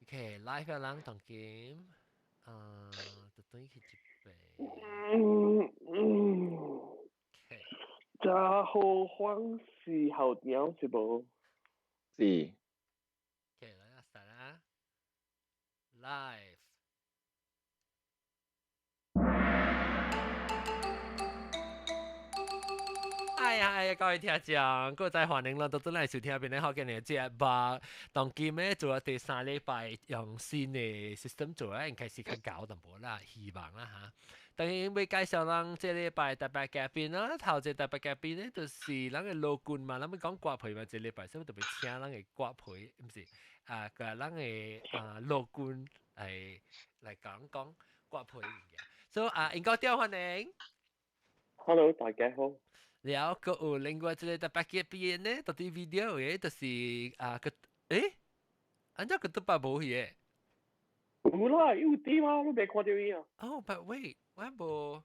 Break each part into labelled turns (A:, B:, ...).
A: OK，live 嘅人當今，啊，就等於去一遍。OK。
B: 真好歡喜後鳥是無？
C: 是。
A: OK，來啊，start 啦，live。哎呀哎呀，各位聽眾，各位歡迎啦，到轉來收聽邊咧好嘅呢節目。當今咧做咗第三禮拜用新的 system 做咧，應該是較厚淡薄啦，希望啦嚇。當然欲介紹咱這禮拜特別嘉賓啦，頭一個特別嘉賓咧就是咱的羅君嘛，咱欲講割皮嘛，這禮拜所以特別請咱的割皮，毋是啊，個咱的啊羅君來來講講割皮物件。所以啊，應該調歡迎。
B: Hello，大家好。
A: 了，閣有另外一個特別嘉賓呢，到底 video 的，就是啊個，欸，按怎個特別無去的？
B: 有啦，有啲嘛，你袂看著伊啊？
A: 哦，but wait，我無。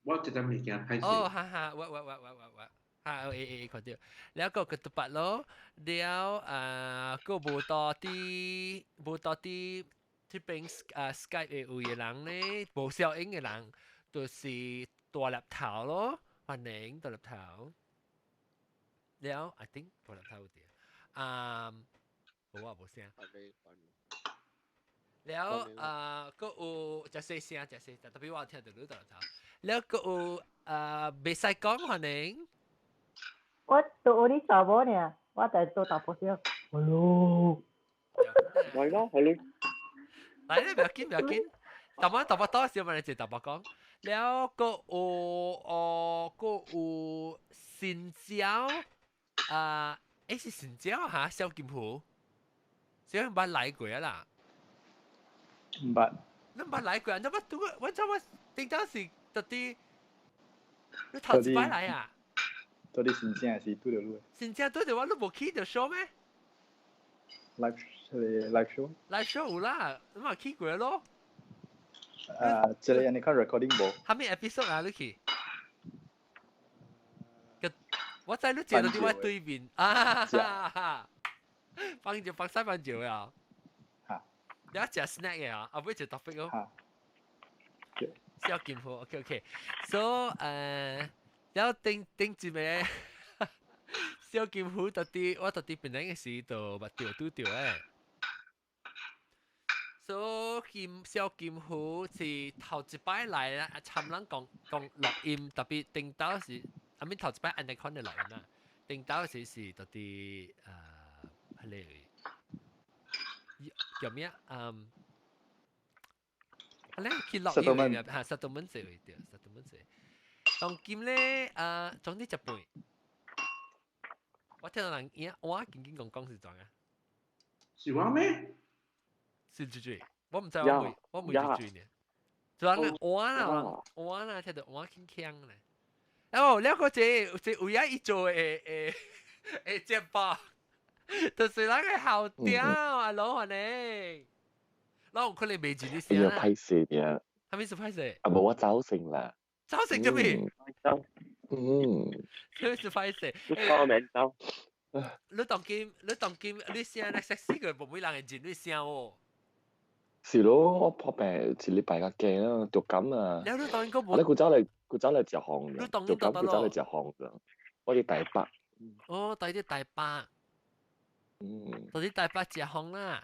D: 我這點物件歹勢。
A: 哦，哈哈，我我我我我我，哈，會會會看著。了閣個特別咯，了啊，閣無到佇無到佇這邊啊 Skype 的有的人呢，無效應的人，就是大粒頭咯。歡迎大粒頭，了，I think 大粒頭有佇，啊，無啊無聲。了啊，閣有誠細聲，誠細，特別我聽著你大粒頭。了閣有啊，袂使講歡迎。
E: 我做你查某呢，我在做大波少。Hello。
B: 來咯，Hello。
A: 來咧，不要緊，不要緊。淡薄淡薄多少問你一淡薄講。了，閣有哦，閣有新椒啊，欸是新椒哈，小金虎，小金捌來過啊啦？
F: 毋捌。
A: 你毋捌來過啊？你捌拄過？我怎我頂當時到底你頭一擺來啊？
F: 到底新正是拄著你？
A: 新正拄著我，你無去著 show 咩
F: ？Live live show。
A: Live show 有啦，你嘛去過咯？
F: 啊，這個按呢看 recording 無？
A: 啥物 episode 啊？你去？個我知你坐到佇我對面啊！放就放三番酒啊！
F: 嚇！
A: 你食 snack 嘅啊？啊，不食 topic 哦。小金虎，OK OK。So 了頂頂一個小金虎到底我到底本來嘅時就捌著拄著誒。所以金小金虎是頭一擺來啦，參咱講講錄音，特別頂到是，阿咪頭一擺按呢款的錄音啦，頂到時是到底彼个叫咩？嗯，彼个去錄音嘅嚇，settlement 這位對，settlement 這。當今咧，啊，總之食飯，我聽到人伊我緊緊講講是怎啊？
D: 是我咩？
A: 是住住，我毋知我未我未住住呢。就人我啦，我啦，聽到我輕輕咧。哦，了個這這有影伊做的的的節目，就是咱个後雕啊，老歡迎。老有可能袂認你聲啦。
C: 歹勢爾。
A: 啥物是歹勢？
C: 啊，無我走成啦。
A: 走成做咩？
C: 嗯。
A: 啥物是歹勢？
B: 報名走。
A: 你當今你當今你聲咧 sexy 個，無每人會認你聲哦。
C: 是咯，我破病一禮拜較驚啊，著感啊。
A: 了你當然閣無。
C: 你古早來古早來食風
A: 你當
C: 著感古早來食風咋？我佇台北。
A: 哦，佇台北。
C: 嗯。
A: 佇台北食風啦。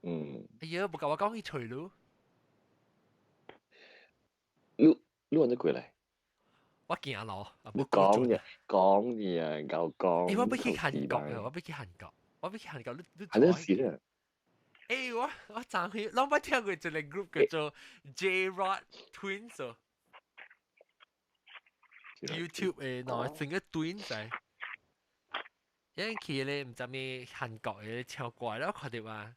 C: 嗯。
A: 哎呀，無共我講去揣你。
C: 你你按怎過來？
A: 我行路。
C: 你講嘢講嘢夠講。
A: 欸，我欲去韓國啊！我欲去韓國，我欲去韓國，你你。
C: 係陣時啦。
A: 欸，我我昨去，攏捌聽過一個 group 叫做 J Rod Twins 哦。YouTube 的喏，整個 twins 在。有人去咧，毋知咩韓國的唱歌，我看著啊。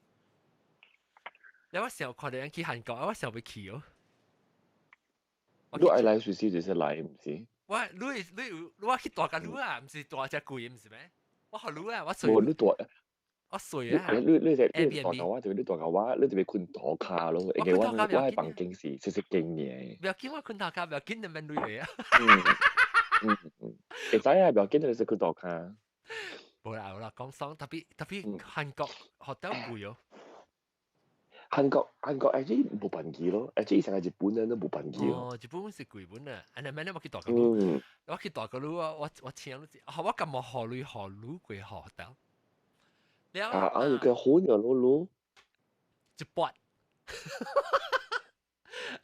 A: 了我想看著人去韓國，我想欲去哦。
C: 你愛來隨時就是來，毋是？
A: 我你你有我去蹛共你啊，毋是蹛遮貴，毋是咩？我予你啊，我隨。
C: 無你蹛。
A: 我隨啊。
C: 你你你你蹛共我，就你蹛共我，你就欲睏塗跤咯。因為我我的房間是細細間爾。
A: 不要緊，我睏塗跤，不要緊，就免鐳來啊。
C: 嗯嗯嗯，會知啊，不要緊，就是睏塗跤。
A: 無啦無啦，講爽，特別特別韓國 hotel 貴哦。
C: 韓國 actually 無辦機咯，actually 成個日本人都無辦機咯。
A: 哦，日本是貴本啊，啊，你咩咧？我去大個路，我去大個路啊，我聽你，我咁冇學類學路過學到。
C: 啊啊！有個好牛路路，
A: 一撥。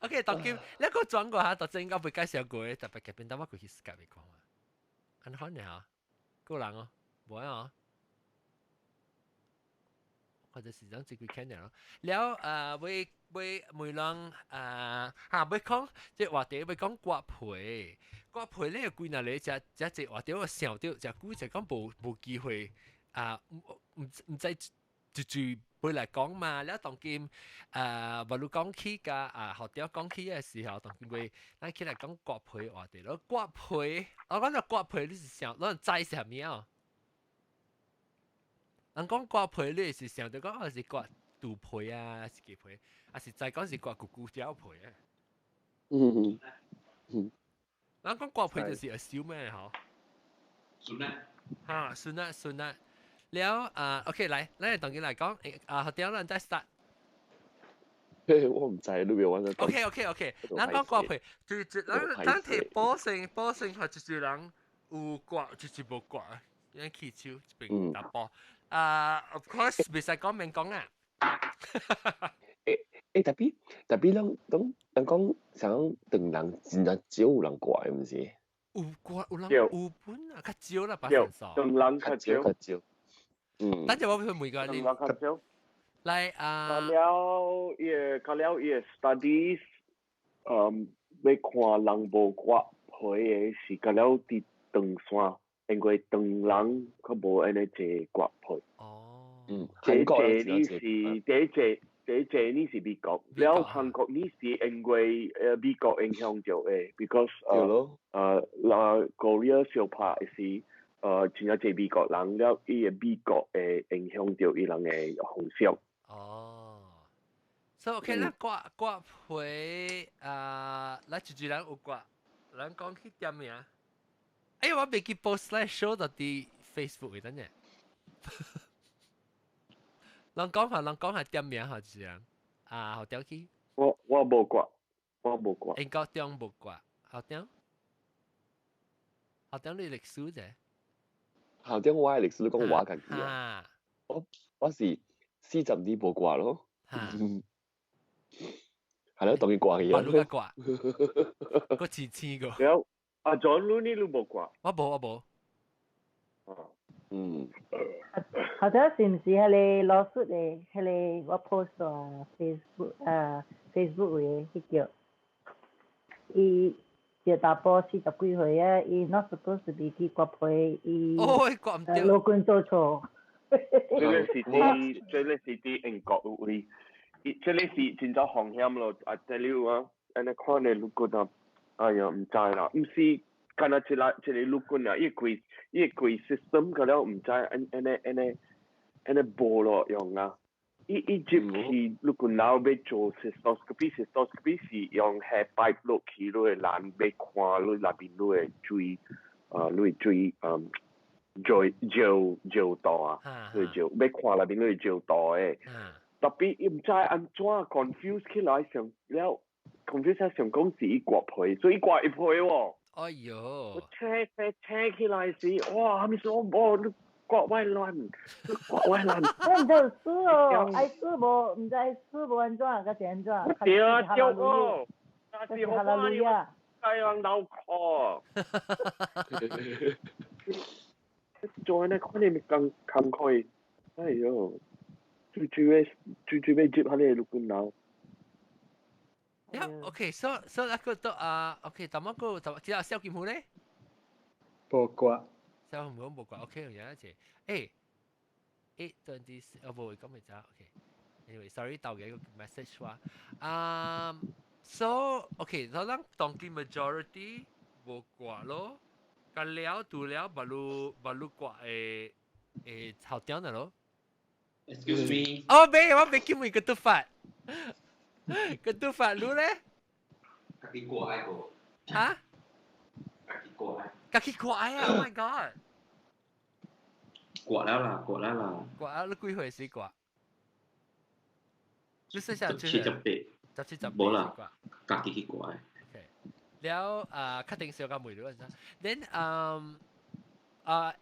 A: OK，當今你個轉過下，頭先應該會介紹過嘅特別嘅邊，等我過去 Skype 講啊。安好呢嚇，個人哦，無啊。或者是講這幾天咯。了會會每人嚇，會講這話題會講割皮，割皮咧幾若個只只這話題我想到，只久就講無機會啊，唔知就就會來講嘛。了當今無你講起甲啊學長講起嘅時候，當今會咱起來講割皮話題咯。割皮，我講到割皮，你是想，你知是啥物啊？人講割皮，你是想到講是割肚皮啊，是雞皮，還是再講是割咕咕鳥皮啊？人講割皮就是 assume 咩嗬？
D: 算啦。
A: 嚇，算啦算啦。了啊，OK，來，咱當佢來講，啊，學長咱再 start。
C: 我唔知，你別玩得。
A: OK，咱講割皮，就咱提保性保性係就是人有割，就是無割，咱起手一邊打波。啊，of course，袂使講免講啊。
C: 欸，特別人講想講長人真正少有人割的，毋是？
A: 有割有人有本啊，較少啦，百分數。
B: 長人較少。
C: 較少。嗯。
A: 等陣我去問個你。
B: 長人較少。
A: 來啊。
B: 甲了伊個 studies，要看人無割皮的是甲了佇長山，因為長人較無按呢濟割皮。
A: 哦。
B: 這這你是第一濟，第一濟你是美國，了韓國你是因為美國影響著的，because 那 Korea 相拍是真正濟美國人了，伊個美國會影響著伊人的風俗。
A: 哦，所以 OK 咱割割皮啊，咱一一人有割，咱講去點名。哎，我未記 post 來 show 到佇 Facebook 嘅，等陣。人講下點名嚇，就是人啊，學長去。
B: 我無割，我無割。
A: 英國中無割，學長。學長你歷史者？
C: 校長我的歷史講我家己啊，我是40年無割咯。係咯，當然割去啊。
A: 我愈割，個似似個。
B: 了，阿 John 你你無割？
A: 我無，我無。
B: 哦。
E: 或者是毋是彼个老師的彼个我 post 啊 Facebook 啊 Facebook 的彼叫，伊一查埔40幾歲啊，伊 not supposed to be 去割皮，伊
A: 哦，割毋著。
E: 老君做錯。
B: 這個是佇英國有位，伊這個是真正風險咯。啊，這裡有啊，按呢看的陸軍啊，哎呀，毋知啦，毋是干焦一個陸軍啊，伊個規 system 個了毋知按呢無路用啊。伊入去陸軍樓欲做 cystoscopy，cystoscopy 是用下 pipe 落去，你的欄欲看你內面你的水，你的水，尿道啊，你尿欲看內面你的尿道的。特別伊毋知按怎 confuse 起來，想了 confuse 想講是伊割皮，所以伊割伊皮喎。
A: 哎喲！
B: 我請請請起來時，哇！咪說無你割我亂，你割我亂。
E: 我毋知有死哦，愛死無？毋知死無按怎，抑是按怎？
B: 對啊，對哦。
E: 這是哈拉路亞。
B: 太陽流苦。做呢看你咪更坎坷，哎喲！最最尾最最尾接下你陸軍樓。
A: Yeah, okay, so 那個都啊，OK，怎麼個怎麼？其實蕭劍虎咧？
F: 無割。
A: 蕭劍虎無割，OK，有一隻，誒，8:20，哦無，咁咪就 OK。Anyway，sorry，到嘅一個 message 話，啊，so OK，所以咱當今 majority 無割咯，甲了除了捌路捌路割的後點的咯。
D: Excuse me。
A: 哦，沒，我沒叫每個都發。個都發路咧？
D: 家己割愛無？
A: 嚇？
D: 家己割愛。
A: 家己割愛啊！Oh my god！
D: 割了啦，割了啦。
A: 割啊！你幾歲時割？你細細
D: 十七十八，17、
A: 18。
D: 無啦，家己去掛。
A: OK，了啊，確定小個問你陣，then 嗯啊，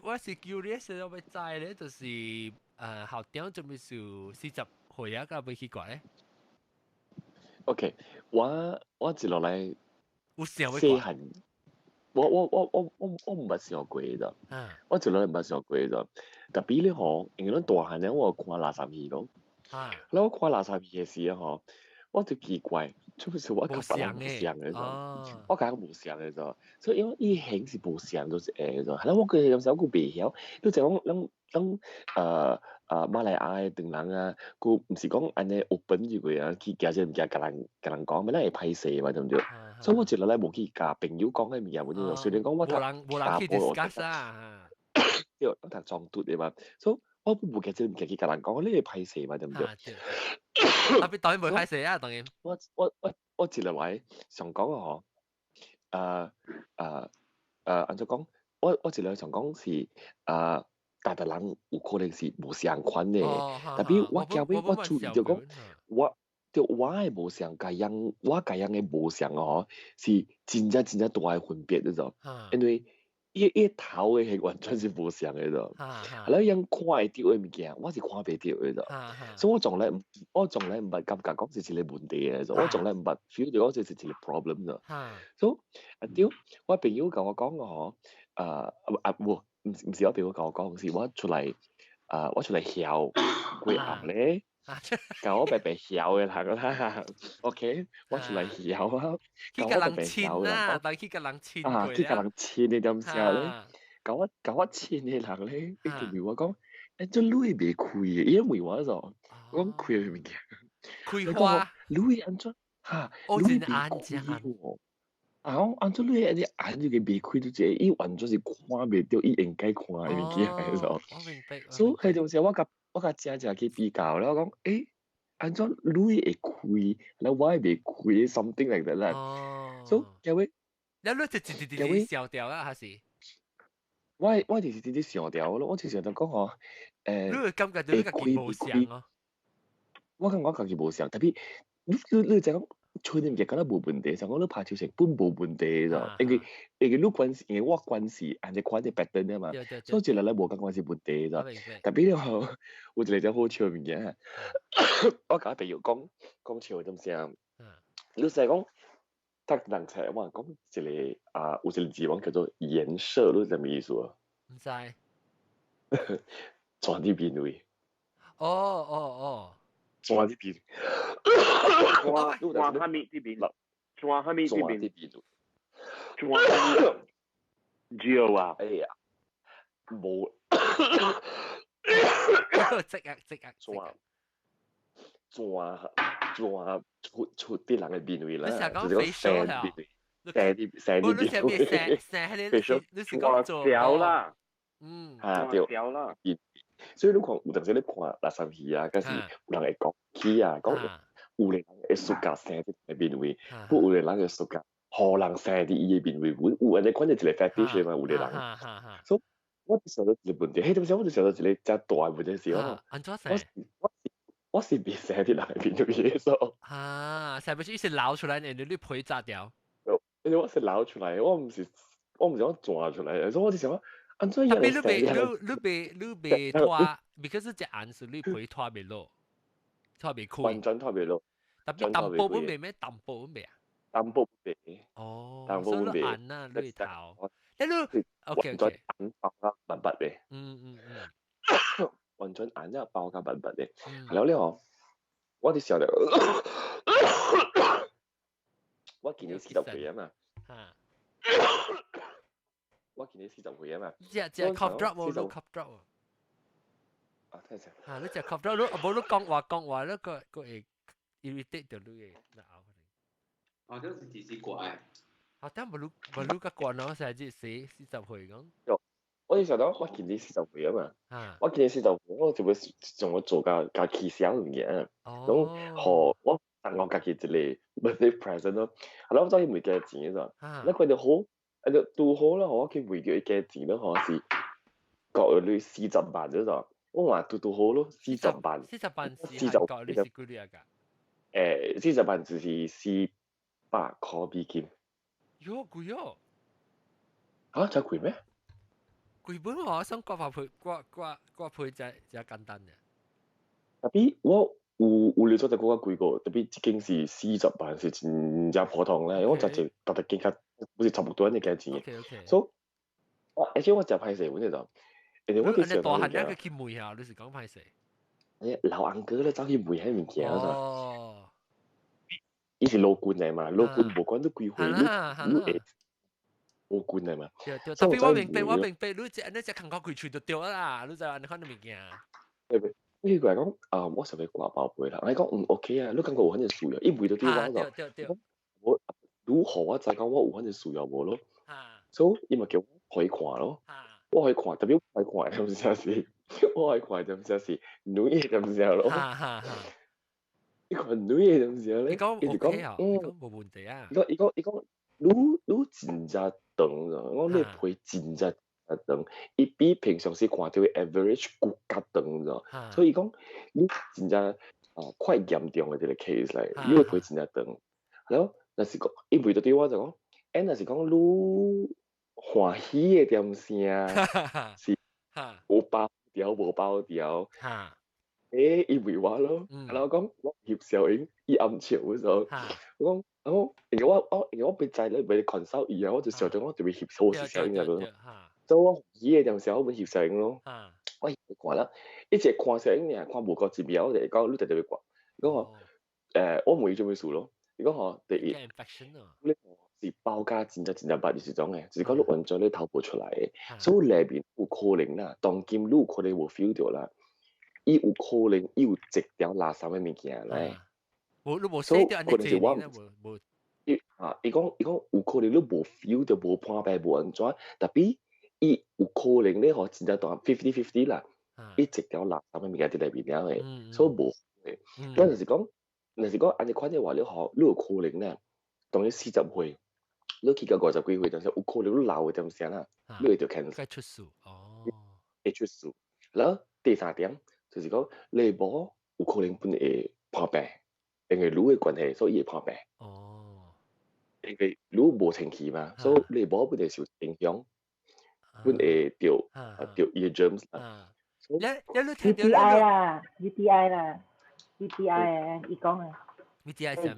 A: 我是 curious，我欲知咧，就是校長準備是40歲啊，敢欲去掛咧？
C: OK，我一落來
A: 有想欲
C: 細漢，我毋捌想過咋，我一落來毋捌想過咋。特別咧吼，因為咱大漢咧，我有看垃圾戲咯。然後我看垃圾戲的時候吼，我就奇怪，做咩事我佮別人無相的咋？我佮伊無相的咋？所以因為伊形是無相，就是會咋。然後我嗰陣時我閣袂曉，你就講咱咱馬來亞的唐人啊，閣毋是講按呢 open 入去啊，去行這物件，共人講，欲咱會歹勢嘛，對毋對？所以我一落來無去共朋友講彼物件，無雖然講我讀
A: 無人無人去 discuss 啊。
C: 對，我讀中讀的嘛，所以我無行這物件去共人講，你會歹勢嘛，對毋對？
A: 特別當然袂歹勢啊，當然。
C: 我一落來想講吼，按怎講？我一落來想講是逐逐人有可能是無相款的，特別我後尾我注意著講，我對我的無相共樣，我共樣的無相吼，是真正真正大的分別，你知無？因為伊頭的係完全是無相的，咯。啊，了樣看會著的物件，我是看袂著的，咯。所以我從來毋捌感覺講是一個問題的，我從來毋捌 feel 著講這是一個 problem 咯。所以啊對，我朋友共我講吼，啊無，毋是我朋友共我講，是我出來囂過後咧，共我白白囂的人啦，OK，我出來囂啊，
A: 去共人親啊，但去共人親
C: 啊，去共人親的點聲咧，共我親的人咧，伊就問我講，欸，這你會袂開的？伊問我做，我講開的物件，
A: 開花，
C: 你會按怎？哈，你會袂開喎？啊，我按怎你按呢按這個袂開就這，伊完全是看袂著，伊應該看的物件的咯。
A: 我明白。
C: 所以彼陣時我共正正去比較了，我講，欸，按怎你會開，了我會袂開，something like that 啦。所以結尾，
A: 了你就直直直笑掉啦，還是？
C: 我就是直直想掉咯，我就想到講吼，
A: 你會感覺到你家己無相哦？
C: 我感覺我家己無相，特別你就講。吹啲物件敢若無問題，像講你拍手成本無問題咋，因為你關係，因為我關係按這款的 pattern 啊嘛，所以一來來無感覺是問題咋。特別咧吼，有一個真好笑的物件，我共朋友講講笑點聲，你使講讀人冊，我講一個啊，有一個字講叫做顏射，你知啥物意思啊？
A: 毋知。
C: 轉佇邊位？
A: 哦哦哦。
C: 轉佇邊。
B: 轉轉蝦米這邊？轉蝦米這邊？轉招啊！
C: 哎呀，無。
A: 即刻即刻。
C: 轉轉轉出出啲人的面位啦，
A: 你成日講
C: 就是講
A: facial
C: 生面位，生啲生
A: 無，
C: 啲
A: 你是
C: 面
A: 變生生彼個，你是講做
B: 小啦，
C: 啊對，
B: 小啦。
C: 所以你看有當時你看垃圾戲啊，敢是有人會講起啊，講有個人會 suka 生佇人面位，不有個人會 suka 予人生佇伊的面位，有按呢款就一個 fetish 嘛，有個人。所以我就想到一個問題，彼陣時我就想到一個真大的問題是哦，
A: 按怎生？
C: 我是袂生佇人的面位所以。
A: 啊，是不是伊是流出來，然後你皮紮掉？
C: 因為我是流出來，我毋是講鑽出來，所以我就想講，按怎
A: 特別你袂脫，because 這紅是你皮脫袂落，脫袂開。
C: 完全脫袂落。
A: 特別淡薄本袂咩？淡薄本袂啊？
C: 淡薄袂。
A: 哦，
C: 淡薄本袂。
A: 紅啊，你頭。你你 OK OK。
C: 紅包甲白白的。完全紅啊包甲白白的。係了了吼，我佇想著，我今年40歲啊嘛。我今年40歲啊嘛。
A: 只 cough drop 無？你 cough drop 無？
C: 啊，聽下。
A: 啊，你食 cough drop，你無你講話，你個會 irritate 著你的喉。
D: 啊，這是幾時掛的？
A: 啊，但無你較懸咯，成日40歲講。
C: 我就想到我今年四十歲啊嘛，我今年四十歲，我就欲將我做較起痟物件，攏予我送我家己一個 birthday present 咯。啊，我走去問價錢嗰陣，你看著好，啊就拄好啦，我去問著伊價錢咯，吼是各有鐳40萬嗰陣，我話拄拄好咯，四十萬。
A: 40萬是
C: 四十
A: 韓國，你是幾鐳啊？40
C: 萬就是400塊美金。
A: 喲，貴哦！
C: 嚇，真貴咩？
A: 貴本我想割皮割割割皮就就簡單嘅。
C: Tapi 我有了做就更加貴過，特別這間是四十萬是真正普通咧，我就一特特間較不是差不多呢價錢。所以我而且我真歹勢，我就，而且我
A: 你大漢一個去問下，你是講歹勢？
C: 老翁哥咧走去問彼物件哦。伊是老君嚟嘛，老君無管你幾歲，你會老君嚟嘛。
A: 對對，特別我明白，我明白，你這你這看過開喙就對啦，你就按呢款物件。
C: 對對。你過來講啊，我想欲割包皮啦。我講嗯 OK 啊，你感覺有彼個需要？伊問到對我就，我如何我知講我有彼個需要無咯？所以伊嘛叫我去看咯。我去看，特別我去看，點聲是，我去看點聲是女的點聲咯。伊看女的點聲咧？
A: 伊講 OK 啊，伊講無問題啊。
C: 伊講伊講伊講，你真正長，我你皮真正長，伊比平常時看到的 average 閣較長咗，所以講你真正啊快嚴重的這個 case 嚟，你的皮真正長。然後若是講，伊問到對我就講，若是講你歡喜的點聲是有包條無包條？伊問我咯，然後講我翕小影，伊暗笑嗰時候，我講，然後因為我因為我袂知咧，袂 consult 伊啊，我就想著我就會翕好是小影咯。所以我歡喜的點聲，我會翕小影咯。我看啦，一直看小影爾，看無夠一秒，就會講你直直欲割。伊講吼，我問伊做咩事咯？伊講吼，第一，你是包甲真正真正捌就是種的，就是講你完全你頭無出來的，所以內面有可能啦，當今你有可能無 feel 到啦，伊有可能伊有一條垃圾的物件來。
A: 無你無洗掉，
C: 可能是我無。伊啊，伊講伊講有可能你無 feel 到無破病無按怎，特別伊有可能咧吼真正大 50-50 啦，伊一條垃圾的物件佇內面了的，所以無的。咱就是講，若是講按呢款的話，你吼，你有可能咧，當你40歲，你去到50幾歲，但是有可能你老的點聲啦，你會著 cancer。
A: 該出事哦，
C: 會出事。然後第三點就是講，你某有可能本會破病，因為女的關係，所以伊會破病。
A: 哦。
C: 因為女無清氣嘛，所以你某本會受影響，本會著著伊的 germs 啦。
A: 你聽到
E: UTI 啦，UTI 啦，UTI 啊，伊講啊。
A: UTI 係啥物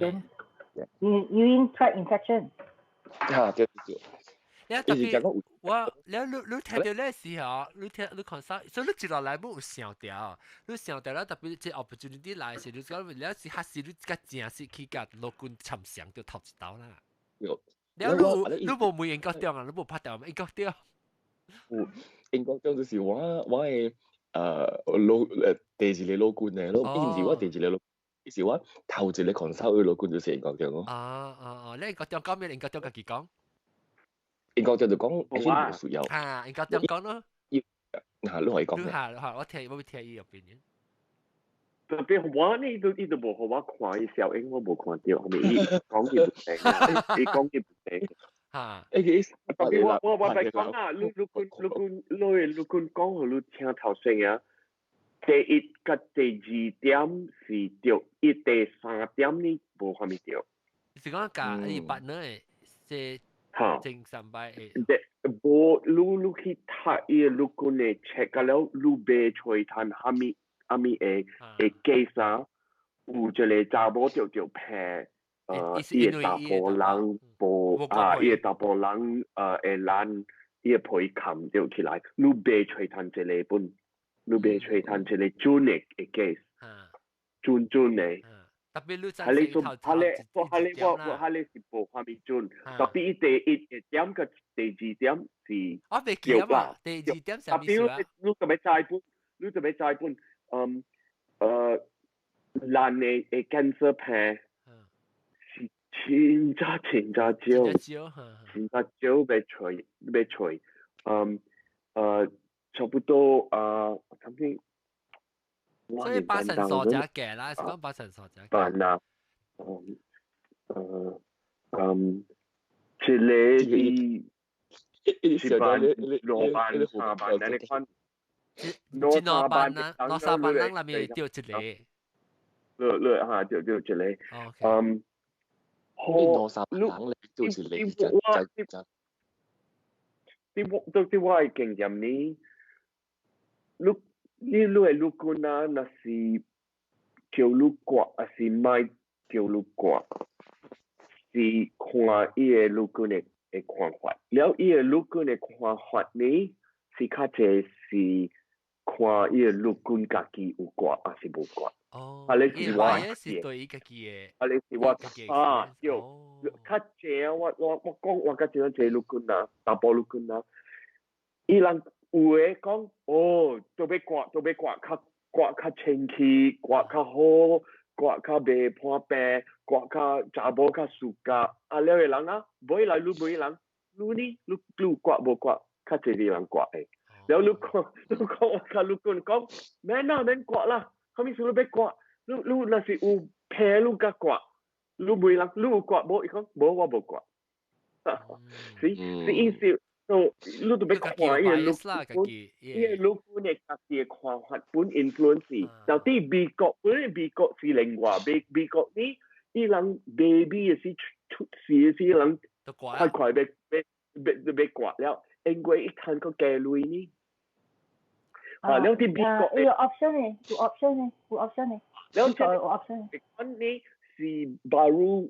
E: ？Urine tract infection。
C: 嚇，對對對。
A: 你特別我你聽到咧時候，你聽你看啥？所以你接落來冇有想到，你想到啦，特別這 opportunity 來時，你講你是還是你較正式去共老君參詳就頭一刀啦。
C: 有。
A: 你你無問英國中啊？你無拍掉英國中？
C: 有英國中就是我的老第二個老君咧，伊毋是我第二個老，伊是我頭一個 consult 的老君就是英國中咯。
A: 啊啊啊！你英國中講咩？英國中家己講。
C: 英國中就講，無需要。
A: 啊，英國中講咯。
C: 嚇，你可以講咩？
A: 嚇，我聽我聽伊入邊嘅。
B: 特別我呢都伊都無予我看伊小影，我無看著，後面伊講伊唔定，伊講伊唔定。
A: 嚇！
B: 特別我來講啊，你你君你君你你君講予你聽頭先啊，第一佮第二點是對，伊第三點呢無啥物對。
A: 是講共伊捌呢的，這精神病
B: 的。無，你去讀伊陸軍的冊，甲了你袂揣趁啥物啥物的 case 啊，有一個查某著著病，伊的查埔人無啊，伊的查埔人會爛，伊的皮冚著起來，你袂揣趁一個本，你袂揣趁一個準的 case，準準的。
A: 特別你
B: 哈你做哈你，哈你我我哈你是無啥物準，特別伊第一點佮第二點是。
A: 我袂記得嘛，第二點啥物事啊？
B: 你特別知本，你特別知本，咱的 cancer 病是真正真正少，真正少欲揣欲揣，差不多啊，something。
A: 所以八成數就嘅啦，是講八成數就。
B: 辦啦，一個是一萬、兩萬、三萬，按呢款。
A: 一兩萬啊，兩三萬人內面著一個。
B: 你你嚇著著一個。嗯。
C: 好，兩三萬人咧，著一個，就就。
B: 佇我佇我的經驗呢，你你你的陸軍啊，若是叫你割，抑是莫叫你割，是看伊的陸軍的的看法。了，伊的陸軍的看法呢，是較濟是看伊的陸軍家己有割，抑是無割。
A: 哦，
B: 啊，你是我
A: 是對伊家己的，
B: 啊，你是我啊，對，較濟啊，我我我講我較濟濟陸軍啊，查埔陸軍啊，伊人有的講，哦，都欲割，都欲割，較割較清氣，割較好，割較袂破病，割較查某較 suka，啊，了的人啊，買來你買人，你呢，你你割無割，較濟啲人割的，了你講，你講我較陸軍講，免啦，免割啦。啥物事你欲割？你你若是有病你才割，你問人你有割無？伊講無，我無割。是是意思，so 你都欲看伊个陸軍，伊个陸軍的家己的看法本 influence。就佇美國，本美國是另外，美美國呢，伊人 baby 的時出世的時，人快快欲欲欲欲割了，因為伊趁閣加鐳呢。啊，了佇美國
E: 有 option 的，有 option 的，有 option 的。
B: 了
E: 這有 option。
B: 款呢是 baru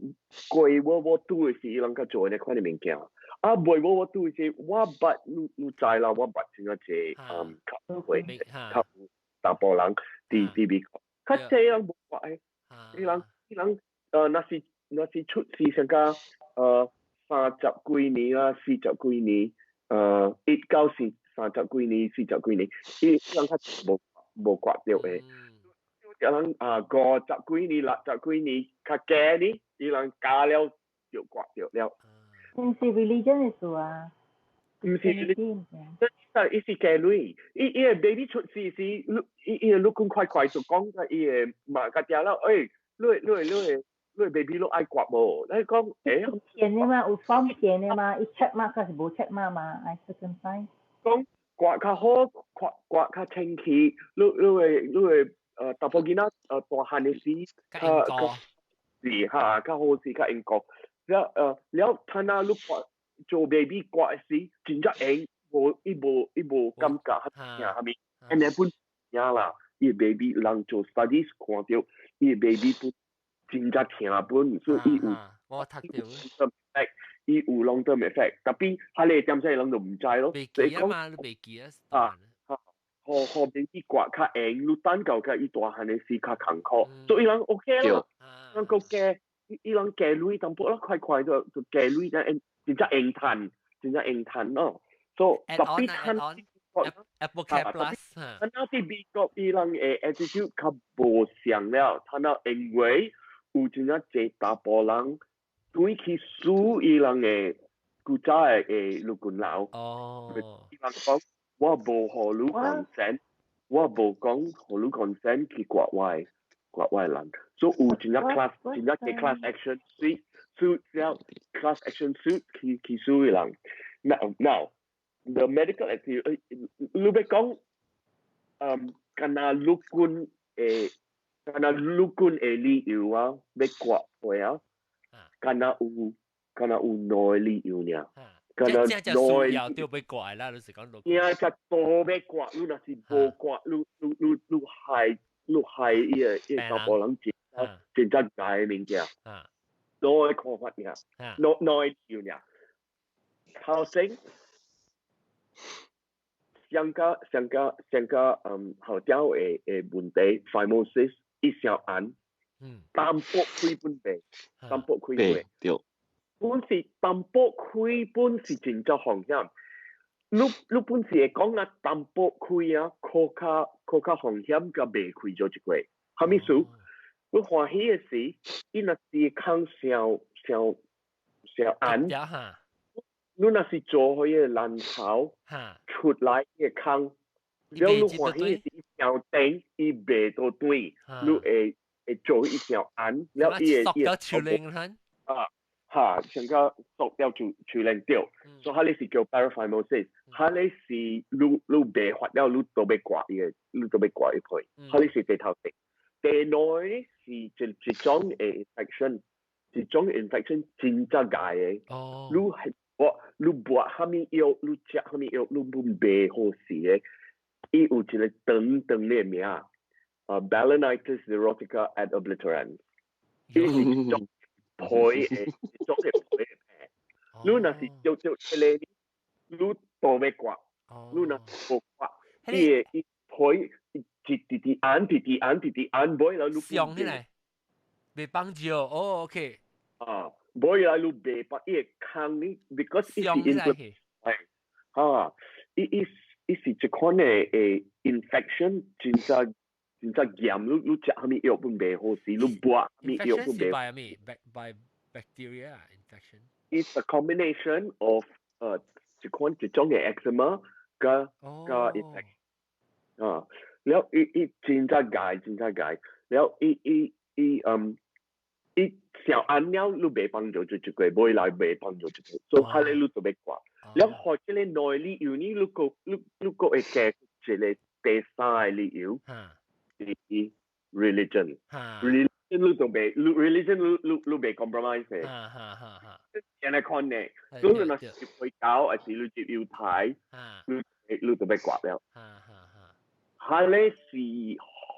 B: 過 World War II 的時，伊人較做呢款的物件。啊，未 World War II 的時，我捌你你知啦，我捌真正濟嗯較會較有查埔人佇佇美國，較濟人無割的，伊人伊人呃，若是若是出世上甲呃三十幾年啊，四十幾年，呃一九四。三十幾年、四十幾年，伊人較無無割著的。有人啊五十幾年、六十幾年較加呢，伊人加了就割著了。
E: 毋是 religion 的事啊。
B: 毋是 religion，伊是加鐳，伊伊个 baby 出世時，伊伊个陸軍快快就講甲伊個媽甲嗲了，欸，你你你你 baby 你愛割無？你講欸。
E: 填的嘛，有 form 填的嘛，伊 check mark 還是無 check mark 嘛，愛 circumcise。
B: 講割較好，割割較清氣，你你會你會呃查埔囡仔呃大漢的時，較較是哈較好勢較英國。了呃了，趁啊你割做 baby 割的時，真正會無伊無伊無感覺較疼啥物，按呢本疼啦，伊 baby 人做 studies 看著伊 baby 本真正疼本，所以伊有
A: 我讀著。
B: 伊有 long term effect，tapi 彼个點仔人就毋知咯。
A: 袂記啊嘛，你袂記啊。
B: 啊，予予 baby 割較閒，你等到甲伊大漢的時較艱苦，所以人 OK 咯。人閣加，伊人加鐳淡薄咯，快快就就加鐳，真真正閒趁，真正閒趁咯。所以 tapi 趁
A: Apple Care Plus，
B: 趁啊佇美國伊人的 attitude 較無相了，趁啊因為有真正濟查埔人。對去輸伊人的古早的的陸軍佬，
A: 哦，
B: 伊人講我無予你 consent，我無講予你 consent 去割我的割我的人，所以有真正 class 真正嘅 class action suit suit 了 class action suit 去去輸伊人。Now the medical activity，你欲講，嗯，敢若陸軍的，敢若陸軍的理由啊，欲割會啊。敢若有，敢若有兩個理由爾。
A: 敢若兩個需要就欲割啦，就是講。
B: 正只多欲割，你若是無割，你你你你害你害伊個伊個查埔人真真正壞的物件。兩個看法爾，兩兩個理由爾。頭先，上個上個上個嗯後條的的問題，phimosis 伊小按。淡薄開本病，淡薄開會，
C: 對，
B: 本是淡薄開本是真正風險。你你本是會講啊，淡薄開啊，較較較較風險，佮袂開咗一個。啥物事？你歡喜的時，伊若是空傷傷傷按，你若是做彼个蘭頭出來彼个空，了你歡喜的時，傷長伊袂到對，你會。會做一條按，了伊會伊
A: 會啊，
B: 嚇，上個縮了就處理掉，所以彼個是叫 paraphimosis，彼個是你袂發了，你都欲割伊個，你都欲割伊皮，彼個是第頭個。第二呢是一種的 infection，一種 infection 真正𠢕的。你係抹你抹啥物藥，你食啥物藥，你攏袂好勢的。伊有一個長長的名，Balanitis xerotica et obliterans，伊是一種皮的，一種的皮的病。你若是著著這個，你都欲割，你若無割，伊會伊皮一直直按，直直按，直直按，尾來你
A: 上起來，袂放尿，哦，OK。
B: 啊，尾來你袂放，伊會空你，because 伊是 inflammation，啊，伊是一款的 infection，真正真正嚴，你食啥物藥攏袂好勢，你抹啥物藥攏袂。
A: By 咩？By bacteria infection。
B: It's a combination of 一款一種的 eczema 佮佮 infection 啊，了伊伊真正𠢕，真正𠢕，了伊伊伊嗯，伊小按了你袂幫助就一個，尾來袂幫助一個，所以彼個你就欲割。了予這個兩理由呢，你閣你你閣會加一個第三個理由，是 religion。religion 你就袂，religion 你袂 compromise 的。按呢款呢，所以若是回教，還是你入猶太，你就欲割了。彼個是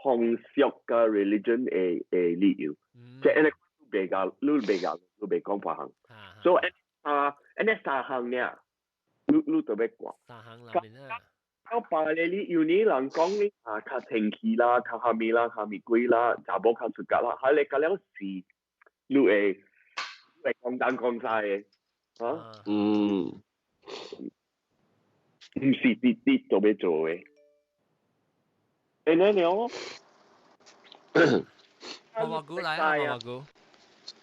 B: 風俗佮 religion 的理由，即按呢你袂共，你袂共，你袂講別項。所以啊，按呢三項爾，你就欲割。
A: 三項內面啊。
B: 到別個理由呢，人講呢啊，較清氣啦，較蝦米啦，蝦米鬼啦，查某較出格啦，彼個佮了是你會講東講西的，啊？毋是直直就欲做的。按呢了。
A: 毛毛菇來啊，毛毛菇。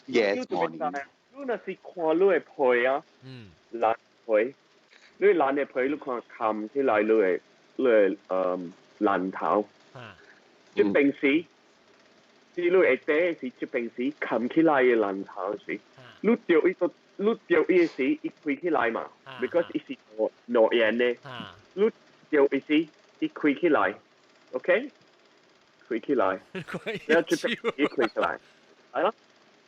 D: Yes, morning。
B: 你若是看你的皮啊，爛皮，你爛的皮你看冚起來你的爛頭。這邊時，你會底是這邊時冚起來的爛頭時，你著伊個，你著伊的時，伊開起來嘛，because 伊是兩圓的，你著伊時，伊開起來，OK？開起來，然後這邊伊開起來，係咯。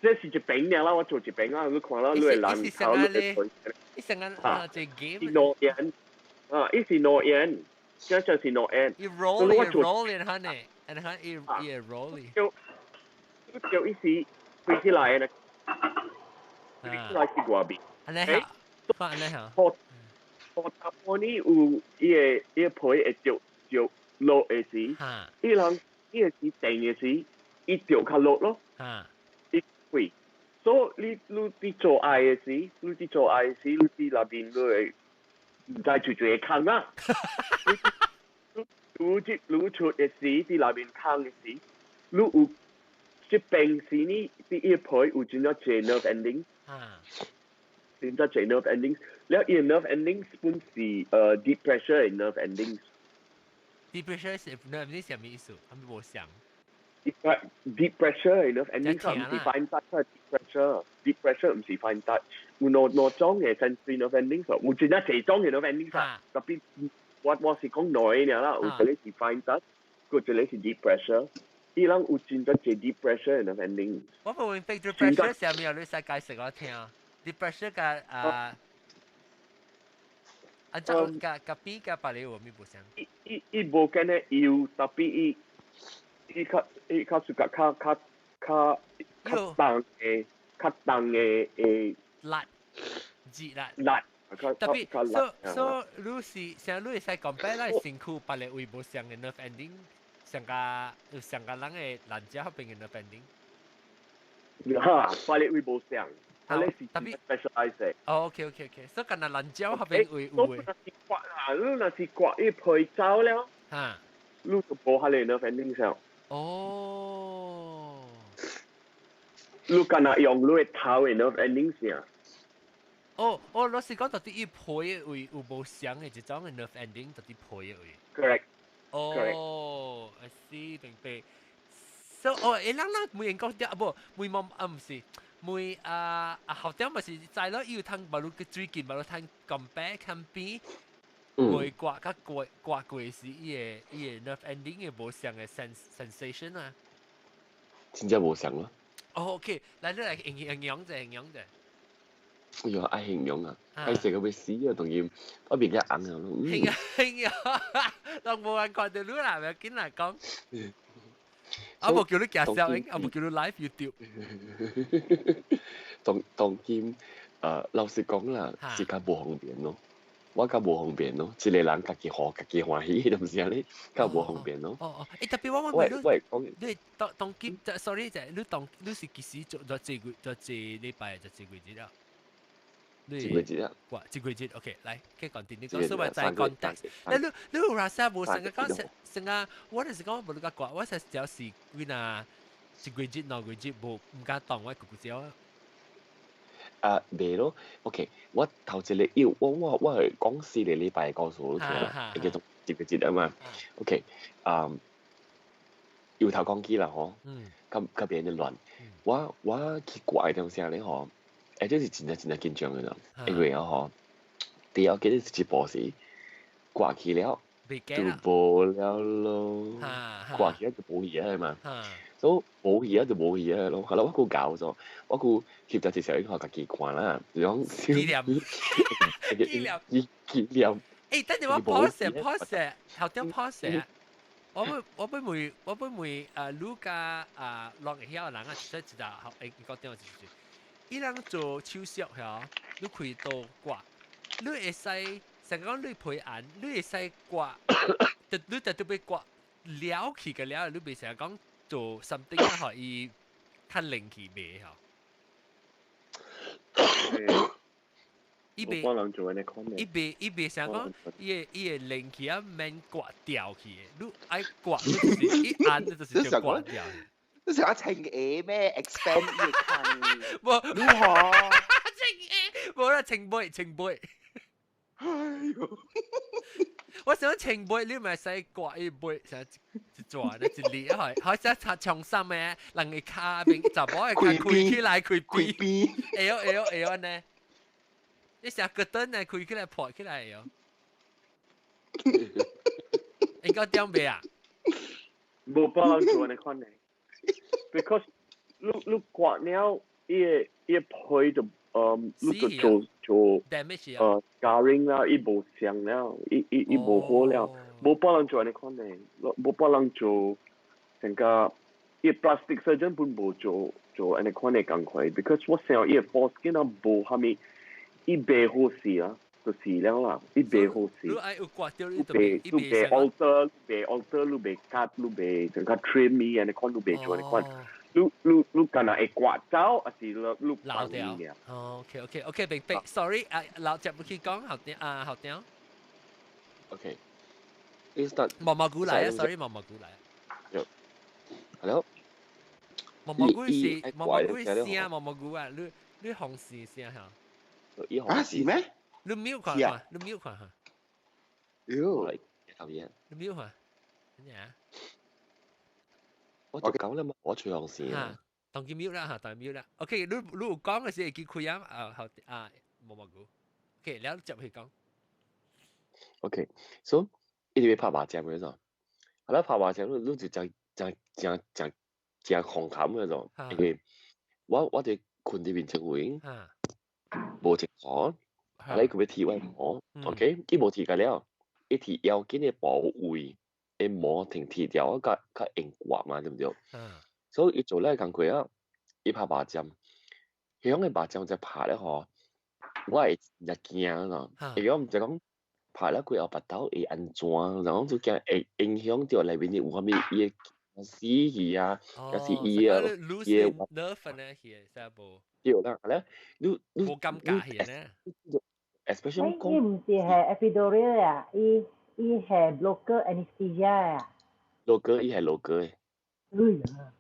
B: 這是一邊爾啦，我做一邊啊，你看啦，你的爛頭，你的皮。
A: 伊成個啊，這 game。
B: 是兩圓，啊，伊是兩圓，這就是兩圓。
A: 伊 rolling rolling 哈呢，然後伊伊 rolling。
B: 就就伊是開起來的，開起來是外面。
A: 按呢好，按呢好。
B: 予予查埔呢有伊個皮會著著落的時，伊人伊個是定的時，伊著較落咯。伊開，所以你佇做愛的時，你佇做愛的時，你佇內面你會毋知就一個空啊。你入你出的時，佇內面空的時，你有這邊時呢，佇伊個皮有真正濟 nerve ending。真正濟 nerve endings，了伊個 nerve endings 本是deep pressure 的 nerve endings。
A: Deep pressure 是 nerve ending 啥物意思？啥物無相？
B: Deep pressure 的 nerve endings 毋是 fine touch，deep pressure，deep pressure 毋是 fine touch。有兩兩種的 sensory nerve endings，有真正濟種的 nerve endings 啊。特別我是講兩個爾啦，有一個是 fine touch，閣一個是 deep pressure。伊人有真正濟 deep pressure 的 nerve endings。
A: 我無明白 deep pressure 啥物啊？你使解釋我聽。deep pressure 佮啊啊，這佮佮比佮別個有啥物無相？
B: 伊伊伊無干焦幼，特別伊較屬較較較較較重的較重的的
A: 力，熱力。
B: 力。
A: 特別，所以你是像你會使講白，咱身軀別个位無相的 nerve ending，上個有上個人的爛隻彼邊的 nerve ending。
B: 哈，別個位無相，彼個是特別 specialized 的。
A: 哦，OK，所以干焦爛蕉彼邊位有的。
B: 若是割啊，你若是割伊皮走了，你就無彼個 nerve ending 上。你干焦用你的頭的 nerve ending 上。
A: 哦哦，老實講，到底伊皮的位有無相的一種的 nerve ending，到底皮的位。
B: Correct。
A: 哦，I see，明白。So，哦，欸，咱咱每人講啲啊，無，每望啊，毋是，每啊啊學長咪是知咯，伊有通無你最近無你通 compare 看比，會刮甲過刮過時，伊個 nerve ending 嘅無相嘅 sensation 啊。
C: 真正無相咯。
A: 哦，OK，來你來形形容者，形容者。
C: 哎呦，愛形容啊，愛食個欲死啊，當然我面較紅啊。
A: 形啊形啊，攏無人看到你啦，欲緊來講。啊，無叫你寄小影，啊無叫你 live YouTube。
C: 當今，老實講啦，是較無方便咯。我較無方便咯，一個人家己學，家己歡喜，就是按呢，較無方便咯。
A: 哦哦，特別我問你，你當當今，sorry 就你當你是幾時做做這個做這禮拜做這個月了？
C: 一個月啊？
A: 哇，一個月，OK，來，繼講點？你講所謂在 context，你有話啥無成個講成成個，我就是講無你個掛，我是就是幾若一個月2個月無毋敢當我個個少。
C: 啊，袂咯，OK，我頭一個要我係講4個禮拜告訴你聽啦，叫做一個月啊嘛，OK，啊，由頭講起啦吼，較較別人亂，我去掛的當時咧吼，這是真正真正緊張的啦，因為啊吼，第二記得是一步是掛起了就無了咯，掛起來就無去啊嘛。所以無去啊就無去啊咯，後來我閣搞咗，我閣翕咗一小影，家己看啦，就講
A: 紀念，紀念，
C: 紀念。
A: 等陣我 pause pause，頭點 pause。我欲問你佮啊，攏會曉人啊，即一個學講電話就是，伊人做手術嗬，你開刀割，你會使成講你皮頷，你會使割，你就特別割了去個了，你袂成日講做 something 啊，予伊較靈氣袂嗬？伊袂，伊袂成講，伊個靈氣啊免割掉去的，你愛割，你就是一按，你就是就割掉。
D: 你想講清嘢咩？expand 伊個坑。
A: 無，
D: 如何？
A: 清嘢，無啦，清背，清背。
D: 哎喲！
A: 我想清背，你咪使割伊背，成一轉一粒啊，好似擦長衫嘅，人個跤邊查某的跤開起來開邊，會曉會曉會曉按呢。你成個燈呢開起來破起來會曉。應該點袂啊？
B: 無幫人做按呢款的，because 你割了，伊個皮就你就做做
A: damage
B: scarring 啦，伊無相了，伊無好了，無幫人做按呢款的，無幫人做成個伊 plastic surgeon 本無做做按呢款的工課，because 我想伊個 foreskin 啊無啥物，伊袂好勢啊，就是了啦，伊袂好勢。
A: 你愛有割掉，
B: 你袂你袂 alter，袂 alter，你袂 cut，你袂成個 trim 伊按呢款，你袂做按呢款。你敢若會割走，還是你
A: 留掉？哦，OK，明白。Sorry，啊，老接唔去講後點啊，後點。
C: OK，你 start。
A: 毛毛菇來啊，sorry，毛毛菇來。
C: 有。Hello。
A: 毛毛菇是毛毛菇聲毛毛菇啊，你紅線聲嚇。
D: 啊是咩？
A: 你 mute 看看，你 mute 看下。
D: 喲，
C: 頭嘢。
A: 你 mute 看，咩啊？
C: 我就講啦嘛，我吹紅線啊。
A: 當佢 mute 啦嚇，當 mute 啦。OK，你有講嘅時會記開啊？啊好啊，毛毛菇。OK，了接去講。
C: OK，so 一直欲拍麻將嗰種，後來拍麻將，你就真真真真真紅冚嗰種，因為我佇睏佇面前位，無一個，後來佢欲剃我毛，OK，伊無剃個了，伊剃腰間的部位的毛停剃掉，較較用割嘛，對毋對？所以伊做咧工課啊，伊拍麻將，彼種的麻將就拍咧吼，我會真驚咯，因為我毋知講拍了過後腹肚會按怎，然後就驚會影響著內面有啥物伊的死去啊，抑是伊的
A: 伊的 nerve 呢？去啥無？
C: 對啦，咧你
A: 無感覺去呢
C: ？especially
E: 伊毋是係 epidural 啊，伊係 local anesthesia 啊。
C: local 伊係 local 的。
E: 哎呀！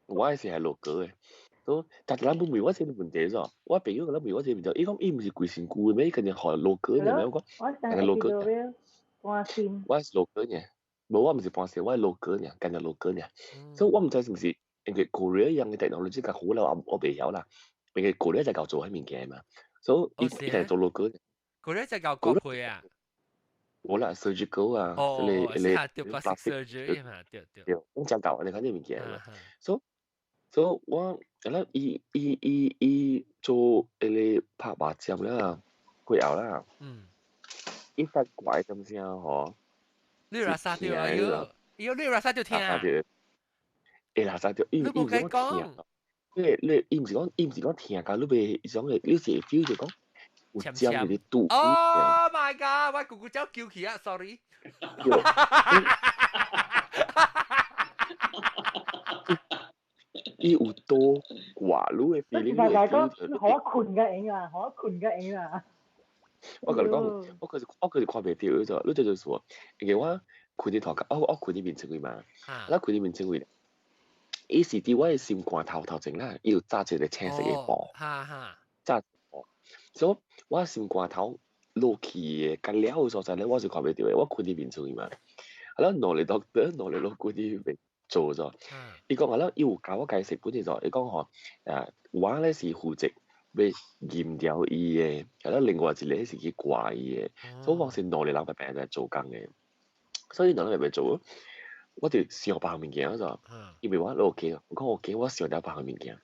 C: 我是係 local 的。都，但咱不問我這個問題咗，我朋友佮咱問我這個問題，伊講伊毋是規身軀的咩？伊肯定予 local 的咩？我講，
E: 我係 local，半身。
C: 我是 local 呢，無我毋是半身，我係 local 呢，干焦 local 呢。所以我毋知是毋是因為 Korea 樣嘅 technology 較好啦，我未曉啦。因為 Korea 就夠做喺物件嘛，所以伊伊係做 local。
A: Korea 就夠國配啊。
C: 冇啦，surgical 啊，
A: 哦，你對 plastic surgery 嘛，對對。
C: 對，我真夠你看呢物件嘛。所以我係啦，伊伊伊伊做迄個拍麻針啦，過後啦，伊發怪點聲嗬？
A: 你垃圾掉啊！喲，喲，你垃圾就聽啊！
C: 會垃圾掉，伊伊毋是講聽，你你伊毋是講伊毋是講聽甲你袂，伊種嘅你是會 feel 就講有針佇咧拄。
A: Oh my god！我姑姑走叫去啊，sorry。
C: 伊有多寡你嘅 feeling，
E: 你會 feel 可困嘅影啊，可困嘅影啊。
C: 我甲你講，我可是看袂著咗，你這就是說，因為我開佇頭殼，我開佇面前位嘛，我開佇面前位，伊是佇我的心肝頭頭前啦，伊有紮一個青色的布，紮布，所以我心肝頭落去的，甲了的所在咧，我是看袂著的，我開佇面前位嘛，啊，兩個 doctor 兩個老師佇做咗，伊講啊，了伊有教我解釋本咗，伊講吼，啊，我咧是負責欲驗掉伊的，啊，了另外一個是去掛伊的，所以我是兩個人白白在做工的，所以兩個人白白做，我就想別項物件咗，因為我 OK，我講 OK，我想了別項物件，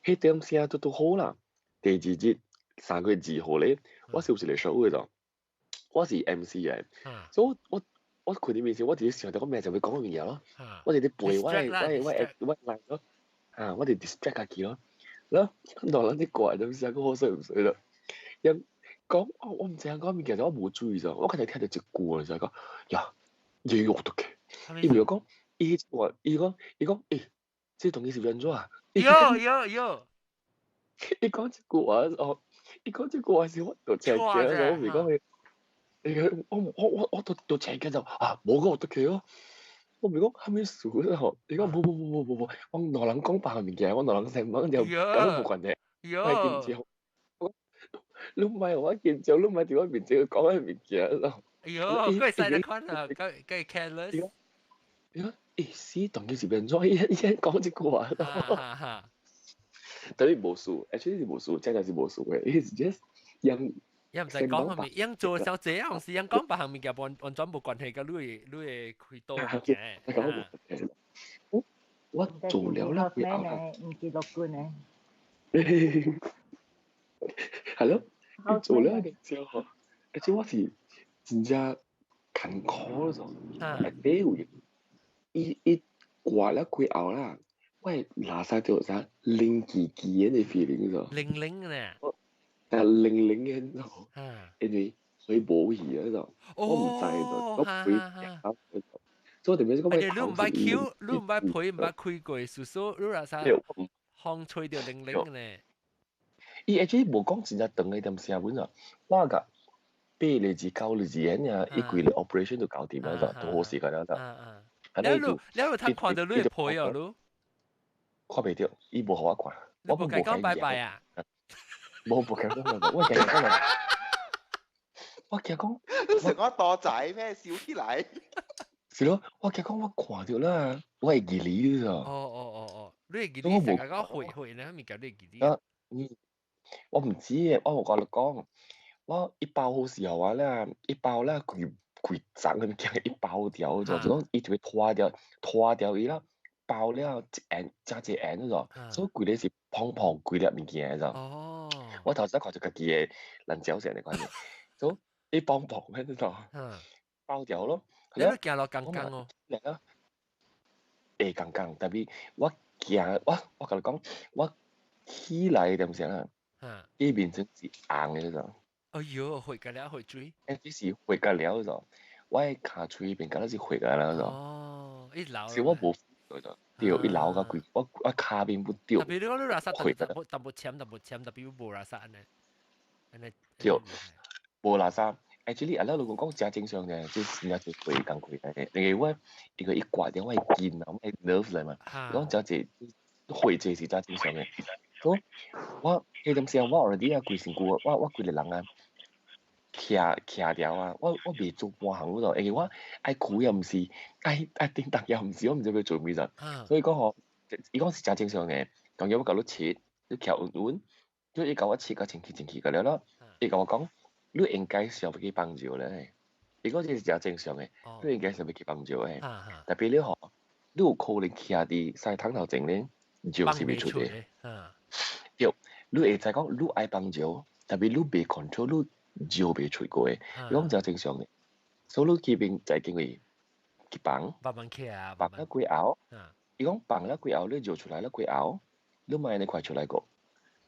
C: 彼點聲都都好啦。第二日3月2號咧，我是有一個 show 的咗，我是 MC 嘅，所以我開佇面前，我直接想著我明仔載欲講的物件咯，我直接背我的我的我的我來咯，啊，我就 distract 家己咯，然後兩人佇掛點聲，閣好衰毋衰咯，因講我毋知影講物件，我無注意咗，我剛才聽著一句就講，呀，伊惡毒嘅，伊毋是講，伊話伊講伊講，欸，這東西是欲按怎？
A: 喲喲喲！
C: 伊講這句話哦，伊講這句話時，我就赤驚，我毋是講伊。我都赤驚就啊，無講得去哦。我毋是講啥物事吼，伊講無無無無無無，我兩人講別項物件，我兩人先問就佮你無關係。莫緊張，你莫予我緊張，你莫佇我面前講彼物件咯。
A: 哎喲，閣會使你看啊，閣閣 careless。
C: 伊講，欸，死，當今是欲按怎？伊伊講這句話。但係無事，actually 是無事，真正是無事嘅，伊是 just 用。
A: 也毋知講啥物，用做小姐啊，是用講別項物件，完完全無關係，佮你你會開刀物件。
C: 我做了啦，
E: 毋是樂觀的。
C: 係咯，做了個之後，而且我是真正艱苦咗，內底有伊伊掛了幾後啦，我會垃圾就啥靈機機的 feeling 咗。
A: 靈靈呢？
C: 但靈靈的喏，因為佢無去啊喏，我毋知喏，我陪所以特別是講
A: 你毋捌 Q，你毋捌陪，毋捌開過，叔叔你若啥風吹著靈靈呢？
C: 伊 actually 無講真正長的點聲本啊，我甲8個字9個字爾，伊規個 operation 就搞掂啦，就都好時間啦，就。
A: 你你你通看著你的皮哦，你？
C: 看袂著，伊無予我看。
A: 我無共講拜拜啊！
C: 無無共講，我驚講，我驚講。
D: 你成個多仔咩？笑起來。
C: 是咯，我驚講我看著啦，我會記哩咗。
A: 哦哦哦哦，你會記哩成個講會會呢？物件你會記哩？
C: 啊，我毋知，我無共你講，我一包好時候啊咧，一包咧規規層的物件一包掉咗，就講伊就會拖掉拖掉伊啦，包了一按加一按咗，所以規個是胖胖規粒物件咗。
A: 哦。
C: 我頭先看著家己的爛腳線的款式，所以一磅磅咩咗，包掉咯。
A: 你行路剛剛哦。
C: 會剛剛，但是我行我我共你講，我起來點聲啊？伊面前是紅的咗。
A: 哎喲，血甲了血水。
C: 欸，這是血甲了咗，我的跤喙邊敢若是血甲了咗。
A: 哦，伊流。
C: 是我無咗，對，伊流甲規，我我跤邊不對。
A: 特別你講你垃圾淡薄淡薄攕淡薄攕，特別無垃圾按呢，按呢。
C: 對，無垃圾。Actually，阿拉老公講誠正常嘅，就是真正濟血共開嘅，因為我因為伊掛掉我的筋啊，我的 nerve 來嘛，講誠濟血濟是誠正常嘅。所以我彼陣時我 already 啊規身軀，我我規個人啊，徛徛掉啊，我我袂做半項嗰度，因為我愛哭也毋是，愛愛叮當也毋是，我毋知欲做啥物。所以講吼，伊講是真正常嘅，當然我共你切，你徛穩穩，你伊共我切甲清氣清氣個了咯，伊共我講，你應該想欲去放尿咧，伊講這是真正常嘅，你應該想欲去放尿嘅，特別你吼，你有可能徛佇屎桶頭前咧，尿是袂出的，對，你會知講你愛放尿，特別你袂 control 你尿袂出過的，伊講真正常嘅，所以你去邊在經位去放，
A: 慢慢徛啊，
C: 放了幾後，伊講放了幾後，你尿出來了幾後，你莫按呢快出來過，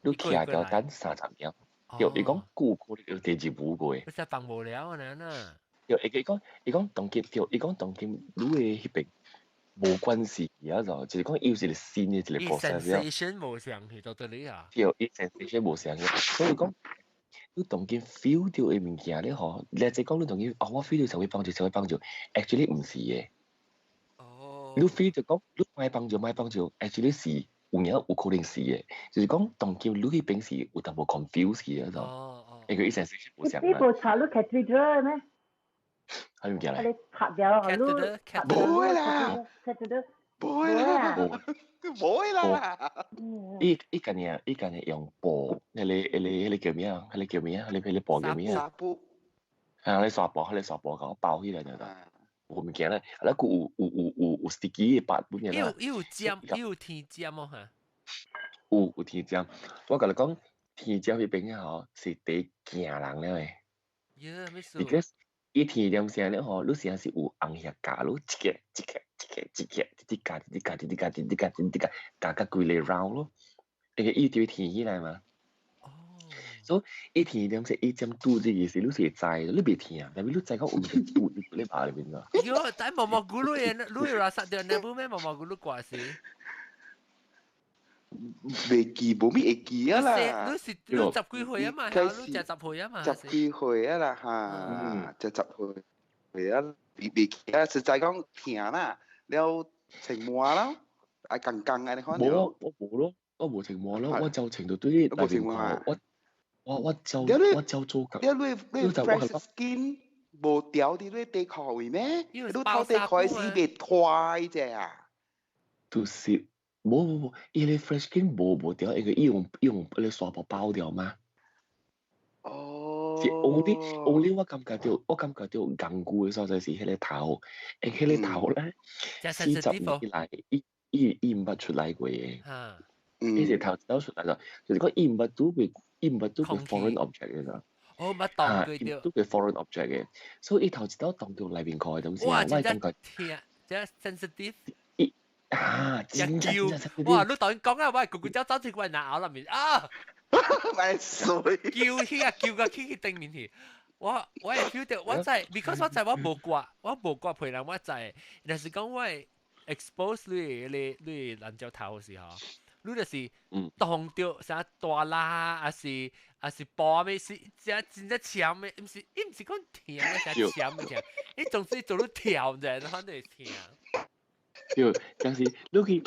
C: 你徛掉等30秒，對，伊講久可能有第二步過。
A: 你實放無了啊，呐。
C: 對，伊講當今對，伊講當今你的彼邊無關係啊，就是講伊有一個新的一個 process。
A: sensation 無相去到這裡啊。
C: 對，伊 sensation 無相去，所以講你當今 feel 到的物件咧吼，你就講你當今哦，我 feel 到想欲放尿，想欲放尿，actually 毋是的。
A: 哦。
C: 你 feel 就講你莫放尿，莫放尿，actually 是有影有可能是的，就是講當今你彼邊是有淡薄 confuse 去啊，就，因為伊 sensation 無相。
E: 你無插你 catheter 咩？
C: 係物件咧？
E: 你插掉你
D: 無會啦
E: ，catheter，
D: 無會啦，無會啦。
C: 伊家己用布，彼個叫咩啊？彼個叫咩啊？彼個布叫咩啊？
D: 紗布。
C: 啊，你紗布，彼個紗布共我包起來就得。有物件咧，啊，閣有 sticky 的白本嘅啦。
A: 伊有針，伊有天針哦嚇。
C: 有天針，我共你講，天針彼邊吼是第驚人了的。
A: 耶，咩事
C: ？Because 伊天針聲了吼，你聲是有紅葉咬你，一個一個一個一個，直直咬，直直咬，直直咬，直直咬，直直咬，咬甲規個 round 咯。因為伊就會天起來嘛。所以伊天點是伊針拄這個時，你是會知，你袂疼，但是你知講有物拄佇你肉裡面啊。
A: 喲，但毛毛咕嚕的，你有拉薩掉那部咩毛毛咕嚕掛死？
D: 袂記，無咪會記啊啦。
A: 你是你十幾歲啊嘛？你食10歲啊嘛？
D: 十幾歲啊啦嚇，食10歲啊，袂記啊，實在講疼啦，了穿毛啦，愛剛剛按呢款。
C: 無，我無咯，我無穿毛咯，我就穿到對內面褲，我就做緊。
D: 你 fresh skin 無掉佇你底褲位咩？你頭底褲是袂脫者啊？
C: 就是無無無，伊個 fresh skin 無掉，因為伊用彼個紗布包掉嘛。
D: 哦。
C: 是 only 我感覺到艱苦的所在是彼個頭，因彼個頭咧，40年以來，伊毋捌出來過的。伊是頭一擺出來了，就是講伊毋捌拄過。伊毋捌拄過 foreign object 嘅咋？
A: 哦，毋捌動過著。
C: 拄過 foreign object 嘅，所以伊頭一擺動到內面褲的東西，
A: 哇，
C: 我感覺
A: 聽，真 sensitive。
C: 伊啊，真
A: 叫哇！你頭先講啊，我係個個走走出來拿咬裏面啊，
D: 咪水
A: 叫起啊，叫個起去頂面去。我會 feel 到，我知，because 我知我無掛，我無掛陪人，我知。但是講我會 expose 你爛蕉頭的時候。你就是動到啥大啦，還是波咩？是真真正強的，毋是伊毋是講疼，啥強的疼，伊總之做你跳者，反正會疼。
C: 對，但是你去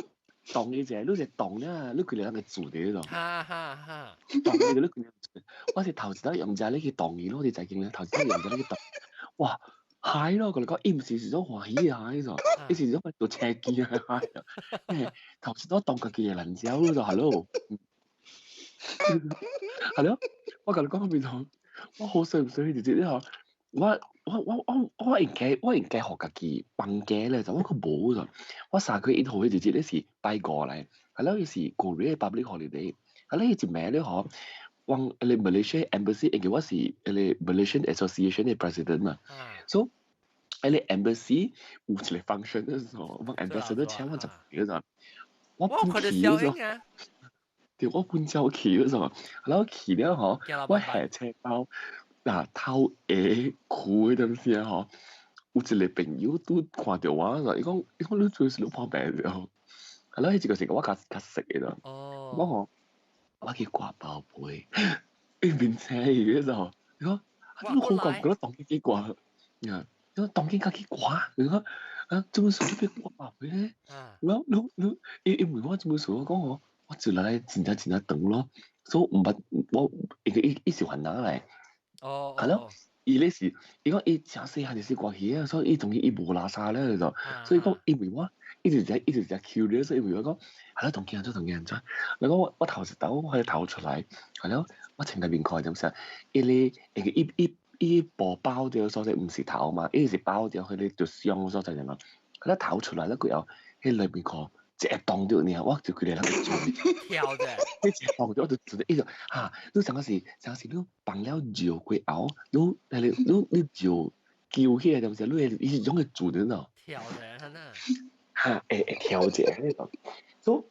C: 動伊者，你是動了，你規個人會做佇咧度。
A: 哈哈哈！
C: 動伊就你規個，我是頭一擺用者你去動伊咯，我佇在經咧頭一擺用者你去動，哇！嗨咯，共你講，伊毋是是種歡喜的嗨咾，伊是種做車機的嗨。頭一擺動家己的爛蕉咯，就 hello。係咯，我共你講變做，我好衰唔衰直接咧嗬，我應該予家己放假咧，就我閣無就，我3月1號彼一日咧是拜五來，係咯，伊是 Korea public holiday，係咯，伊一暝咧嗬，往彼個 Malaysia embassy，因為我是彼個 Malaysian Association 的 president 嘛，所以彼個 embassy 有一個 function 的時候，阮 ambassador 請我入去就，我搬去咗。對，我搬走去咗，然後去了嗬，我下車包嗱頭下褲嗰陣時嗬，有一個朋友拄看著我，就伊講伊講你做是你破病咗，係咯，彼個是我較較識的啦。我吼，我去掛包皮，伊面青去嗰陣，伊講啊，你好講，覺得當機去掛，啊，伊講當機較去掛，伊講啊，做乜事你欲掛包皮咧？我你你伊伊問我做乜事，我講吼。我一來真正真正長咯，所以毋捌我，因為伊伊是番人來，
A: 哦，
C: 係咯，伊咧是，伊講伊誠細漢就是掛起啊，所以伊當然伊無垃圾咧就，所以講因為我一直在一直在 curious，所以因為我講，係啦，當見安怎當見安怎，你講我我頭一刀我係頭出來，係了，我穿個面褲點啥，伊咧會伊伊伊布包著所在毋是頭嘛，伊是包著彼個就傷所在嘛，佢頭出來了過後，彼內面褲。一會動著爾，我就規個人就做。
A: 跳者。
C: 你一動著我就做，伊就哈，你上個是上個是你放了尿過後，你彼個你你尿揪起來點是，你會伊是種會做的喏。
A: 跳者，哈呐。
C: 哈，會會跳者，彼個。所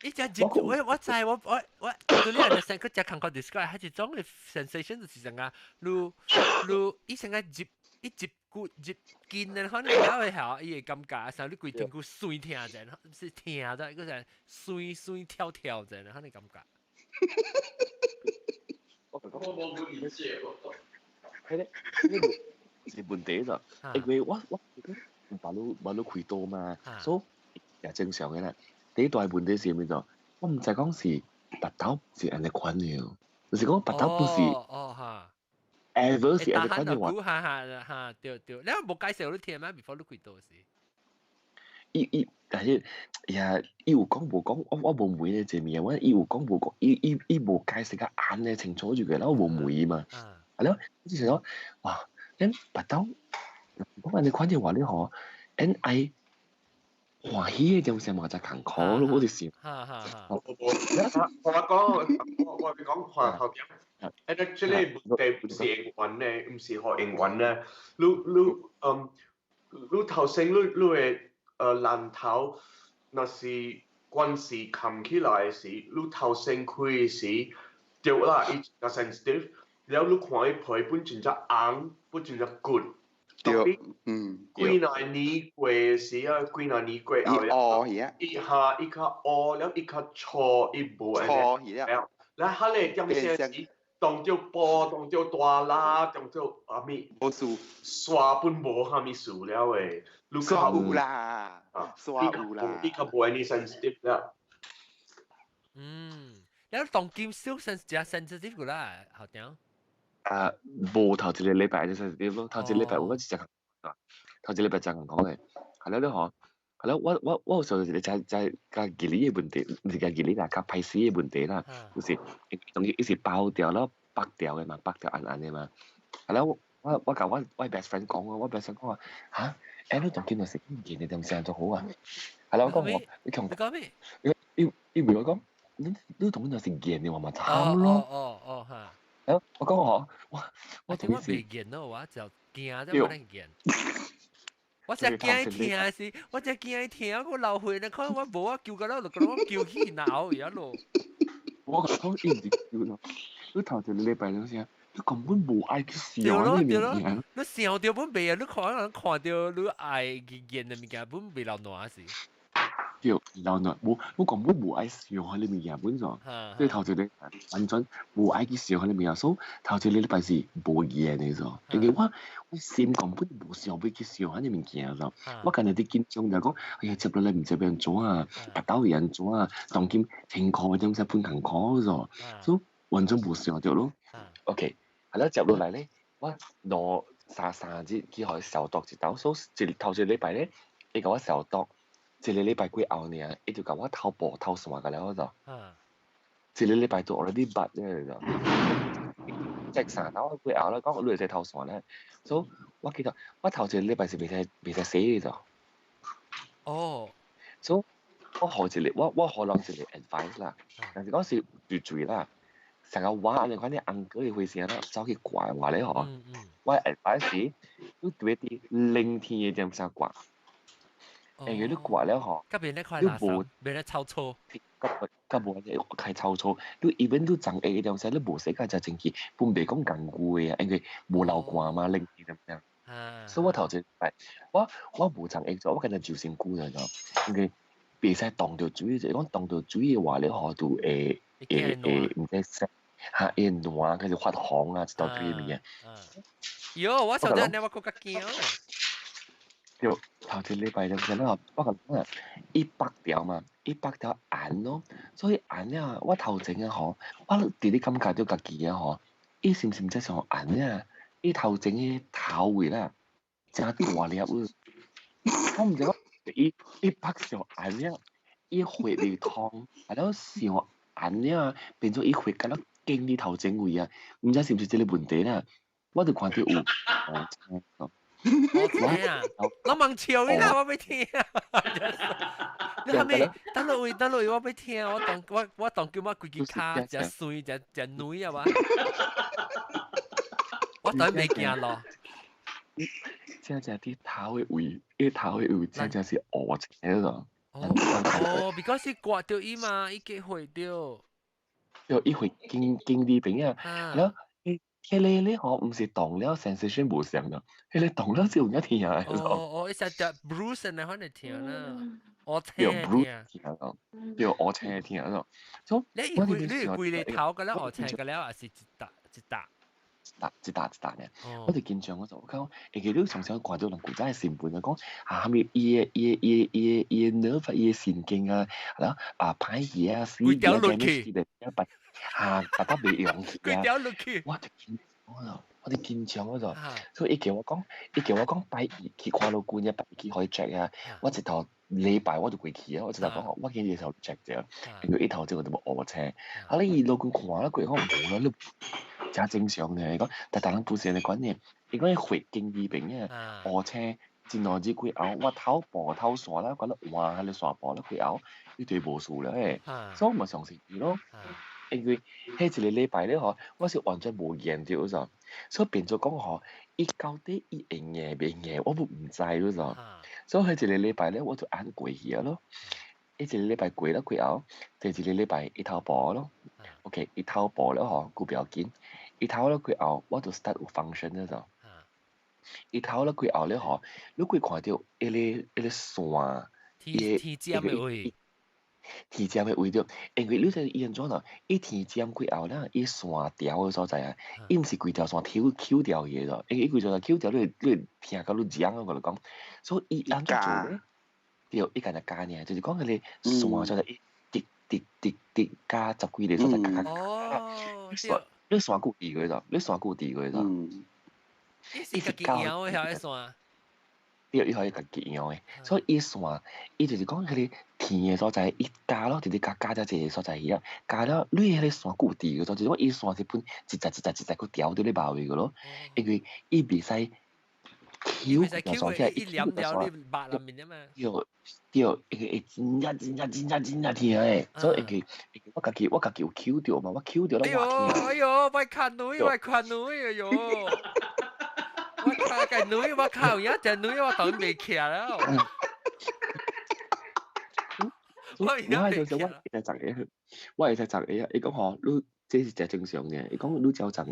A: 以，伊只我我知我我我，對你 understand 佢只感覺 describe，係一種的 sensation 就是啥個，你你伊成個入伊入骨入筋的，可能了會曉伊會感覺，像你規身軀酸疼者，是疼者，個是酸酸跳跳者，可能感覺。
C: 我
B: 無理解。
C: 係咧，是問題就，因為我我馬路馬路開刀嘛，所以也正常嘅啦。第一大問題是咩就？我毋知講是白頭是按呢款的，就是講白頭不是。
A: 哦哈。
C: ever 是按呢款的話。
A: 哈哈哈，對對，你無介紹你聽咩？before 你開刀時。
C: 伊伊，但是也伊有講無講，我我無問咧這物我伊有講無講，伊伊伊無解釋甲按呢清楚就個，我無問嘛。係咯，就是講，哇，恁白頭，講按呢款的話你吼，恁愛。歡喜的種生嘛，才艱苦咯，我就想。
A: 哈哈哈。
B: 我講，我我講看頭點，誒，這個問題毋是英文咧，毋是學英文咧，你你嗯，你頭先你你的爛頭，若是關係冚起來時，你頭先開時，對啦，伊較 sensitive，了你看伊皮本真正紅，本真正骨。
D: 對，嗯，
B: 幾若年過時啊，幾若年過後，伊下伊較烏，了伊較粗，伊無按呢。了，了哈咧點先是當著波，當著大拉，當著啥物？
D: 無事，
B: 沙本無啥物事了的。
D: 沙有啦，沙有啦，
B: 伊較無按呢 sensitive 啦。
A: 嗯，了當今小 sensitive 個啦，好聽。
C: 啊，無頭一個禮拜就 sensitive 咯，頭一個禮拜我是誠，頭一個禮拜誠講的，係了你吼，係了我我我有想到一個真真較義理的問題，毋是較義理啦，較歹勢的問題啦，就是當伊是包掉了白掉的嘛，白掉暗暗的嘛，係了我我共我我 best friend 講我 best friend 講話，嚇，欸你當今就是見的點聲就好啊，係了我講我，你講，
A: 你講咩？
C: 伊伊問我講，你你當今就是見的話嘛慘咯，
A: 哦哦哈。
C: 我講我我
A: 我聽我袂見咯，我就驚啫，我能見。我只驚伊聽是，我只驚伊聽，我流血咧，看我無我救到了，就講我救起腦而家咯。
C: 我講伊毋是救咯，你頭一個禮拜兩聲，你根本無愛去想
A: 呢物件。你想著本袂啊，你看人看著你愛見的物件，本袂流汗是。
C: 對，流汗無，我根本無愛想彼個物件本咗，所以頭一個完全無愛去想彼個物件，所以頭一個禮拜是無言的咗，因為我我心根本無想欲去想彼個物件咗，我干焦佇緊張就講，哎呀接落來毋知欲按怎啊，腹肚會按怎啊，當今辛苦點使本艱苦咗，所以完全無想著咯。OK，係啦，接落來咧，我兩三三日去予伊消毒一道，所以一頭一個禮拜咧，伊共我消毒。一個禮拜過後爾，伊就共我偷步偷線個了就。一個禮拜就 already 捌咧就。即三頭過後咧，講你會使偷線咧，所以我記得我頭一個禮拜是袂使袂使洗的就。
A: 哦。
C: 所以我予一個我我予人一個 advice 啦，但是講是對嘴啦，成個我按呢款啲紅哥的花生啦，走去掛話咧吼，我 advice 是，你對佇冷天的點啥掛。因為你掛了吼，
A: 你無免咧抽草，
C: 較無開抽草。你 even 你長下個東西，你無洗甲誠清氣，本袂講仝舊的啊，因為無流汗嘛，冷天點樣。所以我頭一擺，我我無長下做，我干焦就身軀了，因為袂使凍著水，就是講凍著水的話咧吼，就會會會毋知啥，哈會爛，開始發紅啊，一大堆物件。
A: 喲，我頭先你我閣較驚。
C: 對，頭一禮拜就咁啦，我講啊，一百條嘛，一百條按咯，所以按了，我頭前啊吼，我佇咧感覺著家己啊吼，伊是毋是毋知上按啊，伊頭前嘅頭位啦，真大粒。我毋知講，伊伊拍上按了，伊血流通，啊了上按了，變做伊血敢若經你頭前位啊，毋知是毋是這個問題啦？我就看到有，哦，
A: 我聽啊，我問笑你啦，我欲聽。你係咪？等落位，等落位，我欲聽。我當我我當叫我規支跤，誠媠，誠誠軟啊嘛。我當袂驚咯。
C: 正正啲頭的位，伊頭的位正正是烏青咯。
A: 哦，because 是刮著伊嘛，伊結血著。
C: 對，伊會經經呢邊啊，然後彼個咧吼，毋是動了 sensation 無相的，彼個動了就有影疼的。
A: 哦哦，伊是隻 bruise 呢，可能疼啦，烏青
C: 對，bruise 疼咯，對，烏青疼咯。所
A: 以你規你規個頭個了烏青個了，還是一笪一笪？
C: 一笪一笪一笪呢。我就緊張，我就講，會記你從小看到人古早的新聞啊，講啊，啥物伊的伊的伊的伊的伊的 nerve 伊的神經啊，然後啊歹去啊，死
A: 啊，
C: 咩死的，啊，大家袂用去啊。我就緊張咯，我就緊張嗰就，所以伊叫我講，伊叫我講拜二去看老君啊，拜二去可以 check 啊，我一頭禮拜我就過去啊，我一頭講我今日頭 check 者，因為一頭這個就無烏青，啊你伊老君看了過講無啦，你誠正常嘅，伊講，但逐人不是按呢款嘅，伊講血經呢邊啊，烏青真兩日過後，我頭部頭線啦，覺得換彼個線布了過後，伊就無事了誒，所以我嘛相信伊咯。因為彼一個禮拜咧吼，我是完全無驗著咗，所以變做講吼，伊到底伊會硬袂硬，我都毋知咗。所以彼一個禮拜咧，我就按過去啊咯。一個禮拜過了過後，第二個禮拜伊頭步咯。OK，伊頭步了吼，閣不要緊。伊頭了過後，我就 start 有 function 了就。伊頭了過後咧吼，你會看著彼個彼個線，
A: 天天尖的位。
C: 天尖的位著，因為你知伊按怎咯？伊天尖過後啦，伊線條的所在啊，伊毋是規條線抽抽掉去的，因為伊規條線抽掉，你會你會疼到你癢啊！我就講，所以伊按怎做咧？對，伊干焦加爾，就是講彼個線所在，伊滴滴滴滴加十幾個所在加加加。
A: 哦，
C: 你線固定過咗，你線固定過咗。
A: 伊是家己用的，遐個線。
C: 對，伊可以家己用的，所以伊線，伊就是講彼個甜的所在，伊加咯，直直加加咗一個所在去啊，加了你彼個線固定的，就是講伊線是本一節一節一節閣調佇咧肉位個咯，因為伊袂使搝條線起來，
A: 伊黏了你肉內面啊嘛。
C: 對對，因為會真正真正真正真正疼的，所以因為我家己有搝著嘛，我搝著了我疼。
A: 哎呦，莫看女，莫看女，哎呦！我靠，個女我靠，而家隻女我當袂起來了。
C: 我我就是我會使十個，我會使十個啊！伊講吼，你這是誠正常嘅。伊講你照十個，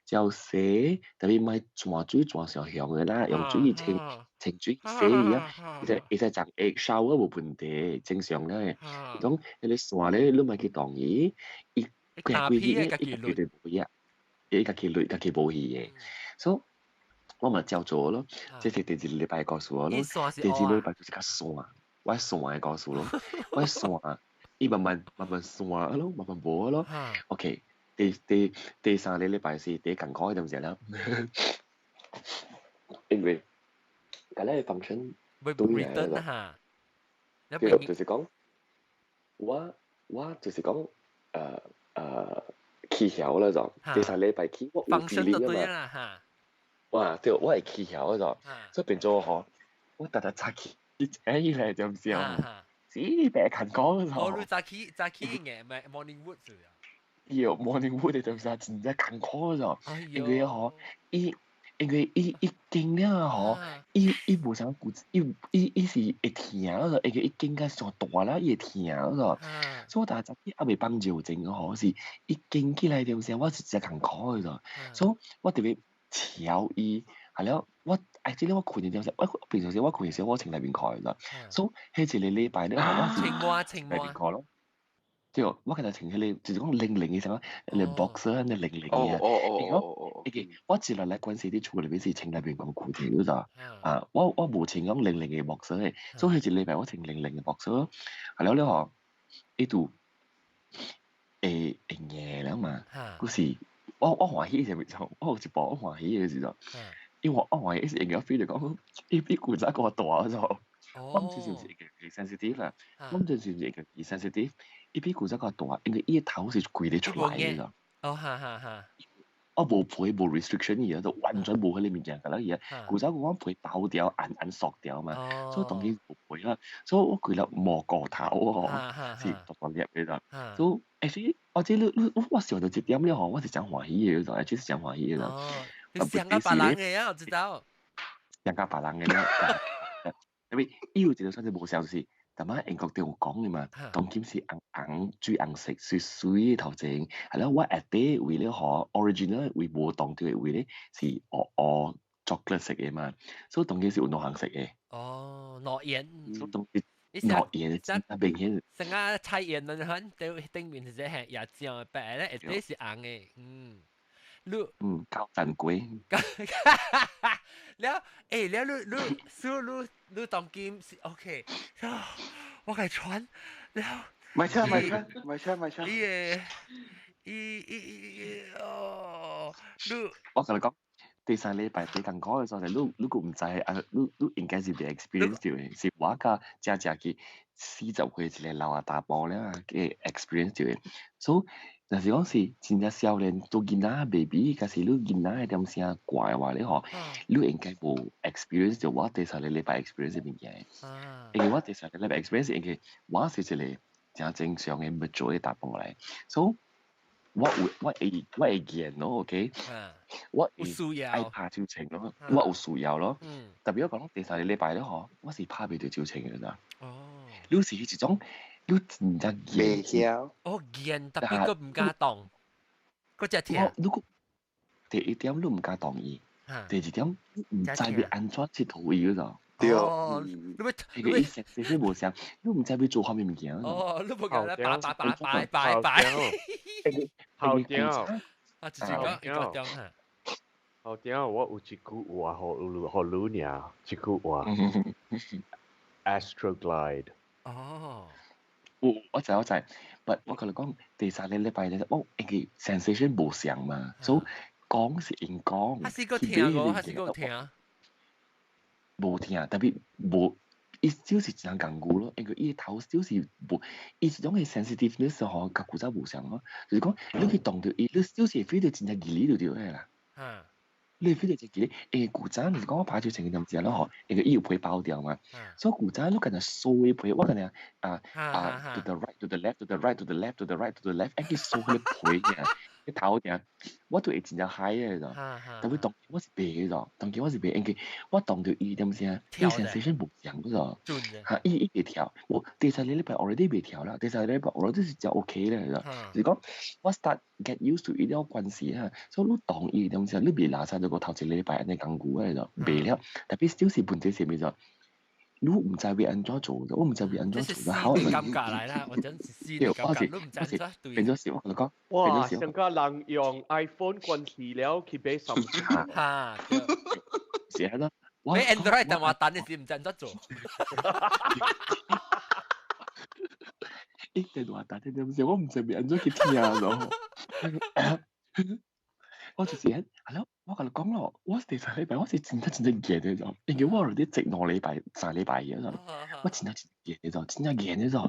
C: 照洗，特別莫轉水轉上強嘅啦，用水清清水洗伊啊。伊使伊使十個 shower 無問題，正常咧。伊講彼個線咧，你莫去動伊，伊幾幾日伊家己就無去啊，伊家己累，家己無去嘅。所以我嘛照做咯，這是第二禮拜的故事咯。第二禮拜就是較線，我線的故事咯，我線，伊慢慢慢慢線咯，慢慢無咯。OK，第第第三個禮拜是第艱苦的時陣啦，因為佮你 function
A: 對來啦，
C: 對，就是講，我我就是講，起曉啦就，第三禮拜起我有 feeling 啊嘛。哇！對，我會起曉嗰種，所以變做吼，我逐逐早起，醒起來就毋是哦，死白看講嗰種。
A: 哦，你早起早起嘅，唔係 morning wood 是啊？
C: 對，morning wood 就係真正艱苦嗰種，因為吼，伊因為伊伊經了吼，伊伊無啥骨，伊伊伊是會疼嗰種，因為伊經甲上大啦，伊會疼嗰種，所以我逐早起猶未放尿前吼，是伊經起來點聲，我是真艱苦嗰種，所以我特別撨伊，係了，我哎，這個我困的點聲，我平常時我困的時候我穿內面褲的，所以彼一個禮拜咧，我是內面褲咯。對，我敢若穿彼個，就是講零零的啥物，那個 boxer 那零零的啊。伊講，伊個我一日來關係佇厝內面是穿內面褲褲的，你知啊，我我無穿講零零的 boxer 的，所以彼一個禮拜我穿零零的 boxer，係了了吼，伊就會會硬了嘛，閣是。我歡喜是咪就我有一部我歡喜嘅時陣，因為我歡喜是應該 feel 就講，伊比古早個大咗。我唔知是唔是一個 sensitive 啦，我唔知是唔是一個 sensitive，伊比古早個大，因為伊個頭是規個出來嘅。
A: 哦，哈哈哈。
C: 我無皮無 restriction 而就完全無彼個物件㗎啦，而古早我皮包掉，按按索掉嘛，所以當然無皮啦，所以我規粒蘑菇頭哦，是大大粒嘅啦。所以 actually 我這你你我想到這點了吼，我是真歡喜嘅，就 actually 是真歡喜嘅啦。
A: 你想到別人嘅啊，我知道。
C: 想到別人嘅啦，因為伊有一個算是無相是。但係英國對我講嘅嘛，當今是紅紅水紅色水水的頭前，係啦，我下底為了嗬 original 為無當掉的位咧是黑黑 chocolate 色嘅嘛，所以當今是有兩項色嘅。
A: 哦，兩顏。
C: 所以當今兩顏真明顯。
A: 成個菜園兩款，頂頂面是這係也正白咧，下底是紅的，嗯。你
C: 嗯，高讚鬼。
A: 了，欸，了，你你，所以你你當今是 OK，我該穿了。
D: 買車買車買車買車。
A: 伊個，伊伊伊哦，你。
C: 我同你講，第三禮拜第共講嘅時候，你你閣毋知啊？你你應該是未 experience 到嘅，是我甲正正去40歲一個老阿大埔了去 experience 到嘅，所以。若是講是真正少年做囡仔 baby，假是你囡仔的點聲怪的話咧吼，你應該無 experience 到我第三個禮拜 experience 的物件。因為我第三個禮拜 experience 應該我是一個真正常的 mature 的查埔來，所以我有我會我會見咯，OK，我會愛拍手槍咯，我有需要咯。特別我講第三個禮拜咧吼，我是拍袂著手槍的啦。你是一種。你真正
D: 袂曉。
A: 哦，硬特別閣毋敢動，閣只疼。
C: 如果第一點你毋敢動伊，第二點你毋知欲按怎𨑨迌伊嗰
D: 對。
A: 哦，你欲
C: 你個意思是無相，你毋知欲做啥物物件。
A: 哦，你無共咧擺擺擺擺擺擺。
B: 頭條。
A: 啊，直接講一個點嚇。
B: 頭條我有一句話予予你爾，一句話。Astroglide。
A: 哦。
C: 我知我知，but 我共你講，第三個禮拜咧，我因為 sensation 無相嘛，所以講是用講。
A: 還是閣疼無？還是閣疼？
C: 無疼，特別無，伊就是真艱苦咯，因為伊頭就是無，伊這種的 sensitiveness 吼，佮古早無相咯，就是講你去動著伊，你就是會 feel 到真正吉利就對啦。你會 feel 到真吉利，因為古早就是講我拍手槍點子咯吼，因為伊有皮包掉嘛，所以古早你敢若掃伊皮，我敢若啊啊 to the right to the left to the right to the left to the right to the left，一去掃彼個皮爾，彼頭爾，我都會真正 high 的咯。特別當我是白的，當今我是白，因為我動著伊點聲，伊 sensation 無相個，嚇伊伊袂跳，我第三個禮拜 already 袂跳啦，第三個禮拜 already 是真 OK 咧，就是講我 start get used to 伊了關係啊，所以你動伊點聲，你袂垃圾就個頭一個禮拜按呢艱苦的咯，袂了，特別 still 是問題是咩就？你毋知欲按怎做，我毋知欲按怎做，
A: 好尷尬來啦，我真是死尷尬，你毋知怎對。
C: 變做是我同你講，
B: 哇，上個人用 iPhone 關係了去買 Samsung，
A: 哈，
C: 是啊啦。
A: 買 Android 電話單你是毋知按怎做。
C: 一電話單你點知？我毋知欲按怎去聽咯。我就是係咯，我共你講咯，我第三禮拜我是真正真正硬的就，因為我有啲直兩禮拜、三禮拜嘅就，我真正真硬的就，真正硬的就，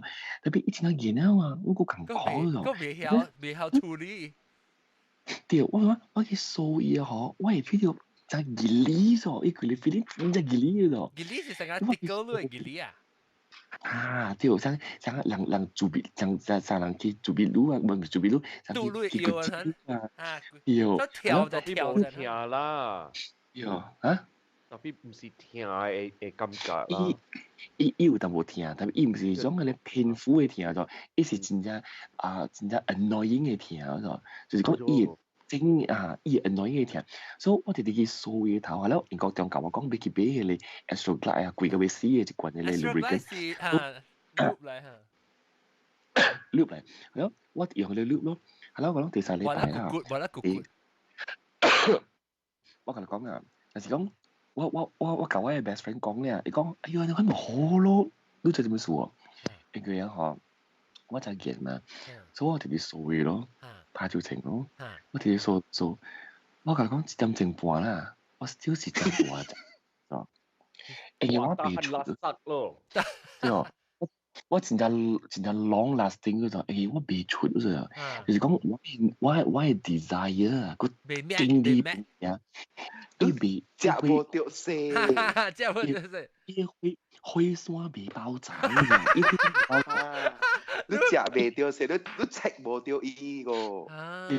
C: 特別伊真正硬啊嘛，我閣艱苦就。
A: 閣袂曉袂曉處理。
C: 對，我講我去掃伊吼，我會 feel 到真吉利咗，伊規個 feeling 真正吉利咗。
A: 吉利是成個滴高落吉利啊？
C: 啊，對，像像人人做別，像像像人去做別路啊，唔係做別路，像去去個
A: 啊，
C: 對，
A: 跳就跳
B: 就疼啦，
C: 對啊，
B: 特別毋是疼的的感覺啦。
C: 伊伊伊有淡薄疼，但伊毋是種彼个 painful 的疼，就伊是真正啊真正 annoying 的疼，就就是講伊會整啊伊會 annoying 的疼，所以我直直去掃伊頭，了英國中共我講欲去買彼个 Astroglide 啊，貴到欲死的一罐彼个 lubricant，
A: lube 來哈
C: ，lube 來，係咯，我用彼个 lube 咯，係咯，我講第三禮拜啦，我共你講啊，就是講我我我我共我的 best friend 講咧，伊講，哎喲，你看咪好咯，你做啥物事哦？因為啊吼，我就熱嘛，所以我直接掃佢咯，拍照情咯，我直接掃掃，我甲你講1點鐘半啦，我少是點半咋，哦，因為我未出，
B: 咯，
C: 對哦，我真正真正 long lasting 嗰種，因為我未出嗰種，就是講我的 desire 個經歷呀，伊未
D: 食無著勢，
A: 食無著勢，
C: 伊火火山未爆炸，伊火山爆炸。
D: 你食袂著勢，你切無著伊個。
C: 對，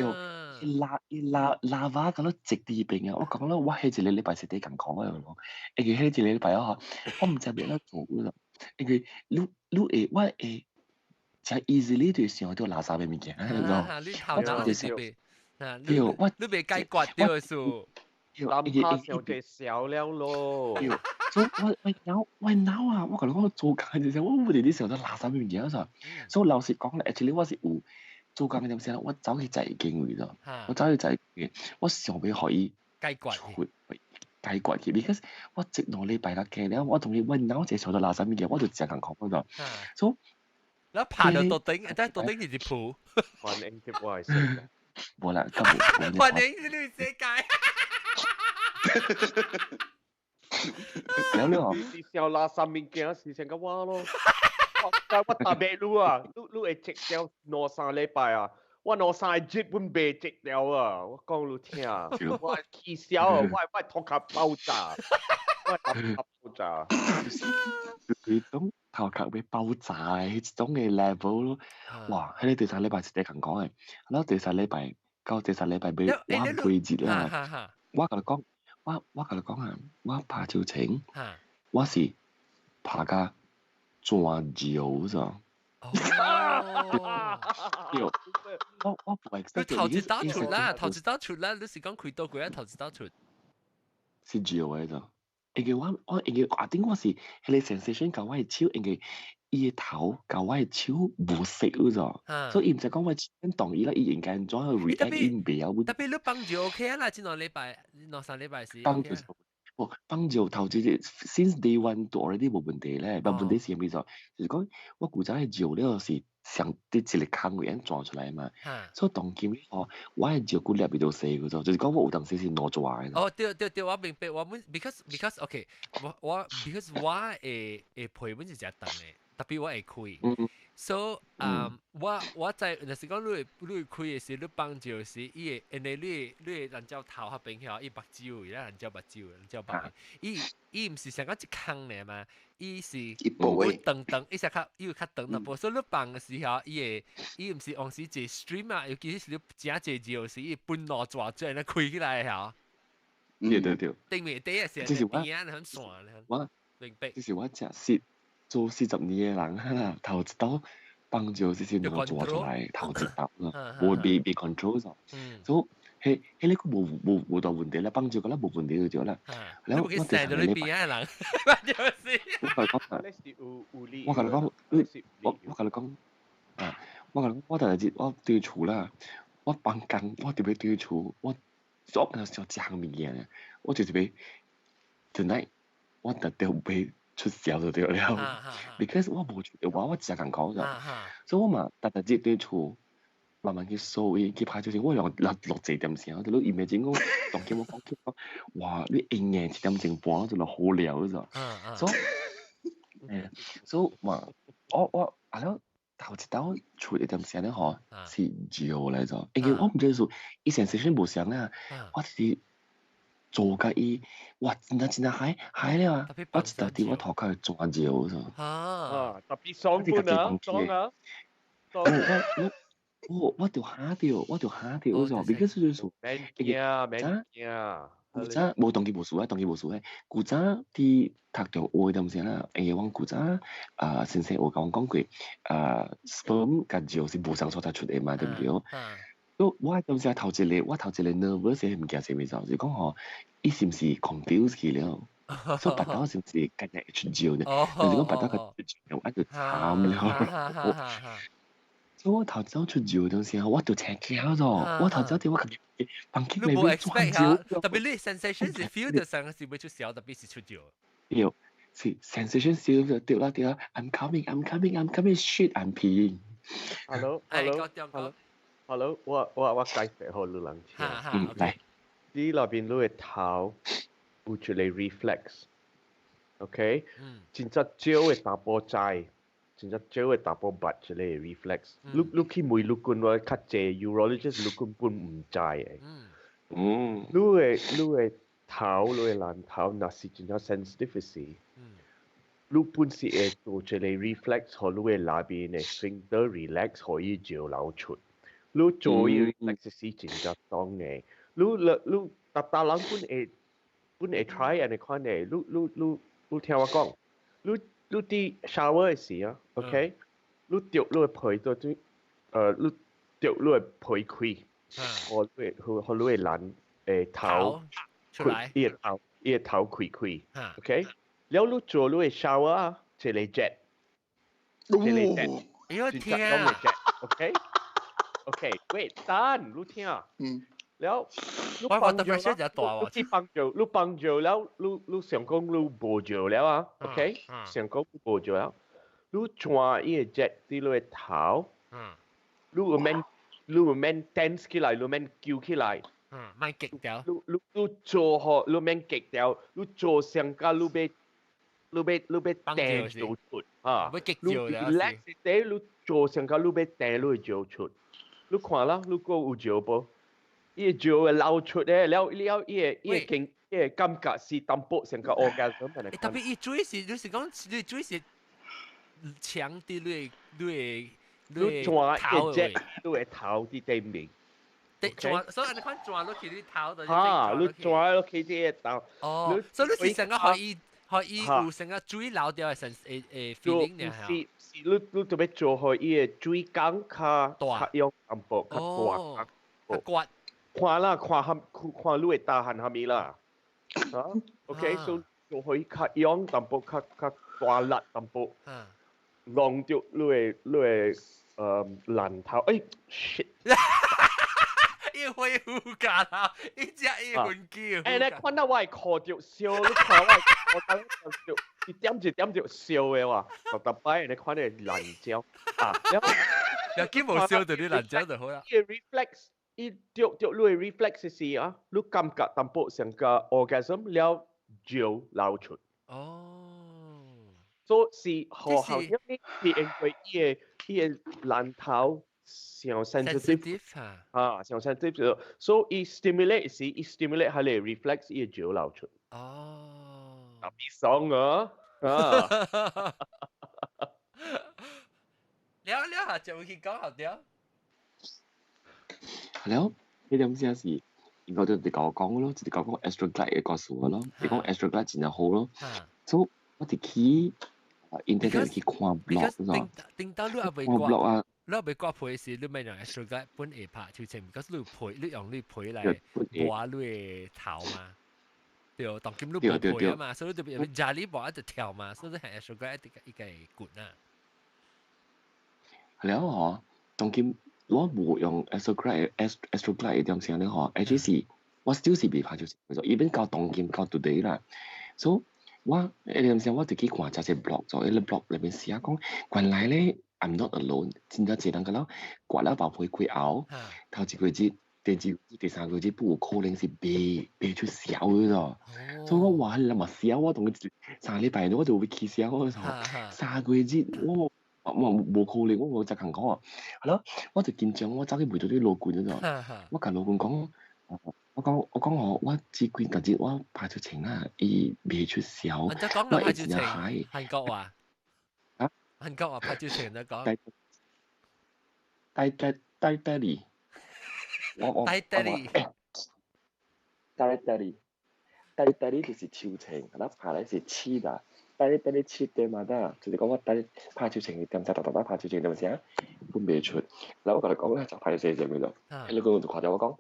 C: 伊拉伊拉拉瓦咁樣直啲邊啊！我講啦，我係一個禮拜是啲艱苦嘅咯，因為彼一個禮拜啊，我毋知欲按怎做咯，因為你會我會誠 easily 就想著垃圾的物件，你知無？
A: 你頭腦就是
C: 對，我
A: 你袂解決著事。
B: 諗下上隻小了咯。
C: 所以我腦我腦啊！我共你講做工的時陣，我無佇咧想著垃圾物件啥。所以老實講咧，actually 我是有做工的陣時，我走去在間位咗，我走去在間，我想欲予伊
A: 解決
C: 解決去，because 我這兩禮拜較加了，我同伊我腦一想著垃圾物件，我就誠艱苦咗。所以
A: 你爬到桌頂，但桌頂是一鋪。
B: 歡迎接我係
C: 無啦，咁無。
A: 歡迎你世界。
C: 了了，
B: 你是垃圾物件是成個我咯。我特別你啊，你會積掉兩三禮拜啊，我兩三日本袂積掉啊，我講你聽，我氣消啊，我頭殼爆炸，我頭殼爆炸。
C: 佢種頭殼欲爆炸的彼種的 level 咯，哇！彼個第三禮拜是第共講的，然後第三禮拜到第三禮拜尾，我開節啦，我共你講。我共你講啊，我拍手槍，我是拍甲全尿咋。對，我唔
A: 你頭一刀出啦，頭一刀出啦，你是講開刀過啊？頭一刀出
C: 是尿的咋？因為我因為阿頂我是彼個 sensation 共我的手，因為伊的頭共我的手無色咋，所以伊毋知講我手動伊啦，伊應該按怎去 react，伊袂曉。
A: 特別你放尿 OK 啦，這兩禮拜兩三禮拜是。
C: 放尿，無放尿頭一日 since day one 都 already 無問題咧，但問題是啥物就，就是講我古早的尿了是上佇一個空位按轉出來嘛，所以當今吼，我的尿骨粒袂著細個，就是講我有當時是兩逝的。
A: 哦，對對對，我明白，我們 because OK，我 because 我的皮本是誠長的。特別我會開，所以我在若是講你會開的時，你放尿時，伊會因為你會人鳥頭彼邊遐，伊目睭，伊咱人鳥目睭，人鳥目，伊毋是像講一空爾嘛，伊是有長長，伊是較伊有較長淡薄，所以你放的時候，伊會伊毋是往時一個 stream 啊，尤其是你誠濟尿時，伊分兩逝這按呢開起來吼。
C: 對對對。
A: 頂面底啊是邊啊很線，
C: 我
A: 明白。
C: 這是我誠實。做40年的人啦，頭一刀放尿是兩逝出來，頭一刀啦，無未 control 咗，所以彼個無大問題啦，放尿個啦無問題就對啦。然後我第三個禮
A: 拜，
C: 我共你講，我共你講，我共你講，啊，我共你講，我第二日我對厝啦，我放工我特別對厝，我我若想一項物件，我就是欲 tonight 我特著欲出痟就對了，because 我無出我誠艱苦咋，所以我嘛逐逐日對厝慢慢去掃伊，去拍就是我用六六點聲，就你 imagine 講，當今我講講，哇！你永遠1點鐘半就落好了咋，所以，所以嘛，我啊了頭一道出一點聲咧吼，是尿來咗，因為我毋知說，伊 sensation 無相啊，我是。做甲伊，哇！真正真正害害了啊！我一頭佇我塗跤全尿咗。
B: 啊！特別爽本啊，爽啊！
C: 我就嚇著，我就嚇著，我就 because 就是說，
B: 免驚，免驚。
C: 古早無當今無事啊，當今無事啊。古早佇讀中學的陣時啦，因為阮古早啊先生有共阮講過，啊 sperm 佮尿是無相所在出的嘛，對毋對？我當時頭一個，我頭一個 nervous 的物件是啥物就是講吼，伊是毋是 confuse 去了？所以腹肚是毋是家己會出尿呢？就是講腹肚較出尿，我就慘了。所以我頭早出尿當時我就青驚咗，我頭早佇我家己房間內面轉尿。
A: 特別你 sensation 是 feel 到上是欲出痟，特別是出尿。
C: 對，是 sensation feel 到對啦對啦，I'm coming, I'm coming, I'm coming, shit, I'm peeing。
B: Hello，hello，hello，我解釋予你人聽。
C: 嗯，來。
B: 你內邊你的頭有一個 reflex，OK？真正少的查埔知，真正少的查埔捌這個 reflex。你去問律君我較濟 urologist 律君本毋知的。你的頭，你的闌頭，若是真正 sensitive 時，你本是會做一個 reflex，予你的內邊的 sphincter relax，予伊尿流出。你做伊 reflex 是真正爽的。你逐逐人本會 try 按呢款的，你聽我講，你佇 shower 的時啊，OK，你著你的皮都對，你著你的皮開，予你的闌的頭
A: 出來，
B: 伊的頭開開，OK，了你做你的 shower 啊，一個 jet，一個 jet，
A: 哎呦天啊
B: ，OK，OK，wait，等，你聽，了，
A: 你放咗啦，
B: 你去放尿，你放尿了，你想講你無尿了啊，OK，想講無尿了，你轉伊個 jet 佇你的頭，你有免 tense 起來，你免揪起來，
A: 免激掉，
B: 你做好，你免激掉，你做上甲你欲掟尿出，啊，
A: 欲激
B: 你 relax 啲，你做上甲你欲掟你尿出，你看啦，你閣有尿無？伊個尿會流出咧，了了伊個感覺是淡薄像個 orgasm
A: 特別伊水是，你是講你水是強佇你
B: 你轉一隻，你的頭佇頂面。
A: 轉，所以你看轉落去你頭就。
B: 哈，你轉落去佇個頭。
A: 哦，所以你是成個可以可以有成個水流掉的神誒 feeling 呢？
B: 是是，你特別做予伊個水管較較用淡薄較大
A: 較刮。
B: 看啦，看含看你會打鼾蝦米啦？啊，OK，所以做予較勇淡薄，較大力淡薄，弄著你的闌頭，哎，shit！
A: 伊會護架啦，伊只伊魂機。
B: 欸，你看到我的褲著燒，你看我的褲著一點一點就燒的哇，逐逐擺你看你爛蕉啊，
A: 又見無燒就你爛蕉就好啦。
B: 伊 reflex。伊著著你的 reflex 是啊，你感覺淡薄像個 orgasm 了尿流出。
A: 哦，
B: 所以是好好，因為是因為伊個闌頭上 sensitive 啊，上 sensitive，所以伊 stimulate 是伊 stimulate 佢個 reflex 伊個尿流出。
A: 哦，
B: 特別爽啊！啊，
A: 了了下就會去講後掉。
C: 係了，呢點先是，應該就直甲我講咯，直甲我講 Astroglide 嘅故事咯，你講 Astroglide 真係好咯，所以我直去 internet 去看 blog
A: 咯，頂到你也未
C: 看 blog 啊，
A: 你也未掛皮時，你咪用 Astroglide 本會拍抽清，because 你皮你用你皮來抹你的頭嘛，對，當今你無皮啊嘛，所以你就壓力無一直跳嘛，所以係 Astroglide 一個滾啊。
C: 係了嗬，當今。我無用 Astroglide Astroglide 嘅點聲咧嗬，actually 是我 still 是未拍就是，even 到當今到 today 啦，所以我一點聲我就去看這些 blog 咗，一個 blog 裏面寫講，原來咧 I'm not alone，真正濟人個了，割了包皮開後，頭一個月、第二個月、第三個月不有可能是袂出痟嘅咯，所以我話你嘛痟，我同佢3禮拜我就會起痟嘅時候，3個月我。我無可能，我無責任講啊。係咯，我就緊張，我走去問咗啲老官嗰度，我共老官講，我講我這幾個日我拍出情啊，伊袂出痟，我會真正害。
A: 韓國話，
C: 啊？
A: 韓國話拍出情得講。
C: 帶帶帶帶你，我
A: 帶帶你，
C: 帶帶你，帶帶你就是抽情，嗱拍咧是刺啦。帶你帶你切的嘛得，就是講我帶你拍手情，點只逐逐拍手情點聲，都袂出。然後我共你講咧，就拍手情叫做，迄個就看著我講，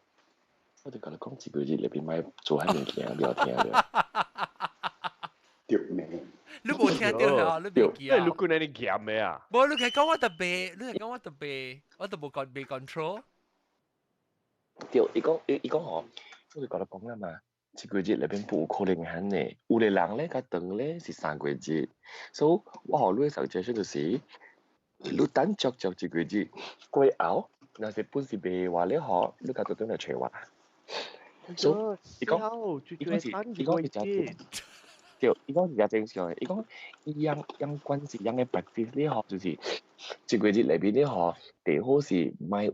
C: 我就共你講一個月裏邊莫做彼物件，不要聽著。
D: 對命。
A: 你無聽著啊？你袂記啊？
B: 你講你鹹的啊？
A: 無，你係講我特別，你係講我特別，我都無講未 control。
C: 對，伊講伊伊講吼，我就共你講啦嘛。一個月裏邊無可能按呢，有的人咧較長咧是3個月，所以我予你的 suggestion 就是，你等足足一個月過後，若是本是袂話咧嗬，你家就轉來揣我。所以伊講，伊講是，伊講是真對，伊講是真正常的。伊講伊樣樣關係樣嘅 practice 咧嗬，就是一個月內面咧嗬，最好是莫有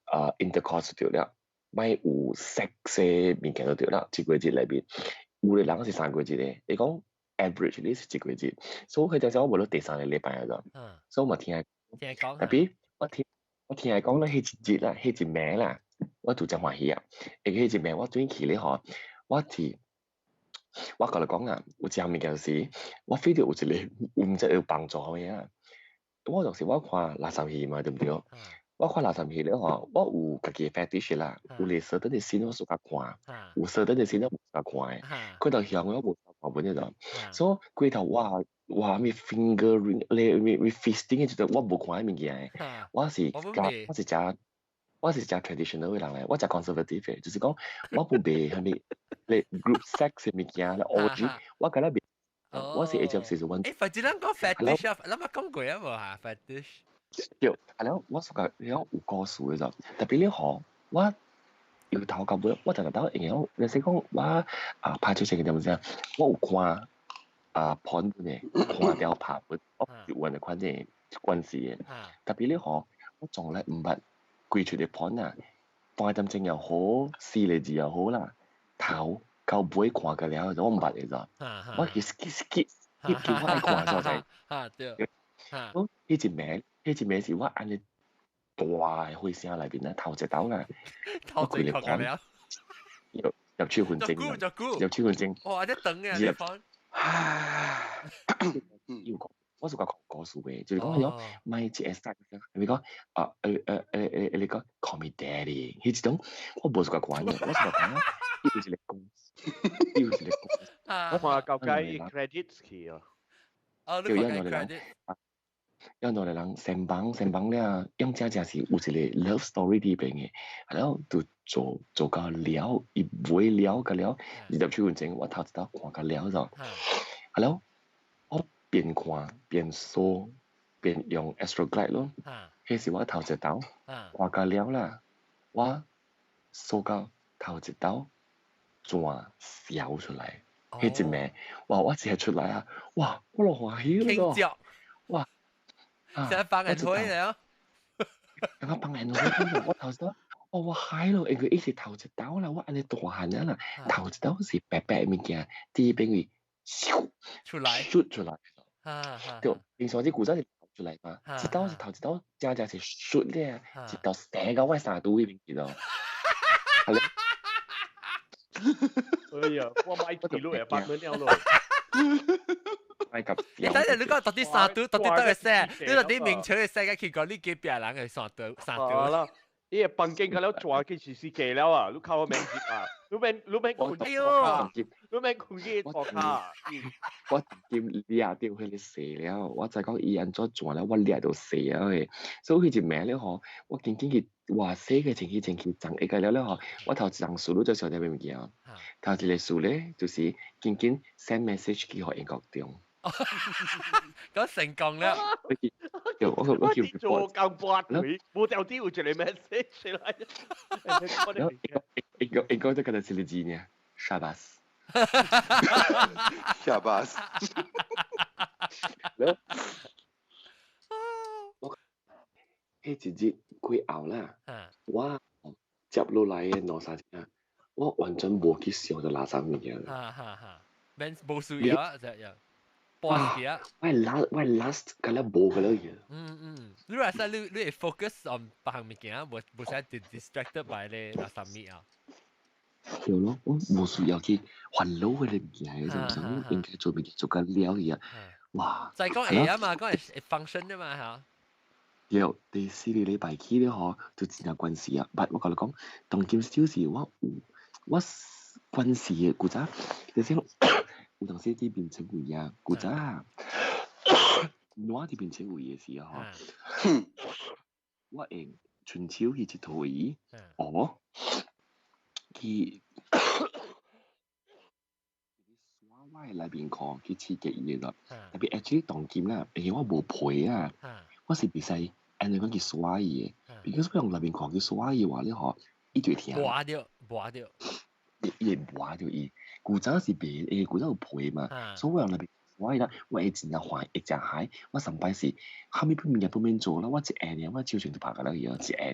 C: 啊 intercourse 就對了，莫有 sex 嘅物件就對了。一個月內面，有的人是3個月的，伊講 average 咧是一個月，所以佢就講我無論第三個禮拜咗，所以我嘛聽
A: 聽講，
C: tapi 我聽講咧，彼一日啦，彼一暝啦，我就真歡喜啊！因為彼一暝我轉去咧吼，我是我共你講啊，有一項物件是，我 feel 到有一個有毋知有幫助的啊。我就是我看垃圾戲嘛，對毋對？我看垃圾戲咧吼，我有家己的 fetish 啦，有個 certain 的 scene 我 suka 看，有 certain 的 scene 我無 suka 看的，過頭向我無 suka 看本個，所以過頭我哇咩 fingering 咧咩咩 fisting 的，就我無看彼物件的，我是食 traditional 的人來，我食 conservative 的，就是講我無賣啥物咧 group sex 的物件咧 orgy，我敢若袂，我是會接受阮。
A: 誒，反正咱講 fetish 啊，咱捌講過啊無嚇 fetish。
C: 對，啊了我 suka 了有故事的就，tapi 咧吼，我由頭到尾，我逐日都會用，你是講我啊拍出這個點子，我有看啊 porn 的，看了拍本，我有按呢款的關係的，tapi 咧吼，我從來毋捌規出的 porn 啊，半點鐘又好，4個字又好啦，頭到尾看個了，我毋捌的咋，我去 skip skip skip 叫我愛看所在，
A: 啊對，
C: 我彼一暝，彼一暝是我按呢大的火聲內面啊，頭一刀啦，
A: 頭一看個了，
C: 入入手份證，入手份證，
A: 哇！這長嘅地方，
C: 要講，我是講故事的，就是講講買一個 start，你講啊你講 call me daddy，彼一種我無 suka 看的，我 suka 看，伊有一個公司，伊有一個公司，
G: 我看到解 credits 去啊，
A: 哦，
C: 你看 credit。因兩個人先幫先幫了，用真正是有一個 love story 佇邊的，然後就做做到了，伊買了個了，20手份證，我頭一道看到了就，然後我邊看邊掃邊用 Astroglide 咯，彼是我頭一道看到了啦，我掃到頭一道轉笑出來，彼一暝，哇！我一出來啊，哇！我老歡喜咯，哇！
A: 成放人去了，
C: 剛剛放人去，我頭先，哦，我嗨咯，因為伊是頭一刀啦，我按呢大漢啊啦，頭一刀是白白的物件，第一邊位咻
A: 出來，
C: 出出來，對，平常這古早是出來嘛，一刀是頭一刀，真正是出咧，一刀射到我衫肚那邊去咯。
G: 哎呀，我買記錄也發悶了咯。
A: 你等陣你講到底三度，到底倒會寫？你到底明確會寫個去講你隔壁人的三度三度。
G: 啦，伊個房間個了轉去是是假了啊！你靠我免入啊！你免困，
A: 哎喲，
G: 你免困去塗跤。
C: 我兼掠到彼个蛇了，我知講伊按怎轉了，我掠到蛇了的，所以彼一暝了吼，我緊緊去哇洗個清氣清氣，髒一個了了吼，我頭一項事你就曉得咩物件？頭一個事咧，就是緊緊 send message 去予英國中。
A: 講成功了。
C: 我叫
G: 做工半腿，無條啲有一個 message 來。
C: 應該都可能是你字呢，沙巴斯。
D: 沙巴斯。
C: 我彼一日過後啦，我接落來的兩三日，我完全無去想著垃圾物件啦。
A: 哈哈哈，免無需要啊，這樣。啊！
C: 我 last 個了無個了嘢。
A: 嗯嗯，你話使你會 focus on 別項物件，無使 distracted by 咧垃圾物啊。
C: 對咯，我無需要去煩惱彼个物件，是毋是？我應該做物件做甲了去啊！哇！
A: 再講會啊嘛，講會 function 的嘛嚇。
C: 對，第四個禮拜起咧吼，就真正關係啊！但我共你講，當今小時我有我關係的古早，就是有當時佇眠床位啊，古早我佇眠床位的時候，我用伸手去佚佗伊，哦，去刷我的內面褲去刺激伊的，tapi actually 當今啦，因為我無皮啊，我是袂使按呢講去刷伊的，because 我用內面看去刷伊話咧吼，伊就會聽。
A: 磨掉，磨掉。
C: 伊會磨掉伊，古早是袂，因為古早有皮嘛，所以我用內面刷伊啦，我會真正煩，會真害。我上擺是，啥物物件都免做啦，我一下爾，我手上就拍個了伊，一下爾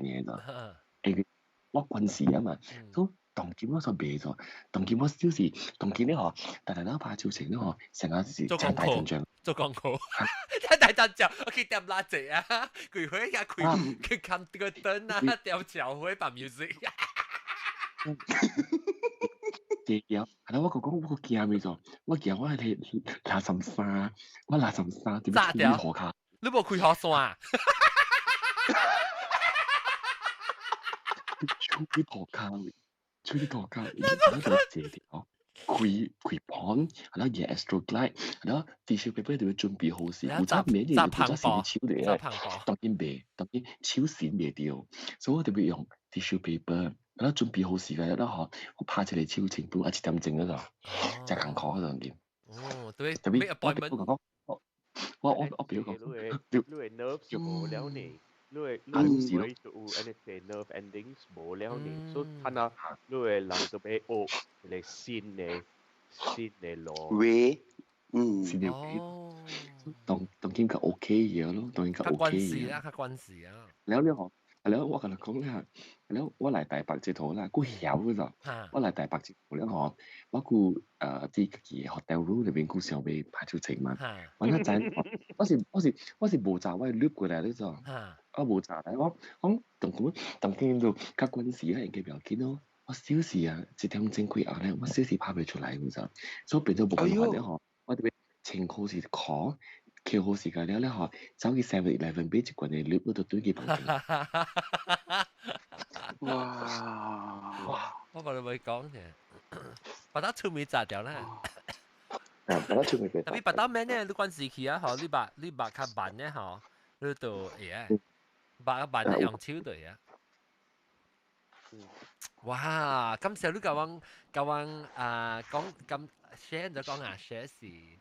C: 就，因為我關事啊嘛，所以當今我就袂做，當今我就是當今咧吼，大家都拍手情咧吼，成日是真大陣仗。
A: 做廣告，真大陣仗，我去點蠟燭啊，規歲啊開去看個燈啊，吊橋會放 music。
C: 對了，啊！我講我驚咩做？我驚我係垃圾衫，我垃圾衫點樣去塗跤？
A: 你無開雨傘？
C: 出去塗跤，出去塗跤，我就借條開開盤，然後嘢 extra glide，然後 tissue paper 就要準備好勢。有早免嘅，有早是手嚟，當然袂，當然手線袂掉，所以我特別用 tissue paper。然後準備好時間，然後我拍一個手情本，啊一點鐘嗰度，真艱苦嗰陣。
A: 哦，對，
C: 特別我我表講，
G: 你會 nerves 就無了呢，你會就有那些 nerve endings 無了呢，所以睇下你會人就欲學一個新的路。
D: 喂，嗯，
C: 新的位，當當今較 OK 嘅咯，當今較 OK
A: 較關事啊，較關事啊。
C: 了了吼。了我共你講啦，了我來台北佚佗啦，閣曉嗰陣，我來台北佚佗了吼，我閣佇家己 hotel room 裏面閣想欲拍手情嘛，我那知我是無查我錄過來咧咋，我無查來我講當講當今就較關事啊，應該不要緊咯。我小時啊，一點鐘幾後咧，我小時拍袂出來，有咋，所以變做無辦法咧吼，我特別穿褲是褲。扣好時間了咧吼，走去 7-Eleven 買一罐的綠，我就轉去房間。
D: 哇！
A: 哇！我無你會講嘅，把它出面炸掉啦。
C: 啊，把它出面
A: 特別把它咩呢？你關時期啊，吼，你把較慢呢，吼，你就會啊，把慢的用手對啊。哇！感謝你甲阮啊講咁 share 就講啊 share 是。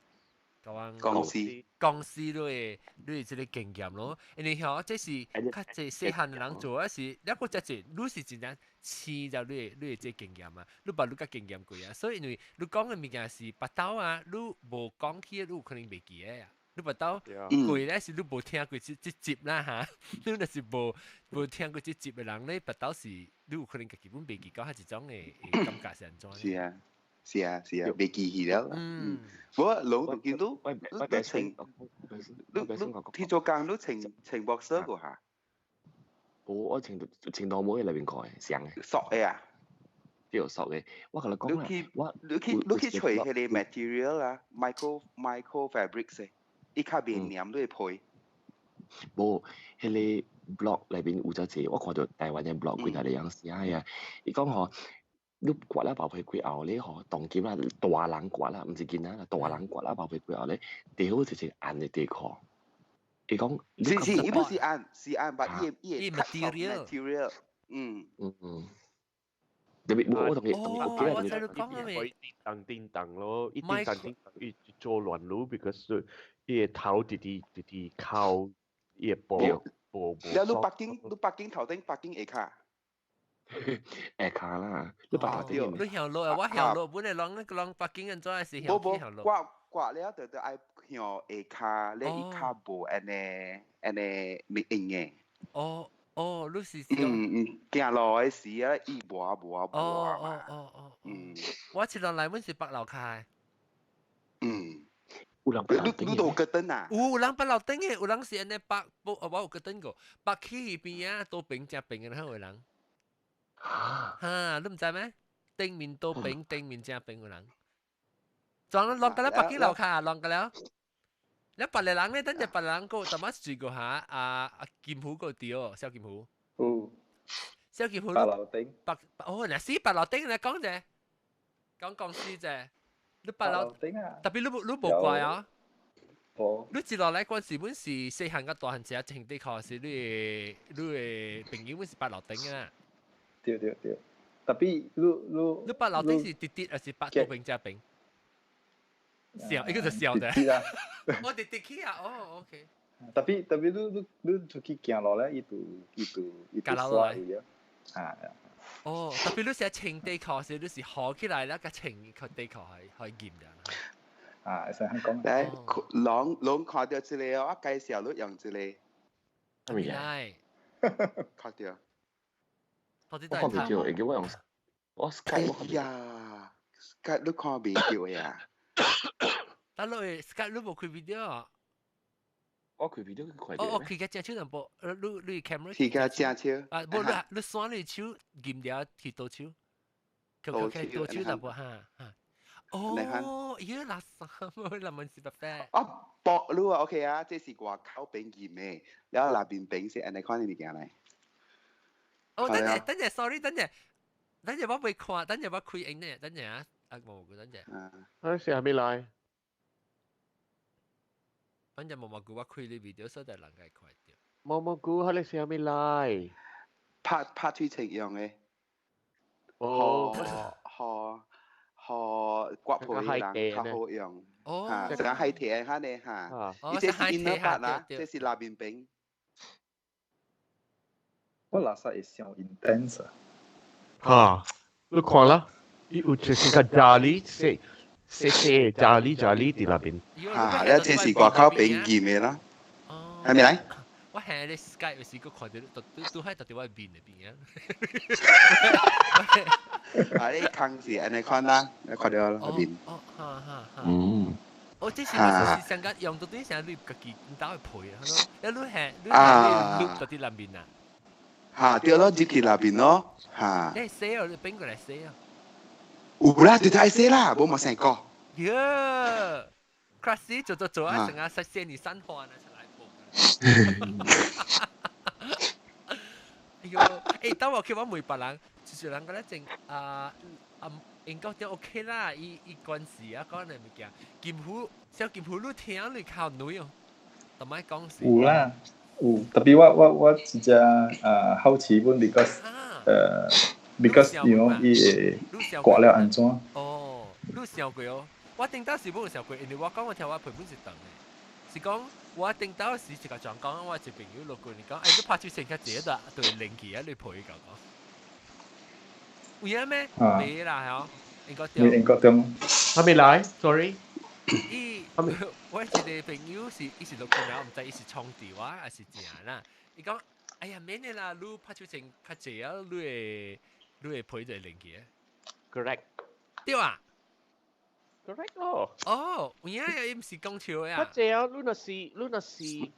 A: 公司你的這個經驗咯，因為吼，這是較濟細漢的人做啊，是，你閣遮濟，你是真正試著你的這經驗啊，你捌你較經驗過啊，所以因為你講的物件是腹肚啊，你無講起，你有可能袂記得啊，你腹肚過咧是你無聽過這集啦哈，你若是無聽過這集的人咧，腹肚是你有可能家己本袂記，講係一種的感覺是按怎？
D: 是啊。是啊是啊，袂記起了。嗯，無老就見到，你穿，你你做工你穿穿 boxer 過嚇？
C: 無，我穿穿到冇喺內面看的，上的。
D: 索的啊？
C: 對，索的。我共你講啦，我
D: 你去揣彼个 material 啊，micro fabrics 的，伊較袂黏你的皮。
C: 無，彼个 blog 內面有遮濟，我看著台灣的 blog 幾若個人寫的啊，伊講吼。你割了包皮過後咧吼，當今啦大人割啦，毋是囡仔啦，大人割了包皮過後咧，最好就是按的底褲。伊講，
D: 是是，伊不是按，是按，但伊伊 material，嗯
C: 嗯嗯。特別我同伊同伊，
A: 我知你講啦
G: 未？叮當叮當咯，一叮當叮當，伊做亂路，because 伊個頭直直直直靠伊個布布布。
D: 了，你北京，你北京頭頂北京下跤。
C: 下跤啦，你白頭頂。
A: 你向路啊，我向路，本來攏北京人做的是向去向路。
D: 無無，割了就愛向下跤，咧伊較無按呢按呢袂硬的。
A: 哦哦，你是
D: 嗯嗯，行路的時啊，伊磨磨磨
A: 嘛。哦哦哦。嗯。我一路來，阮是北樓跤。
D: 嗯。
C: 有人北樓頂。
D: 你都有腳燈啊？
A: 有人北樓頂的，有人是按呢北，我有腳燈過，北起邊啊，都平正平的，彼個人。哈，你毋知咩？頂面都平，頂面正平有人。撞落個了北京樓跤，落個了。你別個人咧，等陣別個人個，淡仔住過下，啊金虎個對哦，小金虎。
F: 有。
A: 小金虎。
F: 白樓頂。
A: 白哦，若是白樓頂，你講者，講公司者，你白樓
F: 頂啊。
A: 特別你無怪啊。
F: 無。
A: 你接落來嗰時本是細漢甲大漢時，穿底褲是你的朋友本是白樓頂啊。
F: 對對對，特別你
A: 你白樓頂是直直還是白多平正平？笑，一個就笑的。我直直去啊，哦，OK。
F: 特別你出去行路咧，伊就刷去啊。啊。
A: 哦，特別你寫穿底褲時，你是好起來啦，個穿個底褲係可以驗嘅。
F: 啊，會使咁講。
D: 來，攏看著這個，我介紹你用這個。
C: 啥物嘢？
D: 看著。
C: 我看袂著，會記我用我 Skype 我看。
D: 哎呀，Skype 你看袂著呀？
A: 但你 Skype 你無開 video 啊？
C: 我開 video 看
A: 哦，我開個正手淡薄，你 camera。
D: 開個正手。
A: 啊，無你刪你手，撳掉去倒手。佢佢倒手淡薄哈哈。哦，咦，垃圾，林文是白白。
D: 哦，薄你啊，OK 啊，這是外口邊驗的，了內邊邊是按呢款的物件來。
A: 哦，等陣，等陣，sorry，等陣，等陣我未看，等陣我開影呢，等陣啊，啊冇嘅，等陣。
G: 啊，是啥物來？
A: 反正毛毛菇我開你 video，所以人家看著。
G: 毛毛菇，彼個是啥物來？
D: 拍腿穿用的。
G: 哦。
D: 予割皮的人較好用。
A: 哦。
D: 嚇，成海苔哈呢嚇。伊這是 inner part 啦，這是內面邊。
F: 我垃圾會傷 intense 啊。
G: 嚇！你看啦，伊有就是個咖喱，細細細咖喱咖喱佇內邊。
D: 嚇！了這是外口邊驗的啦。係咪來？
A: 我係你 Skype 有時閣看著都喺特佇我面內邊啊。
D: 啊！你空是按呢款啦，你看著內面。
A: 哦，哈哈哈。
C: 嗯。
A: 哦，這是是上個用到對上你家己唔兜去配啊，你係你錄到佇內面啊。
D: 嚇，對咯，入去內面咯，嚇。
A: 你洗哦，你變過來洗啊。
D: 有啦，對對洗啦，無嘛成個。
A: 喲，class 做做做啊，成啊實現你三環啊，出來播。哎呦，欸，當我去我問別人，就是人講咧正啊啊，應該都 OK 啦，伊關事啊，講的物件，金虎小金虎，你聽你較女哦，同埋講是。
F: 有啦，有，特別我真正啊好奇本，because because you know 伊會割了按怎？
A: 哦，你想過哦？我頂當時冇想過，因為我講我聽我皮本是長的，是講我頂當時一個狀講，我一朋友落過，你講，欸，你拍手先較濟個，對靈氣啊，你陪伊講講。有影咩？沒啦，嗬，應該對。
F: 應該對。
G: 還沒來，sorry。
A: 伊，我一個朋友是，伊是落過來，我毋知伊是創治我，還是怎啦？伊講，哎呀，免的啦，你拍手先較濟啊，你會皮就會靈氣。
G: Correct。
A: 對啊。
G: Correct 咯。
A: 哦，有影啊，伊毋是講笑的啊。
G: 較濟啊，你若是細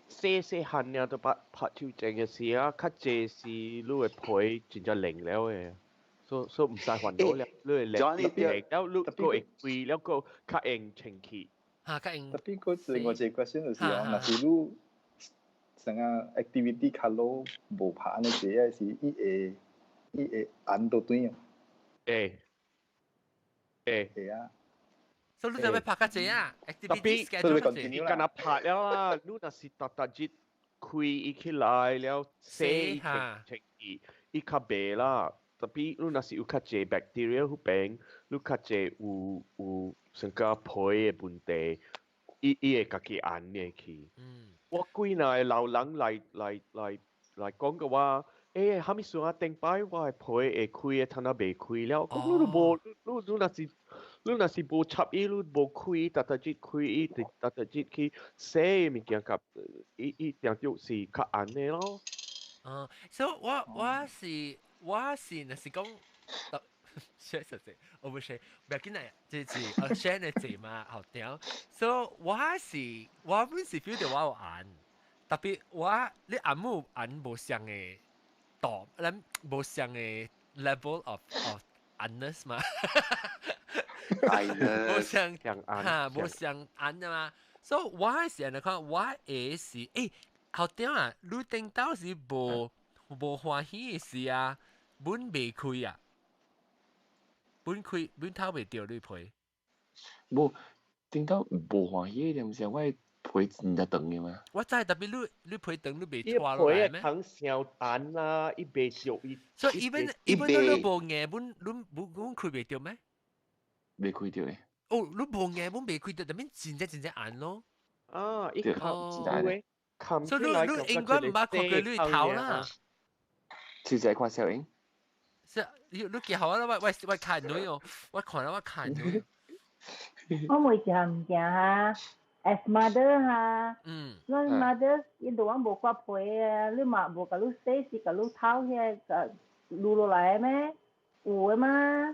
G: 細細漢爾都拍手前的時啊，較濟是你的皮真正靈了的。所以毋使煩惱了，你會靈靈了，你閣會開了，閣較用清氣。
A: 嚇，較用。
F: 特別閣另外一個 question 就是哦，若是你成個 activity 較老無拍按呢濟的時，伊會按倒轉哦。
G: 會。會。
F: 會啊。
A: 所以你就欲拍較濟啊
G: ，activity schedule 較濟。你敢若拍了啦，你若是逐逐日開伊起來了，洗伊清氣，伊較袂啦。特別你若是有較濟 bacteria 彼邊，你較濟有成個皮的問題，伊會家己按入去。我幾若個老人來講個話，欸，啥物事啊？頂擺我的皮會開的，褪仔袂開了。講你都無，你若是無插伊，你無開，逐逐日開伊，逐逐日去洗物件，佮伊定著是較按的咯。
A: 嗯，所以我是若是講，share 實際，我唔 share，不要緊啦，這是我 share 的字嘛，好聽。所以我是我本是 feel 著我有按，特別我你按無按無相的度，咱無相的 level of 按嘛，無相哈無相按啊嘛。所以我是按呢看，我會是欸，好聽啊，你頂到是無歡喜的時啊，本袂開啊，本開本透袂著你皮。
C: 無，頂到無歡喜的，毋是我皮真正長的嗎？
A: 我知，特別你皮長你袂脫落來咩？
G: 皮通傷硬啦，伊袂著伊。
A: 所以 even 你無硬，本你本開袂著咩？
C: 袂開著的。
A: 哦，你無硬本袂開著，特別真正真正硬咯。
G: 啊，伊冚住冚
A: 所以你應該唔捌看過你頭啦。
C: 是這看小英。
A: 是，你記好啦，我看女哦，我看啦，我看女。
E: 我每一項物件哈，as mother 哈，咱 mother 伊都講無割皮啊，你嘛無共你洗是共你透遐個滷落來咩？有的嗎？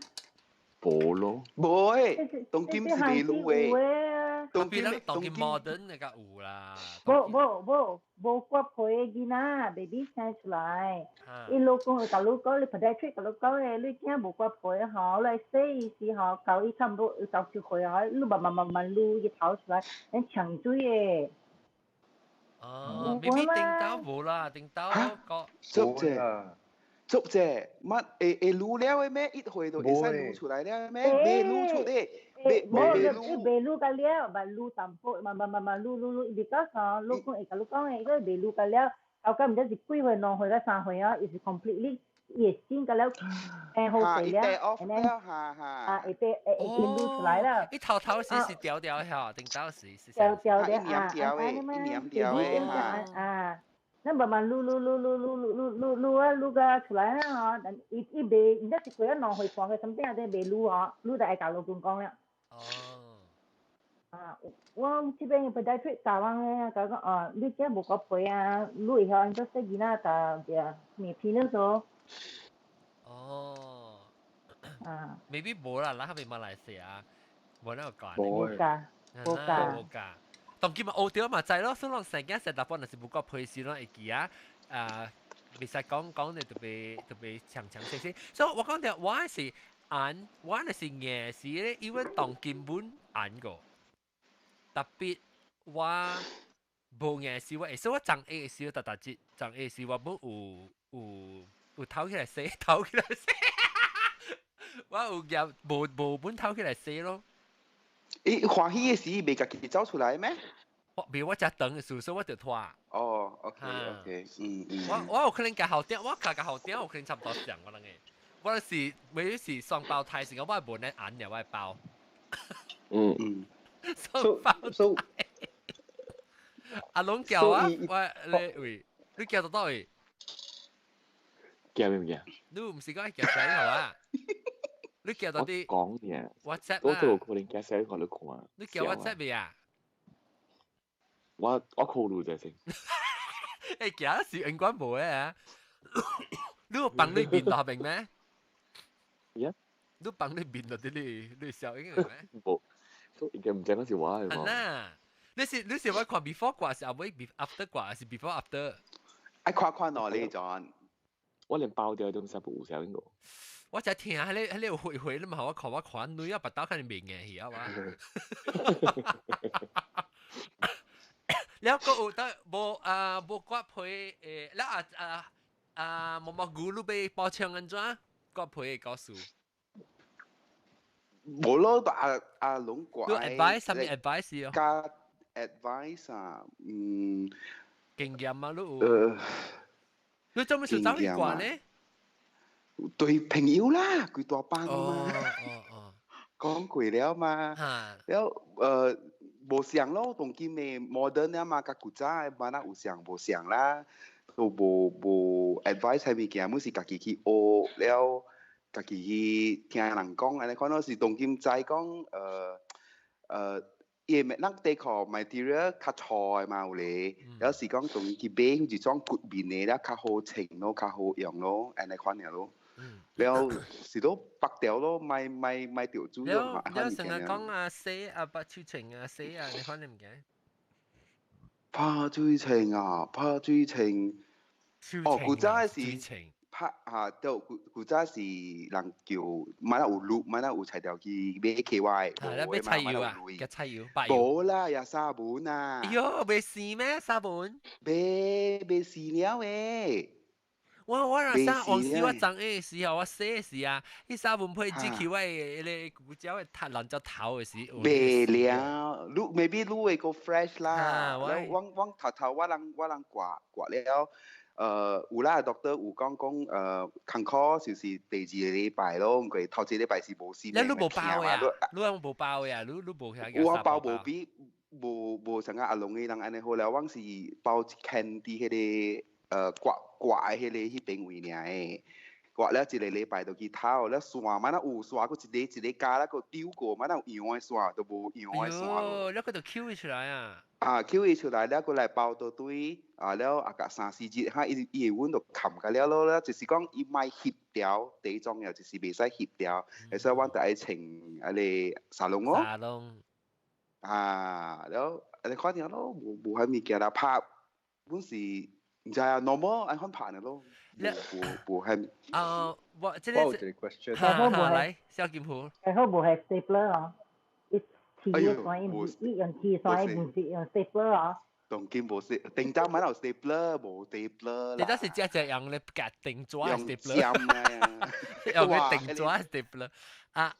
C: 無咯，
D: 無誒，當今是袂滷的，
A: 當今當今 modern 那個有啦。
E: 無無無無割皮的囡仔，baby 生出來，伊老公會共你講，你 pediatric 共你講的，你囝無割皮吼，來洗伊時吼，到伊差不多10歲吼，你慢慢慢慢滷伊頭出來，咱搶水的。
A: 哦，maybe 頂到無啦，頂到個。
D: 足者。足者，乜會會滷了的咩？一歲就會使滷出來了咩？未滷出的，未
E: 未滷。未滷個了，嘛滷淡薄，慢慢慢慢滷滷滷，because 吼，老公會共你講的，伊個未滷個了，後尾毋知是幾歲、2歲到3歲啊，伊是 completely 伊會醒個了，好勢了，啊，會會會滷出來了。
A: 伊頭頭時是掉掉嚇，頂到時是
E: 掉掉的啊，
D: 啊，黏掉的
E: 啊。咱慢慢滷滷滷滷滷滷滷滷啊滷個出來啊吼，伊伊袂，毋知是過咗2歲半個，什麼仔袂滷吼，滷就愛共老公講了。
A: 哦。
E: 啊，我這邊 pediatric 教阮咧，教講哦，你這無割皮啊，你會曉按怎洗囡仔就對面皮了做。
A: 哦。
E: 啊。
A: maybe 無啦，咱還未馬來西亞，無那個教。
E: 無教，無教。
A: 無教。當今嘛學著嘛知咯，所以攏生囝生大半，若是無割皮時，攏會記啊。啊，袂使講講你特別特別強強聲聲。所以我講著，我是按，我若是硬是咧，因為當今本按過，特別我無硬是我，所以我長 A 時，特特節長 A 時，我本有有有頭起來洗，頭起來洗，我有夾無無本頭起來洗咯。
D: 伊歡喜的時，袂家己走出來咩？
A: 我袂，我食長的時，所以我就拖。
D: 哦，OK OK，嗯嗯。
A: 我有可能共後頂，我共後頂有可能差不多上我兩個。我是每是雙胞胎，是我無咧按嘅，我包。
C: 嗯嗯。
A: 雙胞胎。阿龍叫啊，我你喂，你叫到倒位？
C: 叫咩物件？
A: 你毋是講叫誰好啊？你叫到啲
C: 講嘢
A: ，WhatsApp
C: 我都有可能叫誰看你看。
A: 你叫 WhatsApp 未啊？
C: 我考慮者先。
A: 欸，今是永遠無的啊！你有放你面內邊咩？
C: 呀？
A: 你放你面內啲你你小英嘅咩？
C: 無，都應該毋知講是我的嘛。
A: 啊！你是我看 before 掛是後尾 after 掛，還是 before after？
D: 愛看看喏，你陣。
C: 我連包掉都毋知有小英個。
A: 我才聽，彼個有回回，你嘛，我看我看女啊，腹肚肯定袂硬去啊嘛。了閣有得無啊無割皮誒，了啊啊啊毛毛菇你欲補充按怎割皮的故事？
D: 無咯，阿阿龍割。
A: 你 advice 啥物 advice 哦？
D: 加 advice 啊，嗯。
A: 經驗啊，你有？你做咩事走去割呢？
D: 對朋友啦，規大班嘛。
A: 哦哦。
D: 講過了嘛。了無相咯，當今的 modern 了嘛，佮古早的嘛那有相無相啦，都無無 advice 啥物件，阮是家己去學了，家己去聽人講，按呢款咯是當今知講，伊的咱底褲 material 較粗的嘛有咧，了是講當去買一種骨面的了較好穿咯，較好用咯，按呢款爾咯。了是都白掉咯，莫莫莫著主
A: 了了成日講啊，洗啊，拍水情啊，洗啊，你看你毋驚？
D: 拍水情啊，拍水情。哦，古早是拍啊，對，古古早是人叫，買有滷，買有菜條去買 KY。
A: 係啦，買菜油啊，嘅菜油，白油。
D: 無啦，也沙本啊。
A: 哎喲，袂死咩沙本？
D: 袂袂死了誒。
A: 我若啥往時我長的時候，我細的時啊，彼沙文配只去我的彼個古蕉的頭爛只頭的時。
D: 袂了，你 maybe 你會閣 fresh 啦。我我頭頭我人我人掛掛了，有啦，doctor 有講講，艱苦就是第二個禮拜咯，毋過頭一個禮拜是無事。
A: 你你無包的啊？你有無包的啊？你你無遐
D: 我包無比無無像阿龍的人按呢好了，阮是包一間佇彼個掛掛的彼個彼邊位爾的。掛了一個禮拜就去透了線，嘛若有線，閣一個一個加了閣丟過，嘛若有樣的線都無樣的線。
A: 喲，你閣就抾伊出來啊！
D: 啊，抾伊出來了，閣來包倒對，啊了啊，甲三四日，哈，伊伊會溫就冚甲了咯了，就是講伊莫翕掉，第一重要就是袂使翕掉，所以阮就愛穿啊個沙龍咯。
A: 沙龍。
D: 啊，了，你看見咯，無無彼物件啦，拍本是。毋知啊，normal 按款拍的咯，無無係。
A: 啊，我這個
F: 我有一個 question。
A: 哈哈，來，小金虎。
E: 還好無係 stapler 哦，伊鐵線伊毋伊用鐵線，伊毋是用 stapler 哦。
D: 當今無是，頂當買有 stapler，無 stapler
A: 你當時只只用咧夾定紙 stapler。
D: 用
A: 個定紙 stapler。啊，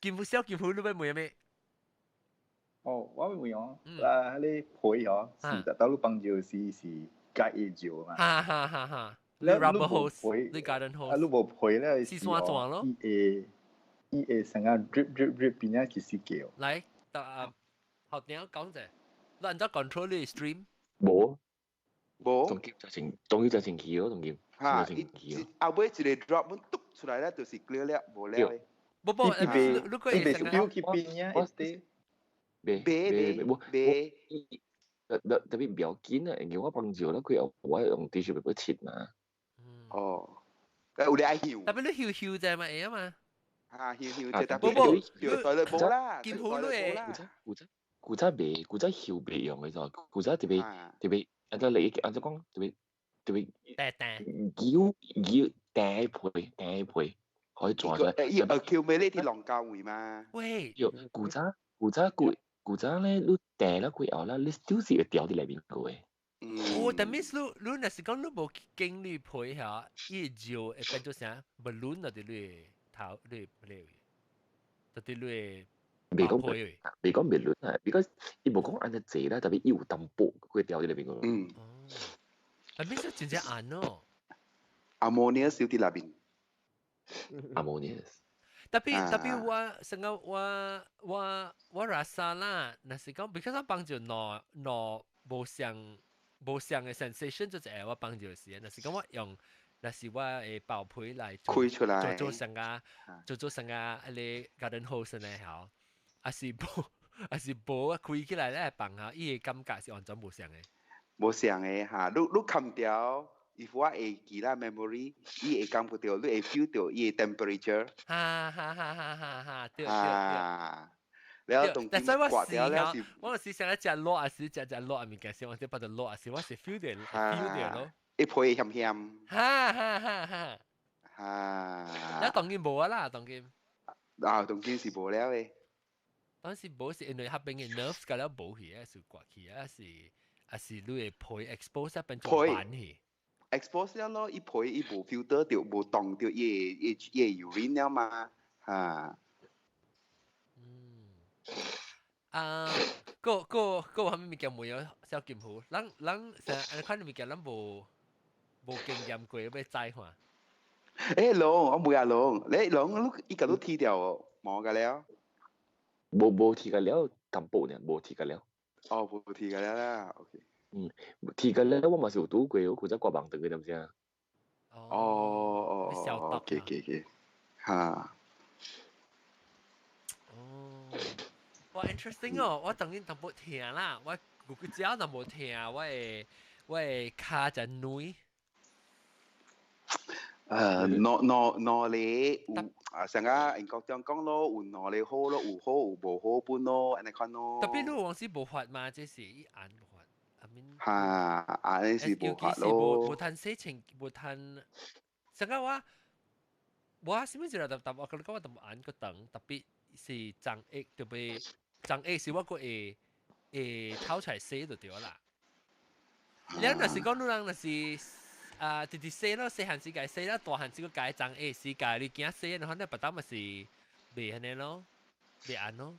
A: 金虎小金虎，你欲問啥物？
F: 哦，我欲問哦，啊，彼個皮哦，是達到你幫助時是。介伊尿嘛，
A: 哈哈哈哈！你 rubber hose，你 garden hose，
F: 啊，你無皮咧，
A: 是線狀咯。
F: 伊會伊會成個 drip drip drip 變啊，其實叫。
A: 來，啊，學點講者，你按怎 control 你 stream？
C: 無，
D: 無。
C: 當今就成，當今就成氣咯，當今。
D: 哈，伊後尾一個 drop 阮篤出來咧，就是 clear 了，無了的。
A: 無無，你個
F: 伊袂丟去邊啊？
C: 袂袂袂袂。特特特別不要緊啊，因為我幫助啦，佢又我用 tissue paper 切嘛。
D: 哦，有咧愛抾。
A: 特別你抾抾者嘛會啊嘛。
D: 啊，抾抾者特別對對對，無啦，
A: 金虎你
C: 古早古早古早袂，古早抾袂用的就，古早特別特別，按照你按照講特別特別。
A: 彈彈。
C: 搖搖彈皮彈皮可以轉出來。
D: 伊 accumulate 佇龍溝位嘛。
A: 喂。
C: 古早古早古。古早咧，你訂了幾後啦，你就是會掉佇內面過的。
A: 哦，但 means 你你若是講你無經歷配合，伊就會變做啥？balloon 佇你頭，你你，佇你
C: 袂講袂講 balloon 啊，because 伊無講按呢濟啦，特別伊有淡薄會掉佇內面過。
D: 嗯。
A: 但 means 真正按哦。
D: Ammonia 燒佇內面。
C: Ammonia。
A: Tapi tapi 我成個我我我 rasa 啦，若是講，because 我幫助兩兩無相無相的 sensation 就係我幫助時，若是講我用，若是我的包皮來
D: 開出來，
A: 做做成個做做成個彼个 garden hose 呢吼，還是無還是無開起來咧放下，伊的感覺是完全無相的。
D: 無相的哈，你你冚掉。if 我會記啦 memory，伊會感覺到，你會 feel 到伊的 temperature。
A: 哈哈哈哈哈哈！對對對。
D: 了當
A: 但係我試下，我試上一隻熱，還是隻隻熱物件先，我先把它熱，還是我是 feel 到 feel 到咯。
D: 一皮鹹鹹。
A: 哈哈哈哈。
D: 哈。
A: 那當然無啊啦，當然。
D: 啊，當然是無了的。
A: 當時無是因為彼邊的 nerves 甲了無去，還是掛去，還是還是你的皮 expose 變做斑去。
D: expose 了咯，伊皮伊無 filter 到，無擋到伊伊伊 urine 了嘛，哈。
A: 嗯。啊，個個個有啥物物件問哦，小金虎，咱咱成日看物件，咱無無經驗過，欲知看。
D: 欸，龍，我問下龍，你龍你伊共你剃掉哦，無個了？
C: 無無剃個了，淡薄爾，無剃個了。
D: 哦，無剃個了啦，OK。
C: 嗯，剃個了我嘛是有拄過，我負責掛網斷個，知毋知啊？
D: 哦哦哦，OK OK OK，哈。
A: 哦，哇，interesting 哦！我當然淡薄疼啦，我骨腳淡薄疼，我會我會跤就軟。
D: 兩兩兩個有啊，上個英國講講咯，有兩個好咯，有好有無好本咯，按呢款咯。
A: 特別你往時無法嘛，這是伊按無法，I mean。
D: 哈，按呢是無法咯。
A: 無通洗清，無通。上個我我啥物一個特特，我感覺我淡薄按個長，特別是長液，特別長液是我閣會會掏出來洗就對啦。你若是講你人若是。啊，直直洗咯，細漢時共洗啦，大漢時閣共長會時共你驚洗，然後你別當嘛是袂按呢咯，袂按咯。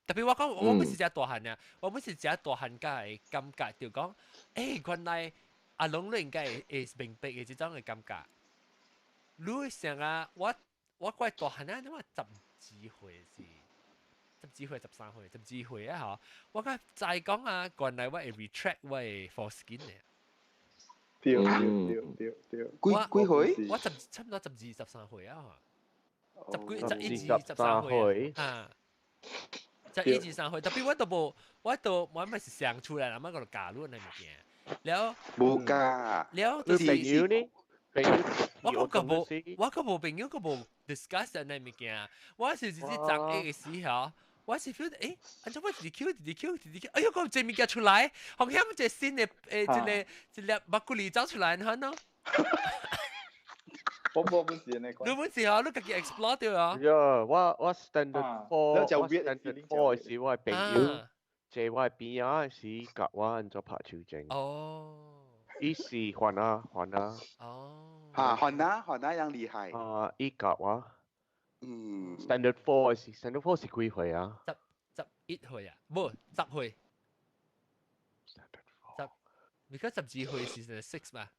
A: 特別我講，我毋是誠大漢啊，我毋是誠大漢才會感覺就講，欸，原來阿龍你應該會會明白的這種的感覺。你會想啊，我我怪大漢啊，你話十幾歲是， 12歲13歲12歲啊嗬，我較再講啊，原來我會 retract 我的 foreskin 嘅。
F: 對對對對對。
D: 幾幾歲？
A: 我十差唔多12、13歲啊，十幾11、13歲啊。11、13歲，特別我都無，我都我咪是想出來啦，我個教你那物件，了
D: 無教，
A: 了
G: 就是朋友呢？朋友，
A: 我個無，我個無朋友個無 discuss 那物件，我是直接長一個時候，我是 feel 誒，按怎我直 Q 直 Q 直 Q，哎喲，個這物件出來，好像這新的誒，這個這粒肉骨梨走出來，你看喏。
F: 我我本是呢個。
A: 你本是啊，你家己 explore 掉啊。
G: 呀，我 standard four，我 standard four 時我朋友坐我邊仔時，共我按怎拍手針。
A: 哦。
G: 伊是番仔番仔。
A: 哦。
D: 嚇，番仔番仔樣厲害。
G: 啊，伊教我。
D: 嗯。
G: Standard four 是 standard four 是幾歲啊？
A: 11歲啊，無10歲。
G: Standard four。
A: 十，你講12歲是 standard six 嘛？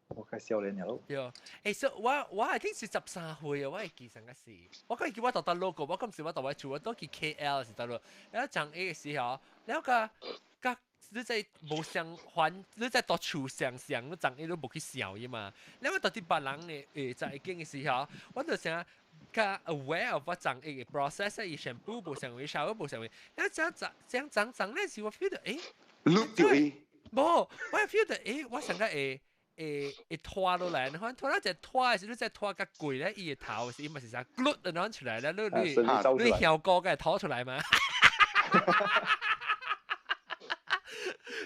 F: 我較少年了。
A: 對，欸，所以我係聽是13歲啊，我會記成個事。我講記我到到 local，我今時我到我厝，我都去 KL 是得咯。然後長 A 嘅時候，然後個個你在無相還，你在到厝上上，你長 A 都無去想伊嘛。然後到啲別人嘅在經嘅時候，我就想較 aware of 我長 A 嘅 process，伊 shampoo 無相為，shower 無相為。然後這樣這樣長長咧時，我 feel 到欸，
D: 錄掉伊。
A: 無，我 feel 到欸，我想個會。會會拖落來，你看拖到一拖的時，你再拖較貴咧，伊的頭是伊嘛是啥咕嚕然後出來咧，你你你效果該拖出來嘛？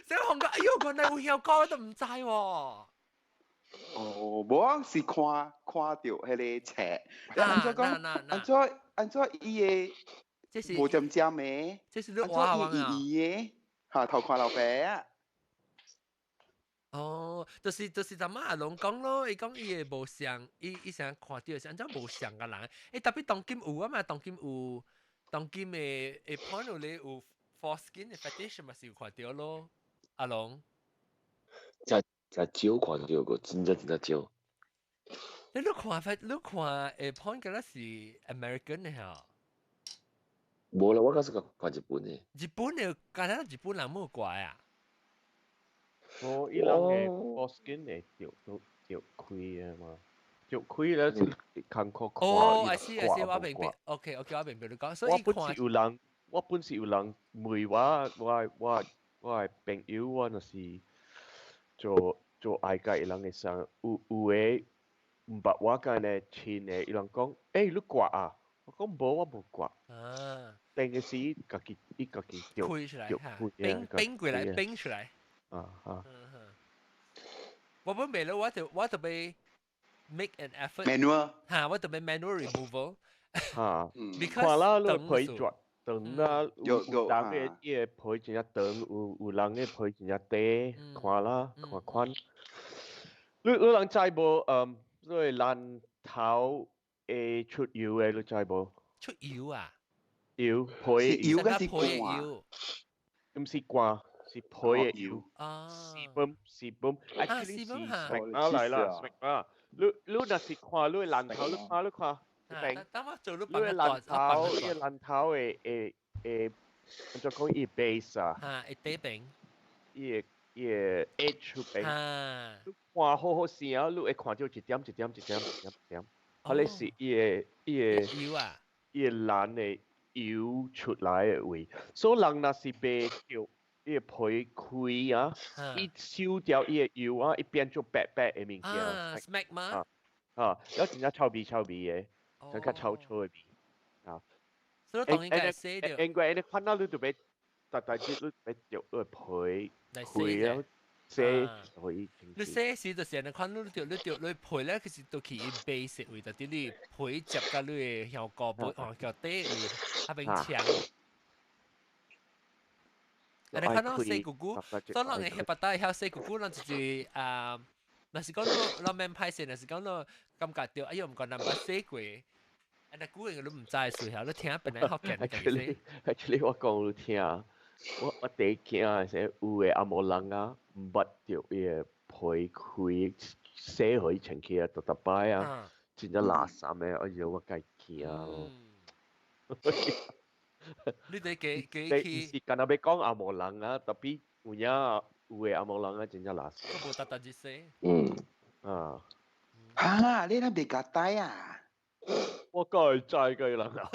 A: 所以我講，哎喲，原來有效果我都唔知喎。
D: 哦，無是看看到彼個冊，按怎講？按怎按怎伊的？
A: 這是
D: 無針針的，
A: 這是你畫
D: 啊？伊的，嚇頭看老爸啊！
A: 哦，就是陣仔阿龍講咯，伊講伊會無像，伊伊成看到是按怎無像個人，欸特別當今有啊嘛，當今有，當今的的 point 有咧有 foreskin 的 fetish 嘛是有看到咯，阿龍。
C: 真真少看到過，真正真正少。
A: 你看發，你看的 point 敢若是 American 的嚇？
C: 無啦，我敢是看日本的。
A: 日本的，敢若日本人無怪啊？
G: 哦，伊人的 foreskin 會掉都掉開的嘛，掉開了是艱苦看。
A: 哦，I see I see，我明白。OK OK，我明白你講。所以
G: 我本是有人，我本是有人問我，我我我的朋友，我若是做做愛甲伊人的時陣，有有的毋捌我甲呢親的，伊人講，欸，你割啊？我講無，我無割。
A: 啊。
G: 定嘅時，家己伊家己掉
A: 開出來，冰冰過來，冰出來。
G: 啊啊！
A: 我本未了，我就欲 make an effort。
D: manual
A: 嚇，我就欲 manual removal。
G: 嚇
A: ，because
G: 看啦，你皮絕長啦，有有人的伊個皮真正長，有有人的皮真正短，看啦，看款。你你人知無？嗯，你個蘭頭會出油的，你知無？
A: 出油啊？
G: 油皮
D: 油，還是
A: 皮油？
G: 毋是汗。是皮的油，
A: 啊，sebum
G: sebum，actually 是 smegma 來啦，smegma。你你若是看你的蘭頭，你看你看，
A: 頂，等我做你
G: 你的蘭頭，你的蘭頭的的的，按怎講伊 base 啊？
A: 嚇，會底邊，
G: 伊的伊的 edge 邊，你看好好勢啊，你會看到一點一點一點一點一點，彼个是伊的伊的
A: 油啊，
G: 伊的蘭的油出來的位，所以人若是袂著。伊個皮開啊，伊收掉伊個油啊，伊變做白白的物件。
A: 啊，smegma？
G: 啊，有真正臭味臭味的，真較臭臭的味。啊，
A: 所以當應該洗掉。
G: 應該你看到你就欲，逐逐日你欲著你皮開啊，洗可以。
A: 你洗時就是按呢款，你著你著你皮咧，其實都去伊 base 位，就佇你皮接佮你的效果不哦叫底位較邊強。你看到細姑姑，當人會彼搭會曉細姑姑，咱就是啊，若是講你咱免歹勢，若是講你感覺著，哎喲，毋過咱捌洗過，啊，若久你毋知時候，你聽本來福建的
G: Actually, actually 我講你聽，我我第一驚是有的紅毛人啊，毋捌著伊個皮開洗予伊清氣啊，逐逐擺啊，真正垃圾的，哎喲，我介驚咯。
A: 你哋幾幾
G: 去？是敢若欲講紅毛人啊，特別有影有的紅毛人啊，真正垃圾。
A: 無特特一些。
C: 嗯。
G: 啊。
D: 哈！你那袂夾帶啊？
G: 我梗會知個人啊。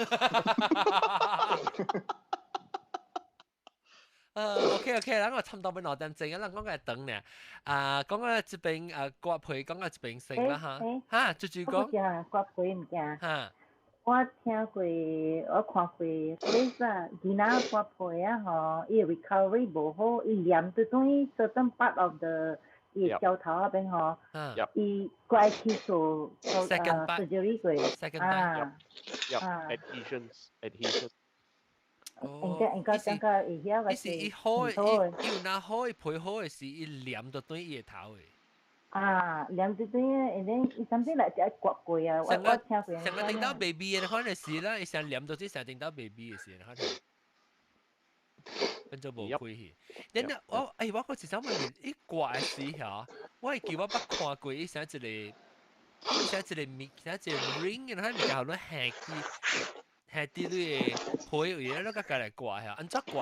A: OK OK，咱我差唔多欲兩點鐘啊，咱講個長呢。啊，講個這邊啊割皮，講個這邊先啦哈。哈，豬豬講。
E: 割皮物件。
A: 哈。
E: 我聽過，我看過，你啥囡仔割皮啊吼，伊 recovery 無好，伊黏對等於 certain part of the 伊個腳頭那邊吼，伊過去做 surgery 過。
A: Second
E: 啊。
G: Adhesions, adhesion。
E: 應該應該感覺會曉個
A: 伊是伊好，伊有哪好，伊皮好的是伊黏到對伊個頭的。
E: 啊，黏到對啊，and then 伊 something like 只割過啊，我我聽過。
A: 上個頂到 baby 的可能是啦，伊上黏到這上頂到 baby 的時，可能變做無開去。然後我哎，我閣是想問你，伊割的時候，我會記我捌看過，伊啥一個，伊啥一個物，啥一個 ring，然後物件予你下去。係啲你的皮位，你個家來割下，按怎割？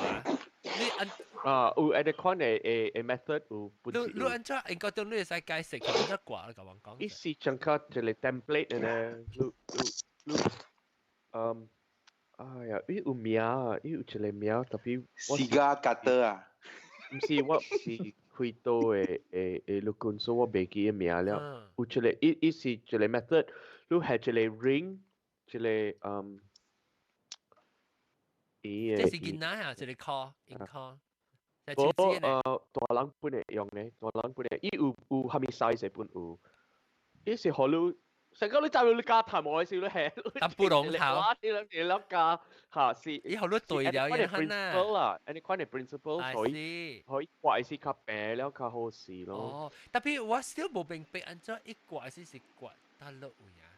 A: 你按
G: 啊，有按呢款的的的 method 有。
A: 你你按怎應該當你會使解釋，按怎割？你共我講。
G: 伊是將較一個 template 的呢，你你你，嗯，哎呀，伊有名啊，伊有一個名，特別。
D: Cigar cutter 啊？
G: 毋是，我是開刀的的的律師，所以我袂記得名了。有一個，伊伊是一個 method，你係一個 ring，一個嗯。
A: 這是囡仔啊，一個 call in call。
G: 我大人本會用咧，大人本會，伊有有蝦米 size 的本有，伊是予你，成個你知你加頭毛的時，你係。
A: 淡薄龍頭。
G: 你諗你諗加嚇是。
A: 伊予你對了，
G: 伊款的 principle 啦，按呢款的 principle，所以可以割是較平了較好勢咯。
A: 哦，特別我 still 無明白按怎伊割是是割佗落位啊。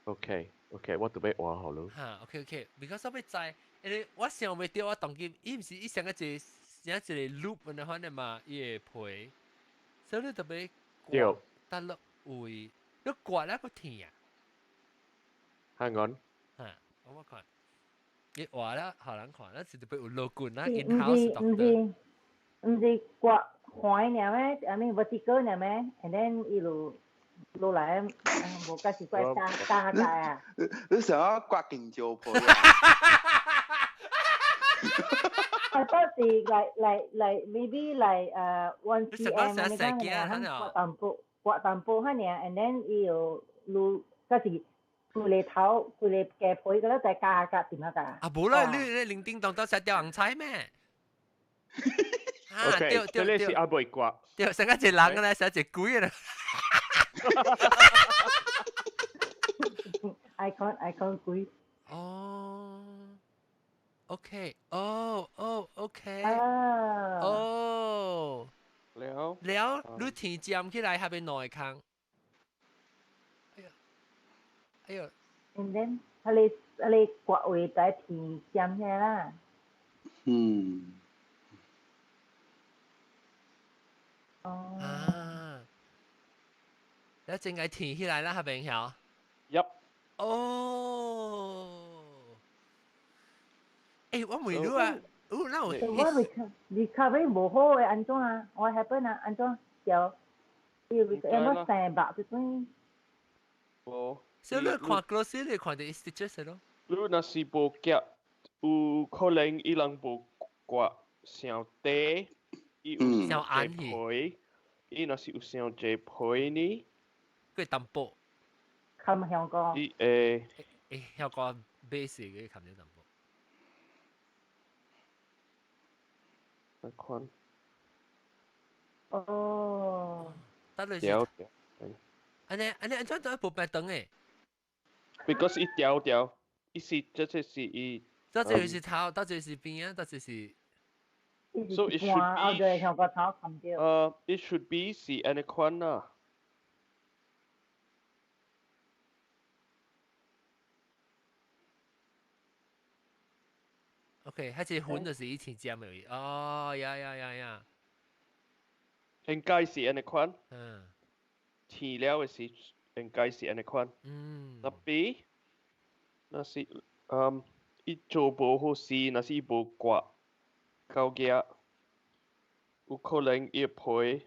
G: OK OK，我特別換好咯。
A: 哈，OK OK，because 我欲知，因為我想袂著，我當今伊毋是伊上個一個像一個 loop 按呢款的嘛，伊個皮，所以你特別割佗落位，你割了閣疼啊？
G: 香港。
A: 哈，我看，你換了予人看，咱是特別有老棍啊，in house
E: 毋是毋是割橫爾咩？I mean vertical 爾咩？And then 伊就落來，無甲是怪打打下啊！
D: 你想要割頸蕉皮啊？
E: I thought 是 like maybe like 1 cm 按呢款爾，割淡薄割淡薄爾，and then 伊又落，嗰是規個頭規個雞皮嗰咧再加加點啊加。
A: 啊無啦，你你零叮當當食吊紅菜咩？
G: 啊，對對對，是阿妹割。
A: 對，成個一個人咧，成一個鬼啦。
E: icon icon 鬼。
A: 哦，OK，哦哦，OK，
E: 啊，
A: 哦，
G: 了
A: 了，你天尖起來下邊兩個空。哎呀，哎呦。
E: And then，彼個彼個割位在天尖起來啦。
D: 嗯。
E: 哦。
A: 啊。你真係甜起來啦，下邊曉。
G: Yep。
A: 哦。欸，我問你啊，有哪有？
E: 我 recovery 無好的按怎啊？What happen 啊？按怎掉？伊 recovery 生肉就等於。
G: 無。
A: 所以你看 close，你看著 stitches 咯。
G: 你若是無夾，有可能伊人無割傷短，伊有傷濟皮，伊若是有傷濟皮呢？
A: 佢淡薄。
E: 冚香港。
G: 伊會。
A: 欸，香港 base 嘅冚咗淡薄。
G: 來看。
E: 哦。
A: 得你。
G: 掉掉。
A: 按呢按呢按怎做無白長的？
G: Because 伊掉掉，伊是這這是伊。
A: 到這是頭，到這是邊啊，到這是。
G: So it should be.
E: 香港頭冚掉。
G: It should be 是按呢款啦。
A: OK，彼個粉就是以前尖的。哦，呀呀呀呀。
G: 應該是按呢款。
A: 嗯。
G: 天了的是應該是按呢款。
A: 嗯。
G: 特別，若是伊做無好勢，若是伊無割到額，有可能伊皮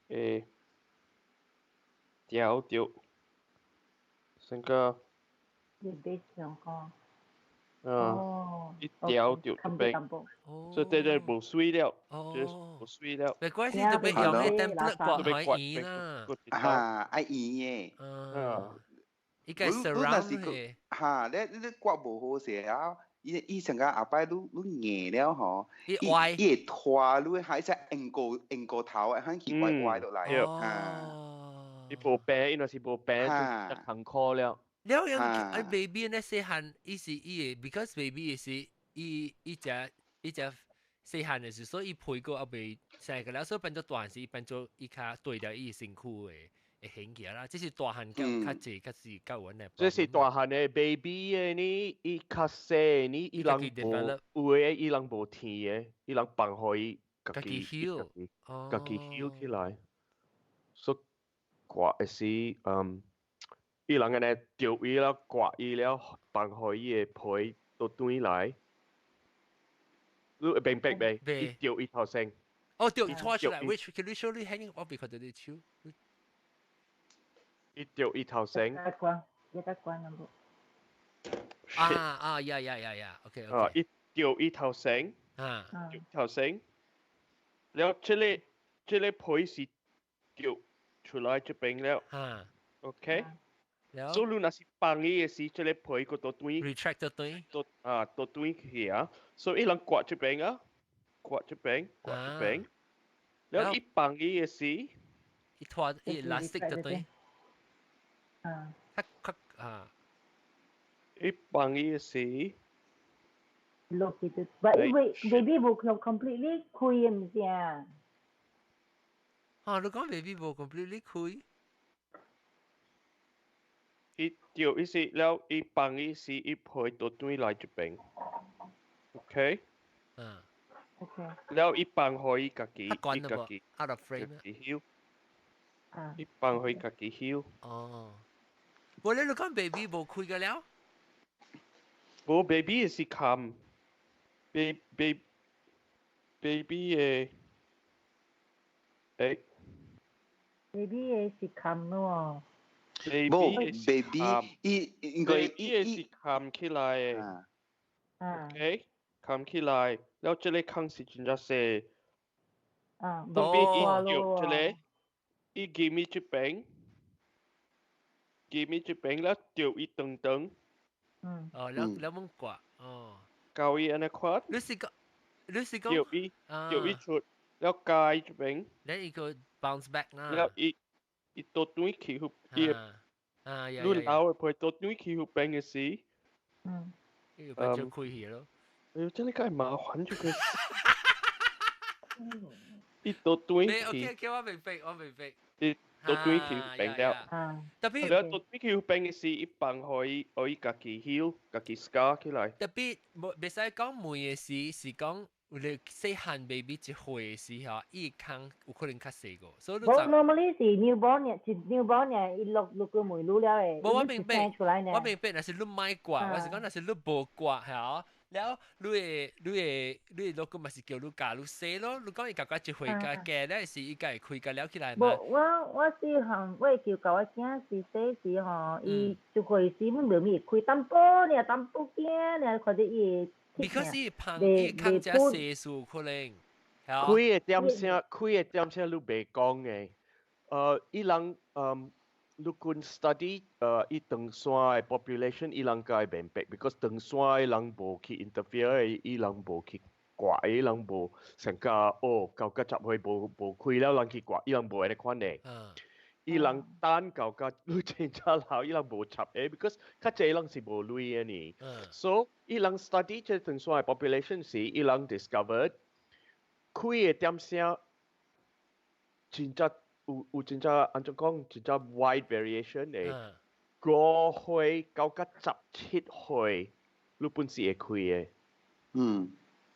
G: 會掉著，成個。
E: 你別想講。
G: 啊！伊掉著這邊，所以這個無水了，這無水了。
A: 沒關係，特別用個 template 割開圓啦。
D: 啊，愛圓的。
A: 啊。伊個 surround 的。
D: 哈，你割無好勢啊！伊成個後擺愈硬了吼，
A: 伊歪，
D: 伊會拖你，還是硬過硬過頭，很奇怪歪落來。
G: 哦。伊無病，伊若是無病，就坎坷了。
A: 了樣啊，baby 呢細漢，伊是伊個，because baby 是伊只細漢的時，所以伊皮個猶未生個了，所以變做大漢時，變做伊較對著伊身軀的會顯起來啦。這是大漢較較濟較是較穩的。
G: 這是大漢的 baby 的呢，伊較細呢，伊人無有的，伊人無天的，伊人放予伊家己
A: heal，
G: 家己 heal 起來。所以割的是伊人按呢著伊了，割伊了，放予伊的皮都轉來。你會明白未？伊著伊頭先。
A: 哦，對，拖出來，which can you show 你 hanging？我未看到你手。
G: 伊著伊頭先。
E: 一關，一個關咁。
A: 啊啊呀，OK OK。
G: 啊，伊著伊頭先。著頭先。了，這個皮是著出來這邊了。OK。所以你若是放伊的時，這個皮閣倒轉。
A: retract 倒轉。
G: 倒啊，倒轉去啊。所以伊人割這邊啊，割這邊，割這邊。了伊放伊的時，
A: 伊拖伊 elastic 倒轉。
E: 啊。
A: 較較啊。
G: 伊放伊的時。
E: 落去就，but 因為 baby 無 completely 開毋是啊？
A: 啊，你講 baby 無 completely 開？
G: 伊著伊是了，伊放伊時，伊皮倒轉來這邊，OK？
A: 嗯。
E: OK。
G: 了伊放予伊家己，伊家己
A: ，out of frame。
G: 家己 heal。伊放予家己 heal。
A: 哦。無你講 baby 無開個了？
G: 無 baby 是冚，baby 的，欸。
E: baby 的是冚咯。
D: 無 baby，伊應該
G: 伊是冚起來的。OK，冚起來，了這個空是真正細。特別伊著這個，伊入咪這邊，入咪這邊了著伊長長。
A: 哦，了了門掛，哦。
G: 教伊按呢款。
A: 你是講？
G: 著伊出，了加伊這邊。
A: 你伊個 bounce back 啦。
G: 了伊。伊倒轉去伊
A: 你
G: 老的皮倒轉去彼邊的時，
A: 伊個變做開去咯。
G: 哎呦，這個較麻煩這個。伊倒轉去。
A: OK OK，我明白，我明白。
G: 伊倒轉去邊了。
A: 特別。
G: 了倒轉去邊的時，伊放予伊，予伊家己 heal，家己 scar 起來。
A: 特別無袂使講每個時是講。有你細漢 baby 一歲時候，伊空有可能較細個，所以你
E: 無 normally 是 newborn 嘅，是 newborn 嘅，伊落落個梅露了嘅，
A: 無我明白，我明白，若是你莫割，我是講若是你無割嚇，了你會落個嘛是叫你教你洗咯，你講伊較一歲較加咧，是伊家會開個了起來嘛？
E: 無，我細漢我會叫教我囝是細時吼，伊一歲時阮袂咪開淡薄爾，淡薄囝爾，看著伊會。
A: because 伊芳伊空遮細數可能，
G: 開的點聲，開的點聲你袂講的。伊人你講 study 伊唐山的 population 伊人較會明白，because 唐山的人無去 interfere 的，伊人無去割，伊人無成個哦，九個十歲無開了，人去割，伊人無按呢款的。伊人等到甲愈真正老，伊人無插的，because 較濟人是無鐳的呢。So 伊人 study 這唐山的 population 時，伊人 discovered 開的點聲真正有真正按怎講，真正 wide variation 的。5歲到甲17歲，你本是會開的。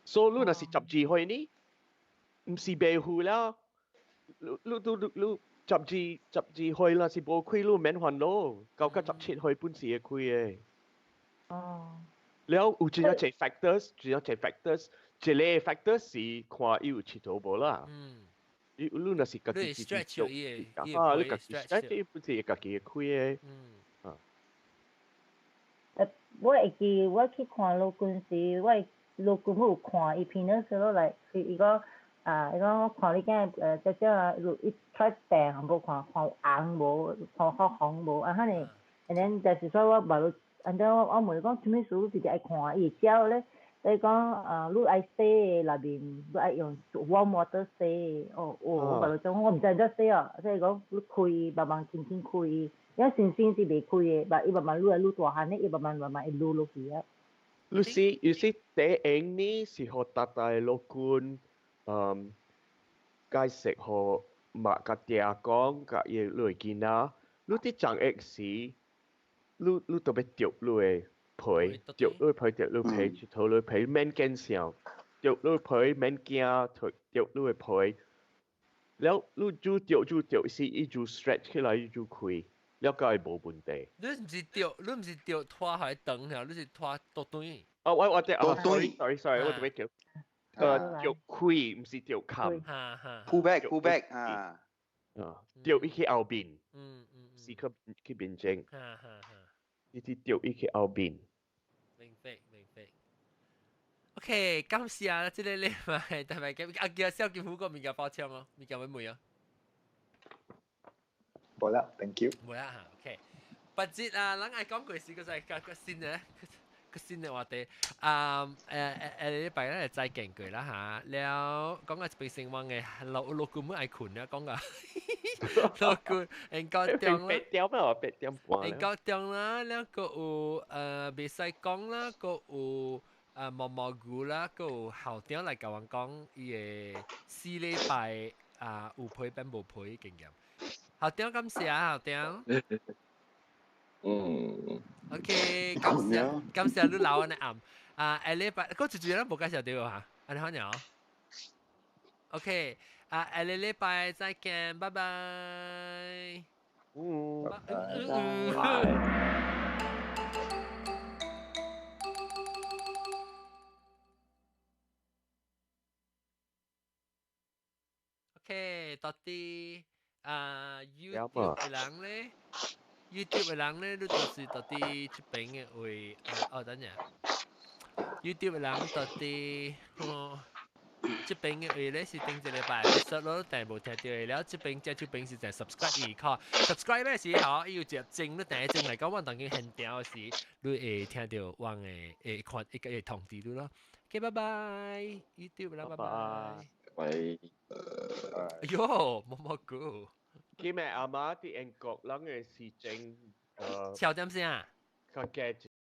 G: 所以你若是12歲呢，毋是袂赴了，你12歲啦，是無開，你免煩惱，到甲17歲本是會開的。
E: 哦。
G: 了有真濟 factors，真濟 factors，一個 factor 是看伊有𨑨迌無啦。你你若是家己
A: 自己做，
G: 啊，你家己 stretch，伊本是家己會開的。啊。
E: 我會記我去看老君時，我老君有看伊 penis 落來，伊講啊，伊講我看你囝少少啊，伊出病無看看有紅無，看較紅無啊，哈呢，and then 就是說我無，按怎我問伊講啥物事，你直直愛看，伊會照咧。伊講啊，你愛洗的內面，你愛用 warm water 洗。哦，哦，我無講，我毋知按怎洗哦。所以講你開慢慢輕輕開，因為先生是袂開的，但伊慢慢愈來愈大漢咧，伊慢慢慢慢會愈落去啊。
G: 你是你是第一呢是予逐大老君，解釋予媽佮爹講，佮伊你的囡仔，你佇長疫時，你特別著你的皮，著你的皮，著你皮，𨑨迌你皮，免見笑，著你皮免驚，著你的皮，了你就著就著是伊就 stretch 起來，伊就開，了個會無問題。
A: 你毋是著，你毋是著拖予長了，你是拖倒轉。
G: 哦，我對，哦，sorry sorry sorry，我特別叫，著開，毋是著冚。
D: Pull back pull back 啊。
G: 啊，著伊去後面。是去去面前。你佇著伊去後面。
A: 明白明白。OK，感謝這個禮拜特別嘅，阿叫小金虎個物件包槍哦，物件要問哦。
F: 無啦，thank you。
A: 無啦嚇，OK。不知啊，咱愛講過時個就係個新嘅。個新嘅話題，啊禮拜咱就再見過啦嚇，了講個一邊生活嘅老老君們愛睏啦，講個老君應該中啦，
G: 8點啊，8點半。
A: 應該中啦，了閣有袂使講啦，閣有毛毛菇啦，閣有校長來共阮講伊的四禮拜啊有批變無批經驗。校長感謝校長。OK，感謝感謝你留按呢暗。啊，下禮拜，閣一句咱無介紹著哈，按呢好爾。OK，啊，下個禮拜再見，拜拜。
G: 嗯，
A: 拜拜。OK，到底啊 YouTube 的人咧？YouTube 的人咧，你就是到底這邊的位，哦，等陣。YouTube 的人到底，哦，這邊的位咧是頂一禮拜，實攞但無聽到的了。這邊這邊是在 subscribe 伊靠 subscribe 的時候，伊有一個鐘，你第一鐘來講，我當今現場的時，你會聽到阮的會看會會通知你咯。OK，拜拜，YouTube 啦，拜拜。
C: 喂。
A: 哎喲，毛毛菇。
G: 今日阿媽佇英國，人的時鐘
A: 超點聲？
G: 較加。